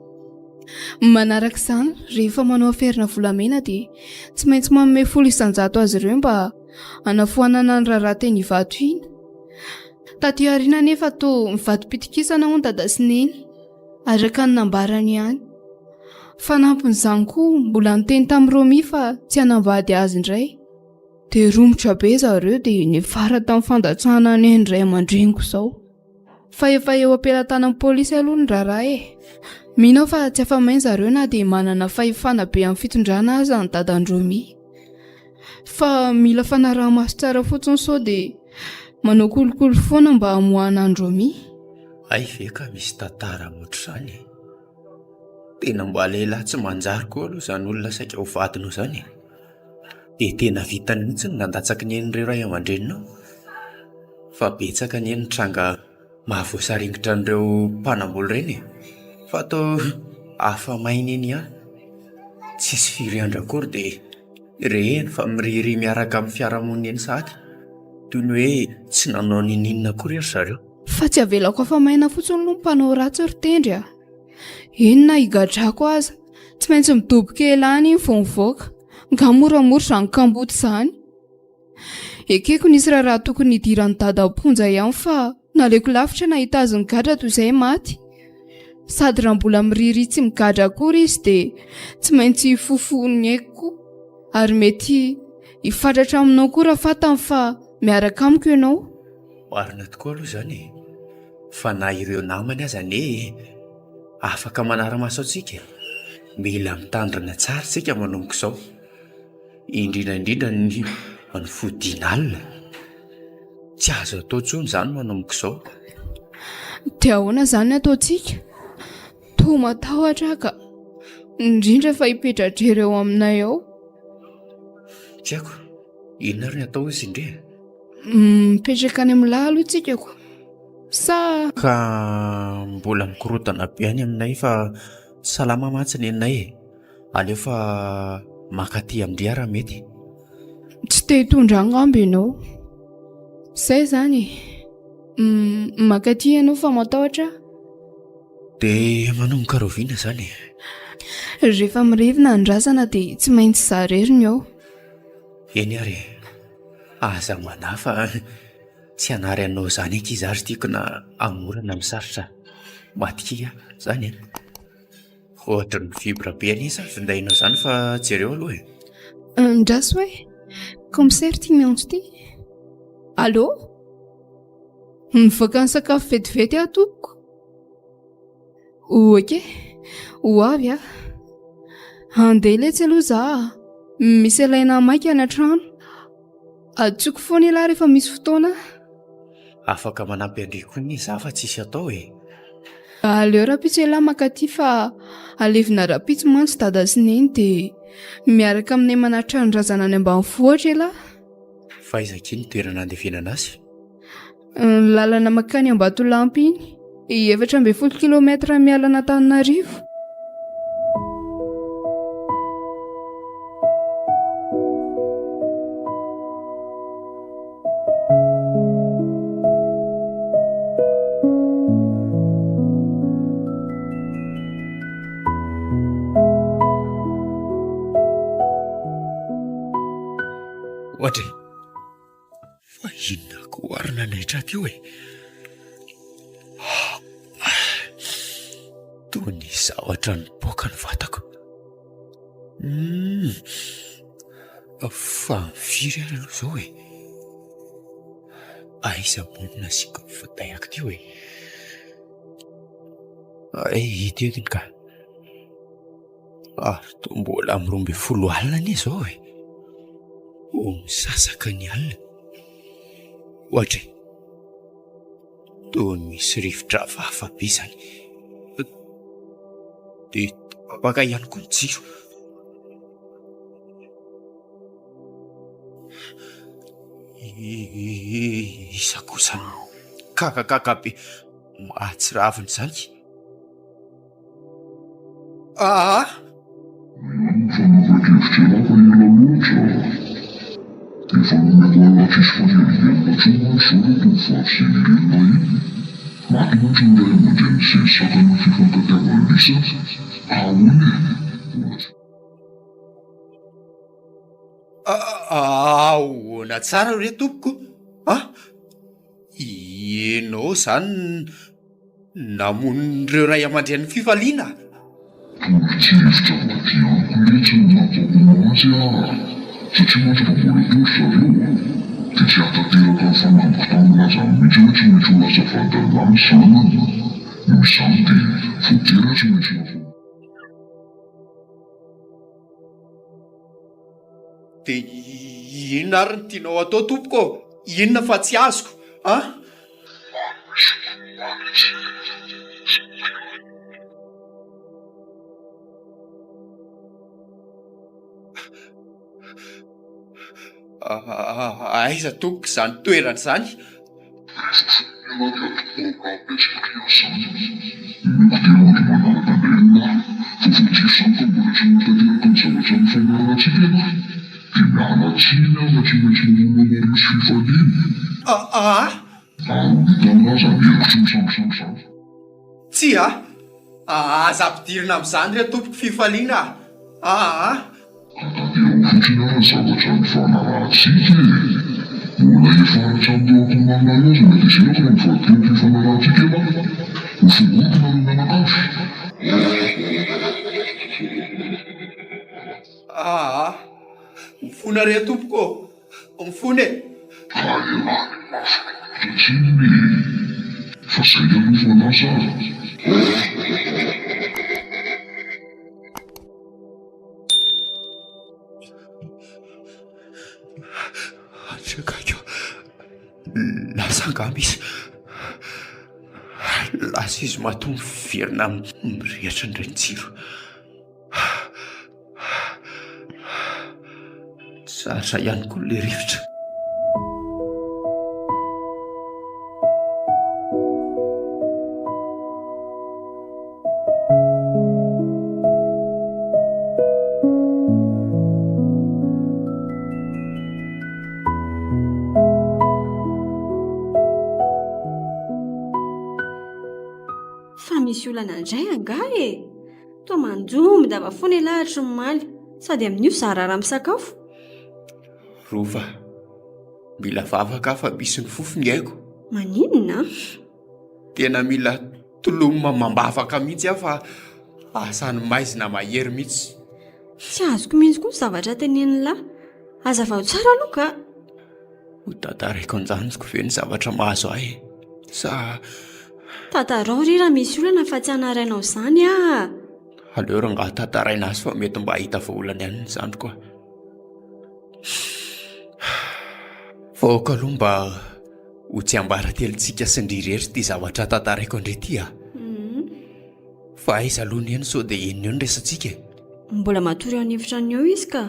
Manaraka izany, rehefa manao aferina volamena dia tsy maintsy manome 10% azy ireo mba hanafoanana ny raharaha teny Ivato iny. Taty aoriana anefa toa nivadi-pitokisana hono dada sy neny, araka ny nambarany ihany. Fanampin'izany koa, mbola niteny tamin'i Romy fa tsy hanambady azy indray. Dia romotra be zareo dia niafara tamin'ny fandatsahana ny ain'ny ray aman-dreniko izao. Fa efa eo am-pelatanan'ny polisy aloha ny raharaha e. Mino aho fa tsy afa-maina zareo na dia manana fahefana be amin'ny fitondrana aza ny dadan-dRomy. Fa mila fanaraha-maso tsara fotsiny sao dia manao kolikoly foana mba hamoahana an-dRomy. Hay ve ka misy tantara ohatr'izany e. Tena mba lehilahy tsy manjary koa aloha izany olona saika ho vadinao izany e. Dia tena vitany mihitsy ny nandatsaky ny ain'ireo ray aman-dreninao. Fa betsaka anie ny tranga mahavoasaringotra an'ireo mpanambola ireny e. Fa toa afa-maina eny ihany. Tsisy firy andro akory dia re eny fa miririha miaraka amin'ny fiarahamonina eny sahady. Toy ny hoe tsy nanao n'inon'inona akory ry zareo. Fa tsy avelako afa-maina fotsiny aloha ny mpanao ratsy ry Tendry a! Eny na higadrako aza, tsy maintsy midoboka ela any iny vao mivoaka. Nga moramora izany kamboty izany. Ekeko nisy raharaha tokony hidiran'i dada am-ponja ihany fa naleoko lavitra nahita azy nigadra toy izay maty. Sady raha mbola miririha tsy migadra akory izy dia tsy maintsy hifofohon'ny aiko koa. Ary mety hifatratra aminao koa raha fantany fa miaraka amiko ianao. Marina tokoa aloha izany e! Fa na ireo namany aza anie afaka manara-maso antsika e! Mila mitandrina tsara isika manomboka izao. Indrindra indrindra ny ny fodiana alina. Tsy azo atao intsony izany manomboka izao. Dia ahoana izany ny ataontsika? Toa matahotra aho ka. Indrindra fa hipetra-drery eo aminay ao. Tsy haiko. Inona ary ny atao hozy indry e? Mipetraka any amin'ny lahy aloha tsika ko. Sa. Ka mbola mikorontana be any aminay fa tsy salama mantsy nenay e. Aleo fa mankaty amin-dry aho raha mety. Tsy te hitondra angamba ianao. Zay izany e. Mankaty ianao fa matahotra aho. Dia manomboka rahoviana izany e? Rehefa mirevina ny razana dia tsy maintsy izaho irery ny ao. Eny ary e. Aza manahy fa tsy hanary anao izany akia izaho ry tiako na hamory na misarotra. Matokia aho, izany e. Ohatran'ny mi-vibre be anie izany findainao izany fa jereo aloha e. Andraso hoe, commissaire ity miantso ity. Allô? Mivoaka nisakafo vetivety aho tompoko. Ok, ho avy aho. Handeha letsy aloha za. Misy alaina maika any an-trano. Antsoiko foana ialahy rehefa misy fotoana. Afaka manampy an-dry koa anie za fa tsisy atao e. Aleo rahampitso ialahy mankaty fa alevina rahampitso mantsy dada sy neny dia miaraka aminay manatitra ny razana any ambanivohitra ialahy. Fa aiza akia ny toerana andevenana azy? Ny lalana mankany Ambatolampy iny, 14 kilomètre miala an'Antananarivo. Ohatra e! Fa inona koa ary nanaitra ahy teo e? Toa nisy zavatra nipoaka ny vatako. Hum, fa firy ary aloha izao e? Aiza moa no nasiako ny finday-ako teo e? Ay, ito eny ka. Ary toa mbola amin'ny 12 alina anie izao e. Ho misasaka ny alina. Ohatra e. Toa misy rivotra hafahafa be izany. Dia tapaka ihany koa ny jiro. Iza koa izany gagagaga be mahatsiravina izany? Aa! Fanapahan-kevitra ialahy fa ela loatra. Efa nomeko alalana tsisy fanelingelina intsony mantsy izao ireo tovovavy sy iny lehilahy iny. Maty mantsy ny ray aman-dreniny sy nisakana ny fifankatiavan'i Lisa ka ahoana e? Mbola tsy. Ahoana tsara re tompoko a? Ianao izany namono ireo ray aman-drenin'ny fifaliana? Tolo-kevitra avy aty amiko iretsy no nataoko azy ah! Satria mantsy raha mbola teo ry zareo dia tsy hahatanteraka ny fanambiko tamin'ny lazany mihitsy hoe tsy maintsy ho lasa vadin'lah ny zanany. Noho izany dia voatery aho tsy maintsy nanao. Dia inona ary no tianao atao tompoko ô? Inona fa tsy azoko an? Aiza tompoko izany toerana izany? Aa! Tsia! Aza ampidirina amin'izany re tompoko fifaliana a! Aa! Ka tanteraho fotsiny ary ny zavatra nifanarahantsika e! Mbola efa hatramin'ireo ankohonanay io aza no hatezerako raha mivadika eo amin'ny fifanarahantsika ialahy. Ho fongoriko nareo mianakavy. Aa! Mifona re tompoko ô! Mifona e! Ka ialahy no mafy loha tsinona e! Fa zay aloha fa lasa aza. Aiza akaiky eo? Lasa angamba izy. Lasa izy matoa miverina mirehitra indray ny jiro. Tsara ihany koa ilay rivotra. Fa misy olana indray angaha e? Toa manjombon-dava foana ialahy hatry ny omaly, sady amin'io zara raha misakafo. Rova, mila vavaka aho fa misy mifofo ny aiko. Maninona? Tena mila tolomina amam-bavaka mihitsy aho fa asan'ny maizina mahery mihitsy. Tsy azoko mihitsy koa ny zavatra tenenin'lah. Hazavao tsara aloha ka. Ho tantaraiko an-janjiko ve ny zavatra mahazo ahy e? Sa. Tantarao re raha misy olana fa tsy hanarainao izany aho. Aleo rangahy tantaraina azy fa mety mba hahita vahaolana ihany ny zandriko a. Fa aoka aloha mba ho tsiambaratelontsika sy ndry irery ity zavatra tantaraiko an-dry ity a. Fa aiza aloha neny sao dia henony eo ny resatsika e? Mbola matory ao an'efitranony ao izy ka.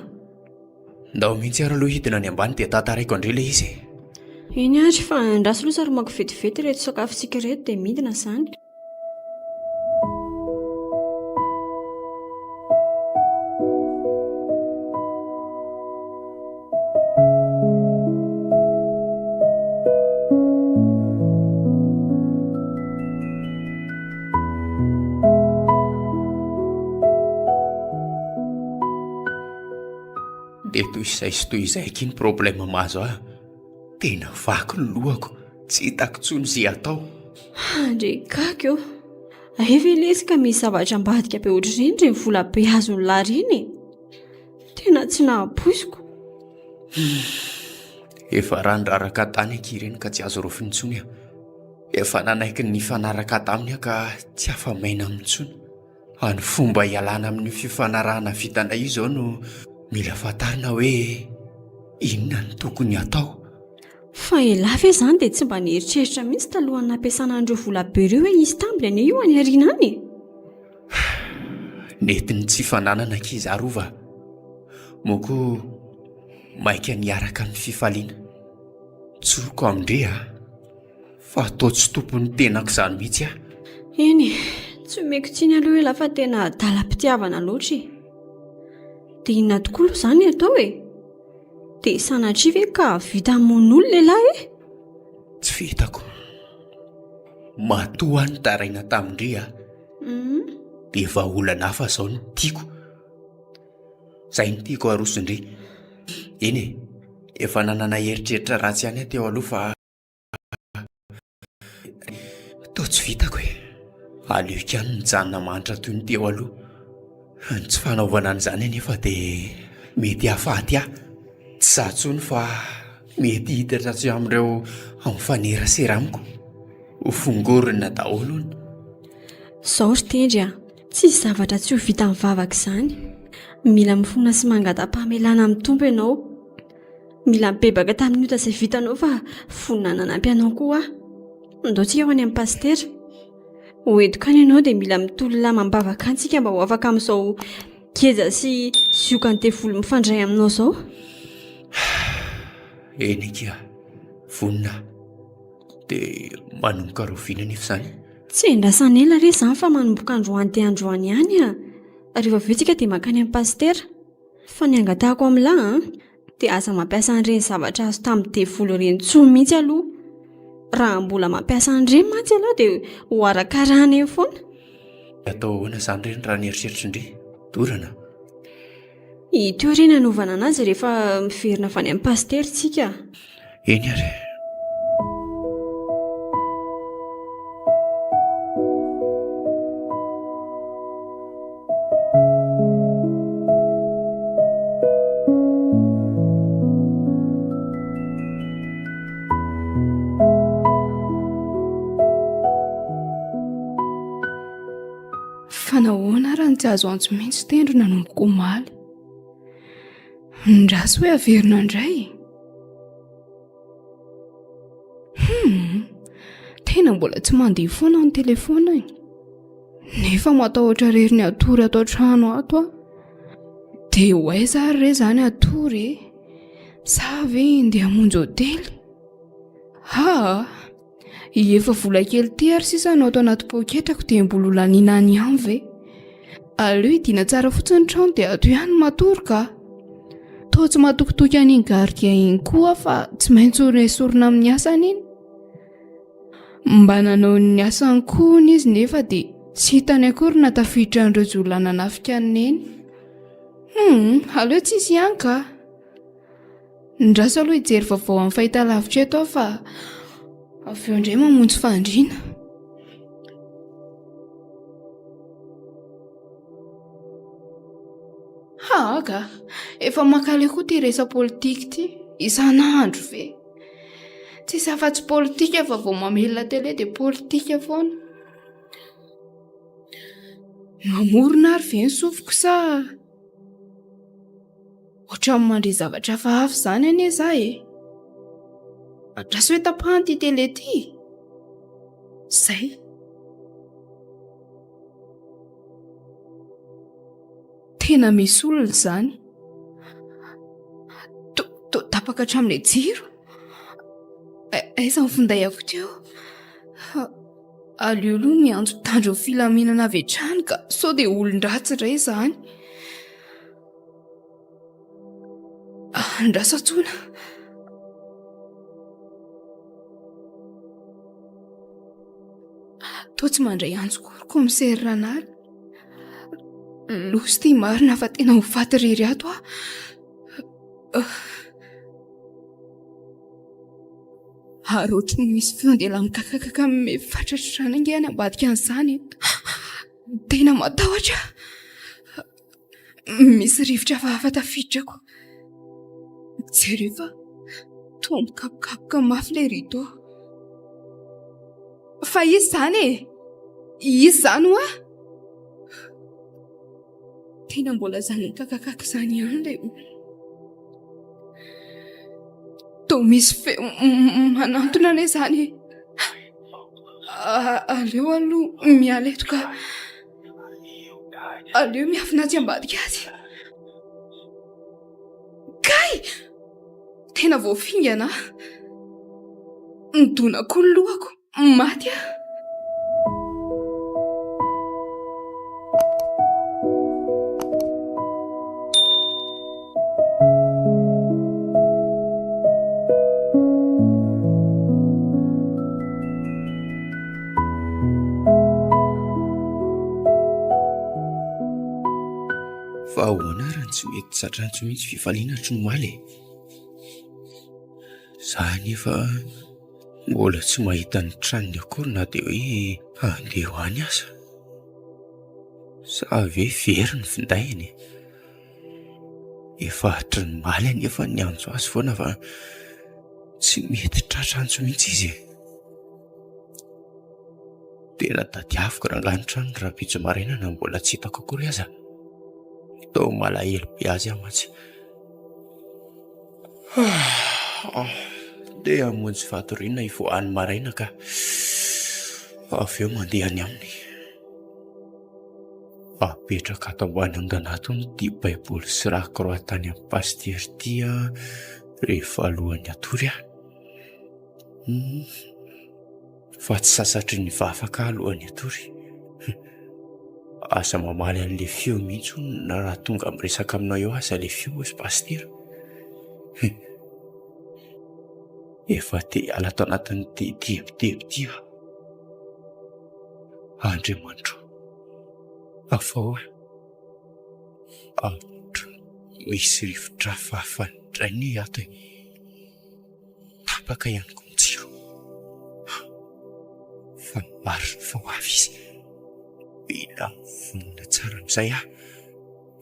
Ndao mihitsy ary aloha hidina any ambany dia tantaraiko an-dry ilay izy e. Eny ary fa andraso aloha saromako vetivety ireto sakafontsika ireto dia midina izany. Dia toy izay sy toy izay akia ny problème mahazo ahy. Tena vaky ny lohako, tsy hitako intsony izay atao. Andry gaga eo. Hay ve lesy ka misy zavatra ambadika be ohatr'ireny ireny vola be azon'ny lahy ireny e? Tena tsy nahapoiziko. Efa rano raraka tany akia ireny ka tsy azo raofina intsony aho. Efa nanaiky ny nifanaraka taminy aho ka tsy afa-maina aminy intsony. Fa ny fomba hialana amin'io fifanarahana vitanay io izao no mila fantarina hoe inona no tokony hatao. Fa elah ve izany dia tsy mba nieritreritra mihitsy talohan'ny nampiasana an'ireo vola be ireo hoe hisy tambiny anie io any aoriana any e? Nety ny tsy fananana ankizy Rova. Moa koa maika niaraka ny fifaliana. Tsoriko amin-dry a! Fa toa tsy tompon'ny tenako izany mihitsy aho. Eny e, tsy omeko tsiny aloha elah fa tena adalam-pitiavana loatra e. Dia inona tokoa aloha izany no atao e? Dia sanatria ve ka hahavita hamono olona elah e? Tsy vitako. Matoa aho nitaraina tamin-dry a. Dia vahaolana hafa izao no tiako. Izay no tiako aroson-dry. Eny e, efa nanana eritreritra ratsy ihany aho teo aloha fa. Toa tsy vitako e. Aleoko ihany mijanona mahantra toy ny teo aloha. Ny tsy fanaovana an'izany anefa dia mety hahafaty ahy. Tsy izaho intsony fa mety hiditra tsy amin'ireo mifanerasera amiko. Ho fongorina daholo hono. Izao ry Tendry a, tsisy zavatra tsy ho vitan'ny vavaka izany. Mila mifona sy mangata-pamelana amin'ny Tompo ianao. Mila mibebaka tamin'ny ota izay vitanao fa vonona nanampy anao koa aho. Ndao tsika ho any amin'ny pasitera. Ho entiko any ianao dia mila mitolona amam-bavaka any tsika mba ho afaka amin'izao geja sy ziogan'ny devoly mifandray aminao izao. Eny akia, vonona aho. Dia manomboka rahoviana anefa izany? Tsy endrasana ela re izany fa manomboka androany dia androany ihany a. Rehefa avy eo tsika dia mankany amin'ny pasitera. Fa ny angatahako amin'lah an, dia aza mampiasa an'ireny zavatra azo tamin'ny devoly ireny intsony mihitsy aloha. Raha mbola mampiasa an'ireny mantsy ialahy dia ho arakarahana eny foana. Atao ahoana izany ireny raha ny eritreritry ndry? Dorana? Ito re ny hanaovana anazy rehefa miverina avy any amin'ny pasitera isika. Eny ary. Fa nahoana ary no tsy azo antso mihitsy tendro nanomboka omaly? Ndraso hoe averina indray. Hum, tena mbola tsy mandeha foana ny telefaoniny. Nefa matahotra irery ny hatory ato an-trano ato aho. Dia ho aiza ary re izany hatory e? Sa ve handeha hamonjy hotely? Aa! Efa vola kely ity ary sisa no ato anaty poketrako dia mbola ho laniana any ihany ve? Aleo hidiana tsara fotsiny ny trano dia ato ihany matory ka. Toa tsy matokitoky an'iny gardien iny koa aho fa tsy maintsy ho nesorina amin'ny asany iny. Mba nanao ny asany koa hono izy nefa dia tsy hitany akory na tafiditra an'ireo jiolahy nanafika an'i Neny. Hum, aleo tsisy ihany ka. Ndraso aloha hijery vaovao amin'ny fahitalavitra eto aho fa avy eo indray mamonjy fandriana. Haga, efa mankaleo koa ity resa-politika ity, isan'andro ve? Tsisy afa-tsy politika fa vao mamelona tele dia politika foana. Mamorona ary ve ny sofiko sa... Ohatran'ny mandre zavatra hafahafa izany anie za e. Andraso hoe tapahana ity tele ity. Izay. Tena misy olona izany. Toa tapaka hatramin'ilay jiro. Aiza ny finday-ako teo? Aleo aloha miantso mpitandro ny filaminana avy hatrany ka sao dia olon-dratsy indray izany. Andraso antsoina. Toa tsy mandray antso koa ry kaomisera Ranala. Loza ity marina fa tena ho faty irery ato aho. Ary ohatry ny misy feon-dehilahy mikakakaka mifatratra izany ange any ambadika an'izany e. Tena matahotra aho. Misy rivotra hafahafa tafiditra koa. Jereo fa toa mikapokapoka mafy ilay rideau. Fa iza izany e? Iza izany hoa? Tena mbola izany mikakakaka izany ihany ilay olona. Toa misy feo manantona anie izany e. Aleo aloha miala eto ka. Aleo miafina atsy ambadika atsy. Kay! Tena voafingana aho. Nidona koa ny lohako. Maty aho. Fa ahoana ary no tsy mety tratran'itso mihitsy fifaliana hatry ny omaly e? Za anefa mbola tsy mahita ny tranony akory na dia hoe handeha ho any aza. Sa ve very ny findainy e? Efa hatry ny omaly anefa niantso azy foana fa tsy mety tratra antso mihitsy izy e. Tena tadiaviko rangahy ny tranony rahampitso maraina na mbola tsy hitako akory aza. Toa malahelo be azy aho mantsy. Ndeha hamonjy fatoriana hivoahan'ny maraina ka. Avy eo mandeha any aminy. Apetraka ato ambany ondana ato hono ity baiboly sy racroix tany amin'ny pasitera ity an, rehefa alohan'ny hatory aho. Fa tsy sasatry ny vavaka aho alohan'ny hatory. Aza mamaly an'ilay feo mihitsy hono na raha tonga miresaka aminao eo aza ilay feo hozy pasitera. Efa te hiala ato anatin'ity tebiteby ity aho. Andriamanitro, afaho aho. Andro misy rivotra hafahafa indray anie ato e. Tapaka ihany koa ny jiro. Fa marina fa ho avy izy. Mila vonona tsara amin'izay aho.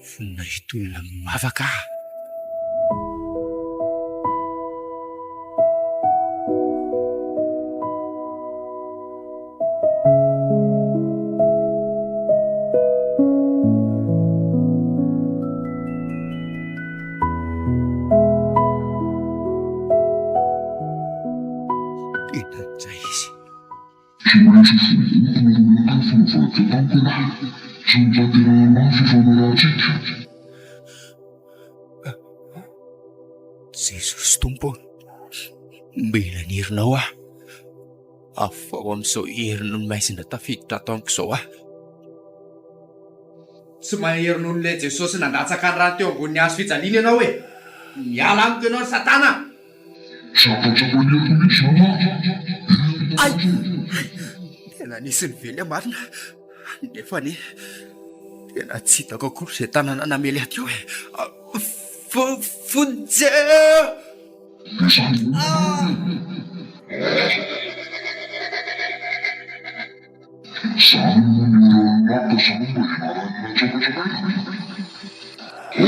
Vonona hitolona mivavaka aho. Tena njay izy. Tsy maintsy ho vonoiko nareo mianakavy fa nivadika tamiko ialahy. Tsy notanterahana ny fifanarahantsika. Jesosy Tompo ô, mila ny herinao aho. Afaho amin'izao herin'ny maizina tafiditra ato amiko izao aho. Tsy mahery noho ilay Jesosy nandatsaka ny rany teo ambonin'ny hazo fijaliana ianao e! Miala amiko ianao ry Satana! Zavatra maneriko mihitsy izany an! Hay! Tena nisy nively aho marina, nefa anie tena tsy hitako akory izay tanana namely ahy teo e! Vonjeo! Zany moa ny oran'ny laka zany mba ianaran'ny natsakatsakaina e!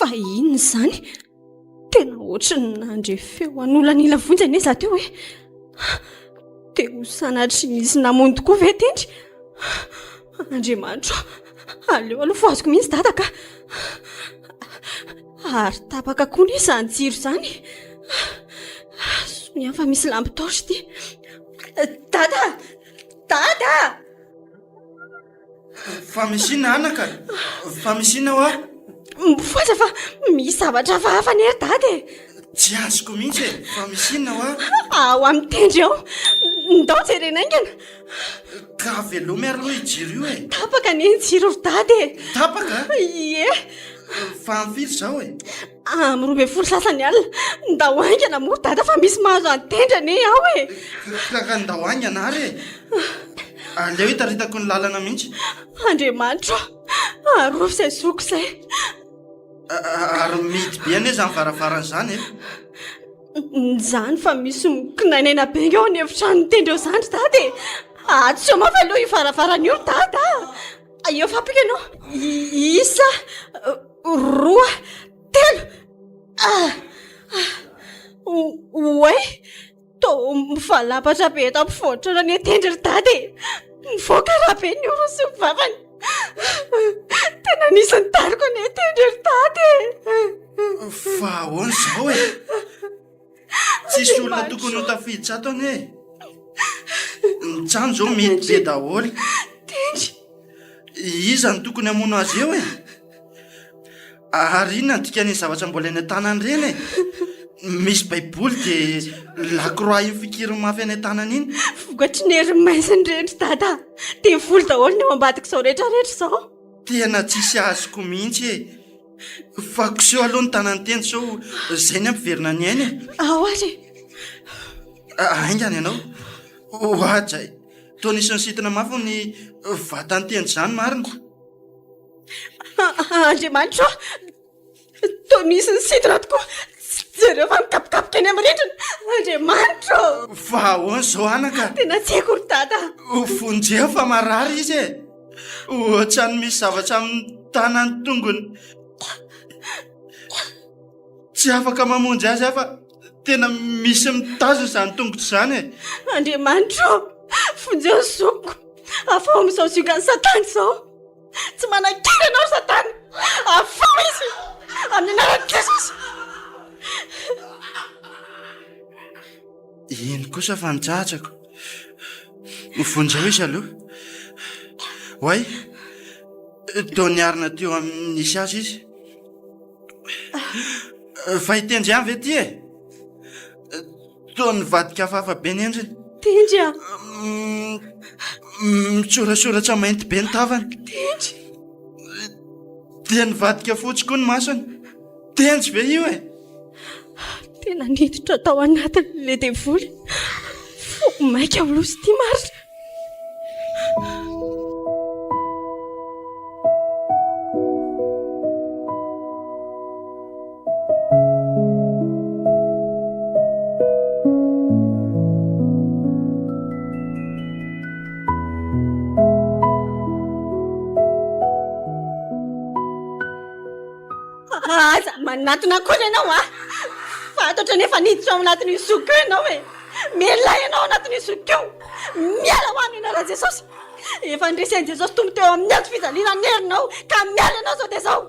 Fa inona izany? Tena ohatry ny nandre feo an'olan'ila vonjy anie za teo e. Dia ho sanatria nisy namono tokoa ve tendry? Andriamanitro, aleo aloha fohaziko mihitsy dada ka. Ary tapaka koa anie izany jiro izany. Soa ihany fa misy lampe torche ity. Dada! Dada! Fa misy inona anaka? Fa misy inona hoa? Mifohaza fa misy zavatra hafahafa anie ry dada e! Tsy azoko mihitsy e! Fa misy inona hoa? Ao amin'ny tendry ao! Ndao jerena haingana! Ka velomy ary aloha io jiro io e! Tapaka anie ny jiro ry dada e! Tapaka? Ie! Fa amin'ny firy izao e? Amin'ny 12 sasany alina. Ndao haingana moa ry dada fa misy mahazo an'i Tendry anie ao e! Ka ka ndao haingana ary e! Aleo hitaritako ny lalana mihitsy. Andriamanitro ô! Arovy izay zoko izay. Ary mihidy be anie izany varavarana izany e! Izany fa misy mikinainaina be ange ao an'efitranon'i Tendry ao izany ry dada e! Atsy mafy aloha io varavarana io ry dada a! Eo fampiko ianao. Isa, roa, telo. Ah! Oay! Toa mivalapatra be eto ampovoan-trano anie Tendry ry dada e! Mivoaka rà be ny orony sy ny vavany. Tena nisy nidaroka anie Tendry ry dada e! Fa ahoana izao e? Tsisy olona tokony ho tafiditra ato anie e! Ny trano izao mihidy be daholo. Tendry! Iza no tokony hamono azy eo e? Ary inona ny dikan'iny zavatra mbola eny an-tanany ireny e? Misy baiboly dia lakroa iny fikiriny mafy any an-tanany iny. Vokatry ny herin'ny maizina ireny ry dada a! Devoly daholo ny ao ambadik'izao rehetra rehetra izao. Tena tsisy azoko mihitsy e! Fa koseho aloha ny tanan'i Tendry sao izay ny hampiverina ny ainy e! Ao ary e! Haingana ianao. Oadray! Toa nisy nisintona mafy ny vatan'i Tendry izany marina. Andriamanitra ô! Toa misy nisintona tokoa! Jereo fa mikapokapoka eny amin'ny rindrina! Andriamanitra ô! Fa ahoana izao anaka? Tena tsy haiko ry Dada! Vonjeo fa marary izy e! Ohatran'ny misy zavatra amin'ny tanan'ny tongony. Tsy afaka mamonjy azy aho fa tena misy mitazona izany tongotra izany e! Andriamanitra ô! Vonjeo ny zokiko! Afaho amin'izao ziogan'i Satana izao! Tsy manan-kery anao ry Satana! Afaho izy! Amin'ny anaran'i Jesosy! Iny kosa fa nitratrako. Vonjeo izy aloha. Oay, toa niarina teo amin'ny nisy azy izy. Fa i Tendry ihany ve ity e? Toa nivadika hafahafa be ny endriny. Tendry a! Mitsoratsoratra mainty be ny tavany. Tendry! Dia nivadika fotsy koa ny masony. Tendry ve io e? Tena niditra tao anatiny ilay devoly. Vao mainka ho loza ity marina. Aza manatona akory ianao a! Fantatro anie fa niditra ao anatin'io zoky io ianao e! Mialà ianao ao anatin'io zoky io! Miala ho any anaran'i Jesosy! Efa nresen'i Jesosy Tompo teo amin'ny hazo fijaliana ny herinao ka miala ianao izao dia izao!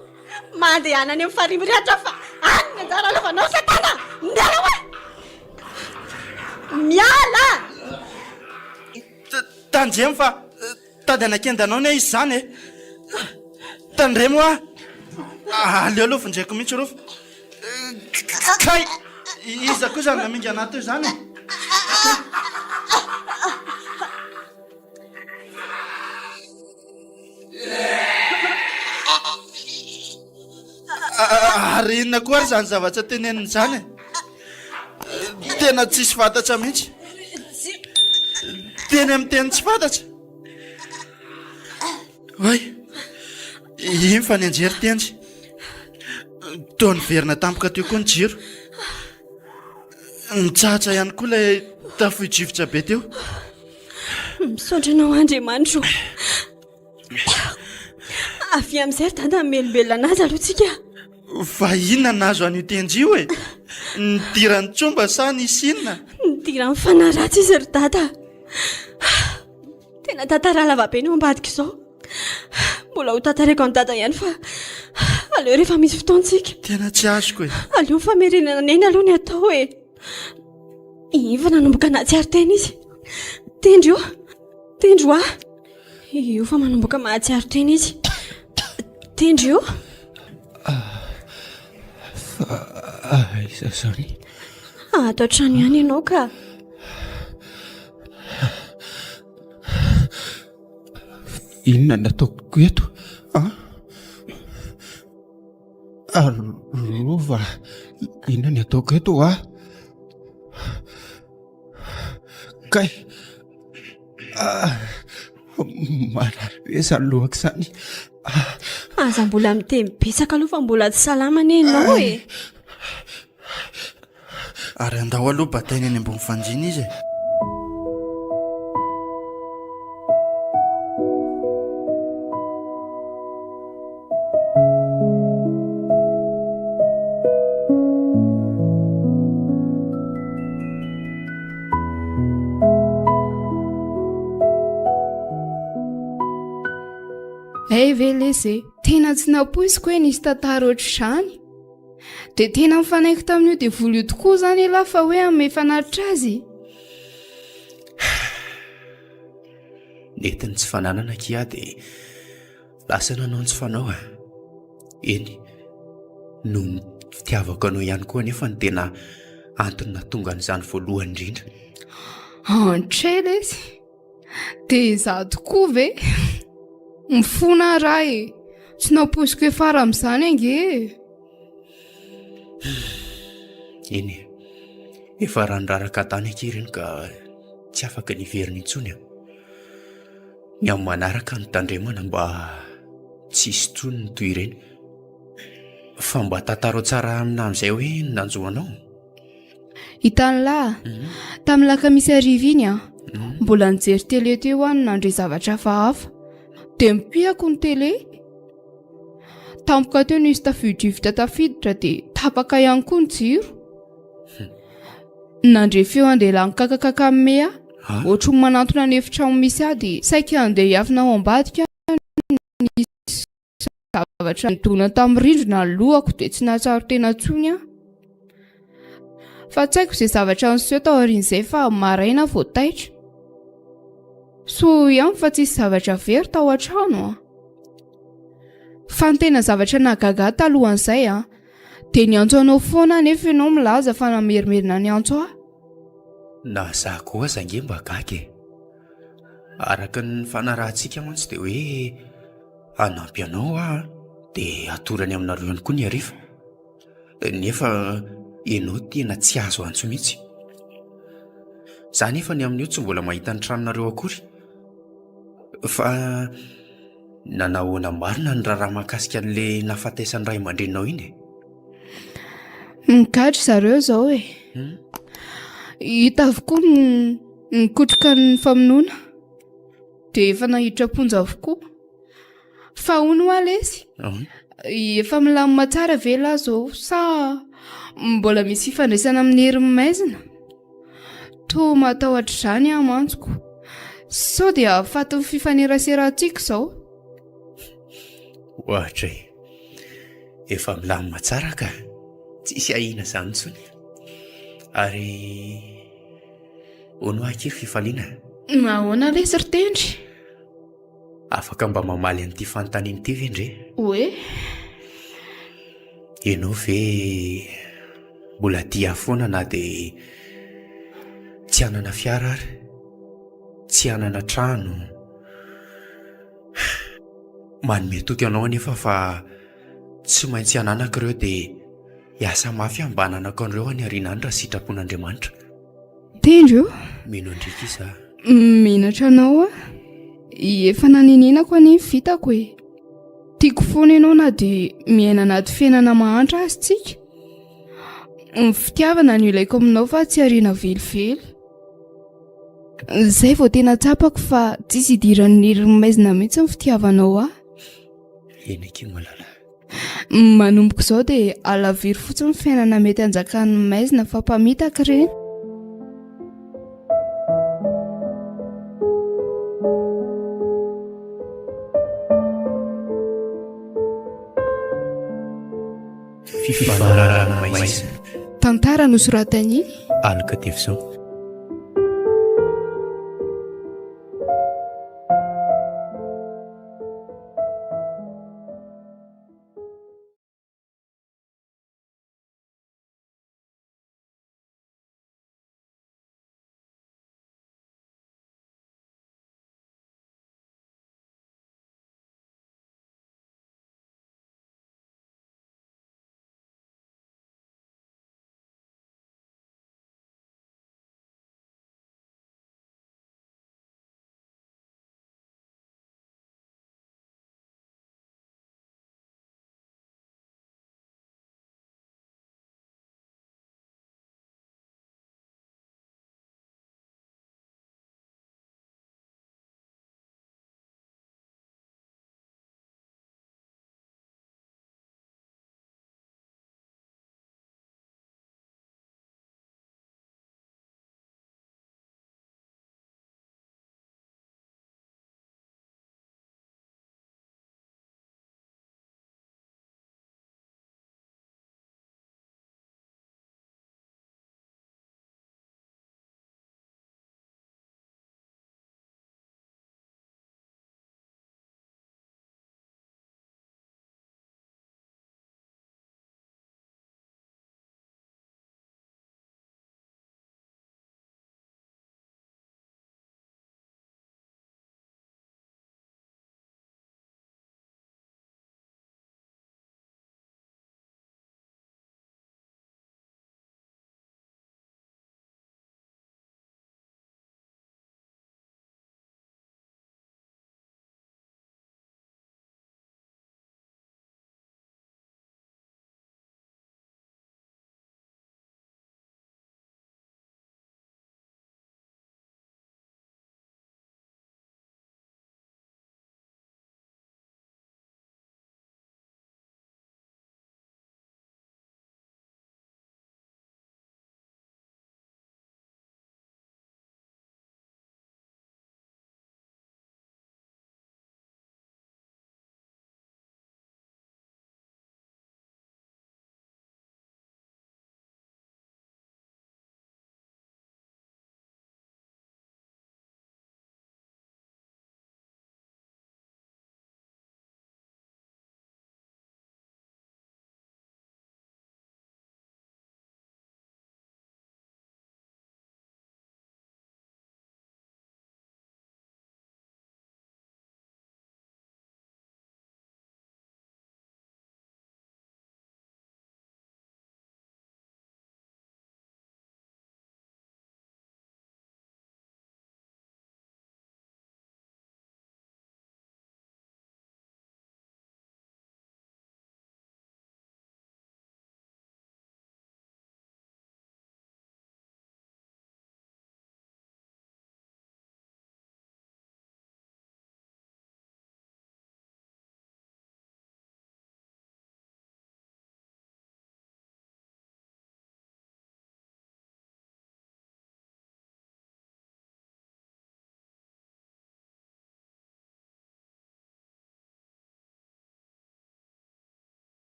Mandehana any amin'ny farihy mirehitra fa any ny anjara lovanao Satana! Miala ho any! Miala! Tandremo fa tady hanakenda anao anie izy izany e! Tandremo hoa! Aleo aloha vonjeko mihitsy rova. Kay! Iza koa izany namingana ahy teo izany e? Ary inona koa ary izany zavatra teneniny izany e? Tena tsisy fantatra mihitsy. Teny amin'ny teny tsy fantatra. Oay, iny fa nianjery tendry. Toa niverina tampoka teo koa ny jiro. Nitsahatra ihany koa ilay tafio-drivotra be teo. Misaotra anao Andriamanitra o. Avia amin'izay ry dada hamelombelona anazy aloha tsika. Fa inona nahazo an'io tendry io e? Nidiran'ny tromba sa nisy inona? Nidiran'ny fanahy ratsy izy ry dada. Tena tantara lava be ny ao ambadika izao. Mbola ho tantaraiko an'i dada ihany fa aleo rehefa misy fotoantsika. Tena tsy azoko e. Aleo ny famerenana neny aloha ny atao e. Iny fa nanomboka nahatsiaro tena izy. Tendry o! Tendry hoa! Io fa manomboka mahatsiaro tena izy. Tendry o! Fa aiza izany? Ato an-trano ihany ianao ka. Inona no ataoko eto? An? Rova, inona ny ataoko eto hoa? Kay! Marary be izany lohako izany. Aza mbola miteny betsaka aloha fa mbola tsy salama anie ianao e. Ary andao aloha bataina eny ambony fandriana izy e. Hay ve lesy e, tena tsy nampoiziko hoe nisy tantara ohatr'izany. Dia tena nifanaiky tamin'io devoly io tokoa izany ialahy fa hoe hanome fanatitra azy? Nety ny tsy fananana akia dia lasa nanao ny tsy fanao a. Eny, noho ny fitiavako anao ihany koa anefa no tena antony nahatonga an'izany voalohany indrindra. Antrey lesy! Dia izaho tokoa ve? Mifona aho raha e! Tsy nampoiziko hiafara amin'izany ange e! Eny e, efa rano raraka tany akia ireny ka tsy afaka ny hiverina intsony a. Ny amin'ny manaraka no tandremana mba tsy hisy intsony ny toy ireny. Fa mba tantarao tsara amina amin'izay hoe ny nanjo anao. Hitan'lah, tamin'ny lakamisy hariva iny an, mbola nijery télé teo aho no nandre zavatra hafahafa. Dia nipihako ny télé. Tampoka teo nisy tafio-drivotra tafiditra dia tapaka ihany koa ny jiro. Nandre feo andehilahy nikakakaka ame ahy, ohatry ny manantona ny efitrano misy ahy dia saika handeha hiafina ao ambadika aho nisy zavatra nidona tamin'ny rindrina ny lohako dia tsy nahatsiaro tena intsony aho. Fa tsy haiko izay zavatra niseho tao aorian'izay fa maraina aho vao taitra. Soa ihany fa tsisy zavatra very tao an-trano an. Fa ny tena zavatra nahagaga ahy talohan'izay an, dia niantso anao foana aho nefa ianao milaza fa namerimerina niantso ahy. Na za koa aza ange mba gaga e. Araka ny nifanarahantsika mantsy dia hoe hanampy anao aho dia hatorany aminareo ihany koa ny hariva. Nefa ianao tena tsy azo antso mihitsy. Za nefa ny amin'io tsy mbola mahita ny tranonareo akory. Fa nanahoana marina ny raharaha mahakasika an'ilay nahafatesan'ny ray aman-dreninao iny e? Migadra zareo izao e. Hmm? Hita avokoa ny nikotroka ny famonoana. Dia efa nahiditra am-ponja avokoa. Fa hono hoa lesy? Efa milamina tsara ve lah zao sa mbola misy fifandraisana amin'ny herin'ny maizina? Toa matahotra izany aho mantsy ko. Sao dia hahafaty ny fifaneraserantsika izao? Ohatra e. Efa milamina tsara ka. Tsisy ahiana izany intsony. Ary hono aho akia ry Fifaliana? Ahoana lesy ry Tendry? Afaka mba mamaly an'ity fanontaniana ity ve ndre? Hoe? Ianao ve mbola tia ahy foana na dia tsy hanana fiara ary? Tsy hanana trano? Manome toky anao anefa fa tsy maintsy hananako ireo dia hiasa mafy aho mba hananako an'ireo any aoriana any raha sitrapon'Andriamanitra. Tendry o! Mino an-dry za. Menatra anao aho. Efa nanenenako anie ny vitako e. Tiako foana ianao na dia miaina anaty fiainana mahantra aza tsika. Ny fitiavana no ilaiko aminao fa tsy harena velively. Izay vao tena tsapako fa tsisy idiran'ny herin'ny maizina mihitsy ny fitiavanao ahy. Eny akia malala. Manomboka izao dia alaviro fotsiny ny fiainana mety hanjakan'ny maizina fa mpamitaka ireny. Fifanarahana maizina. Tantara nosoratan'i Aloka Tevison.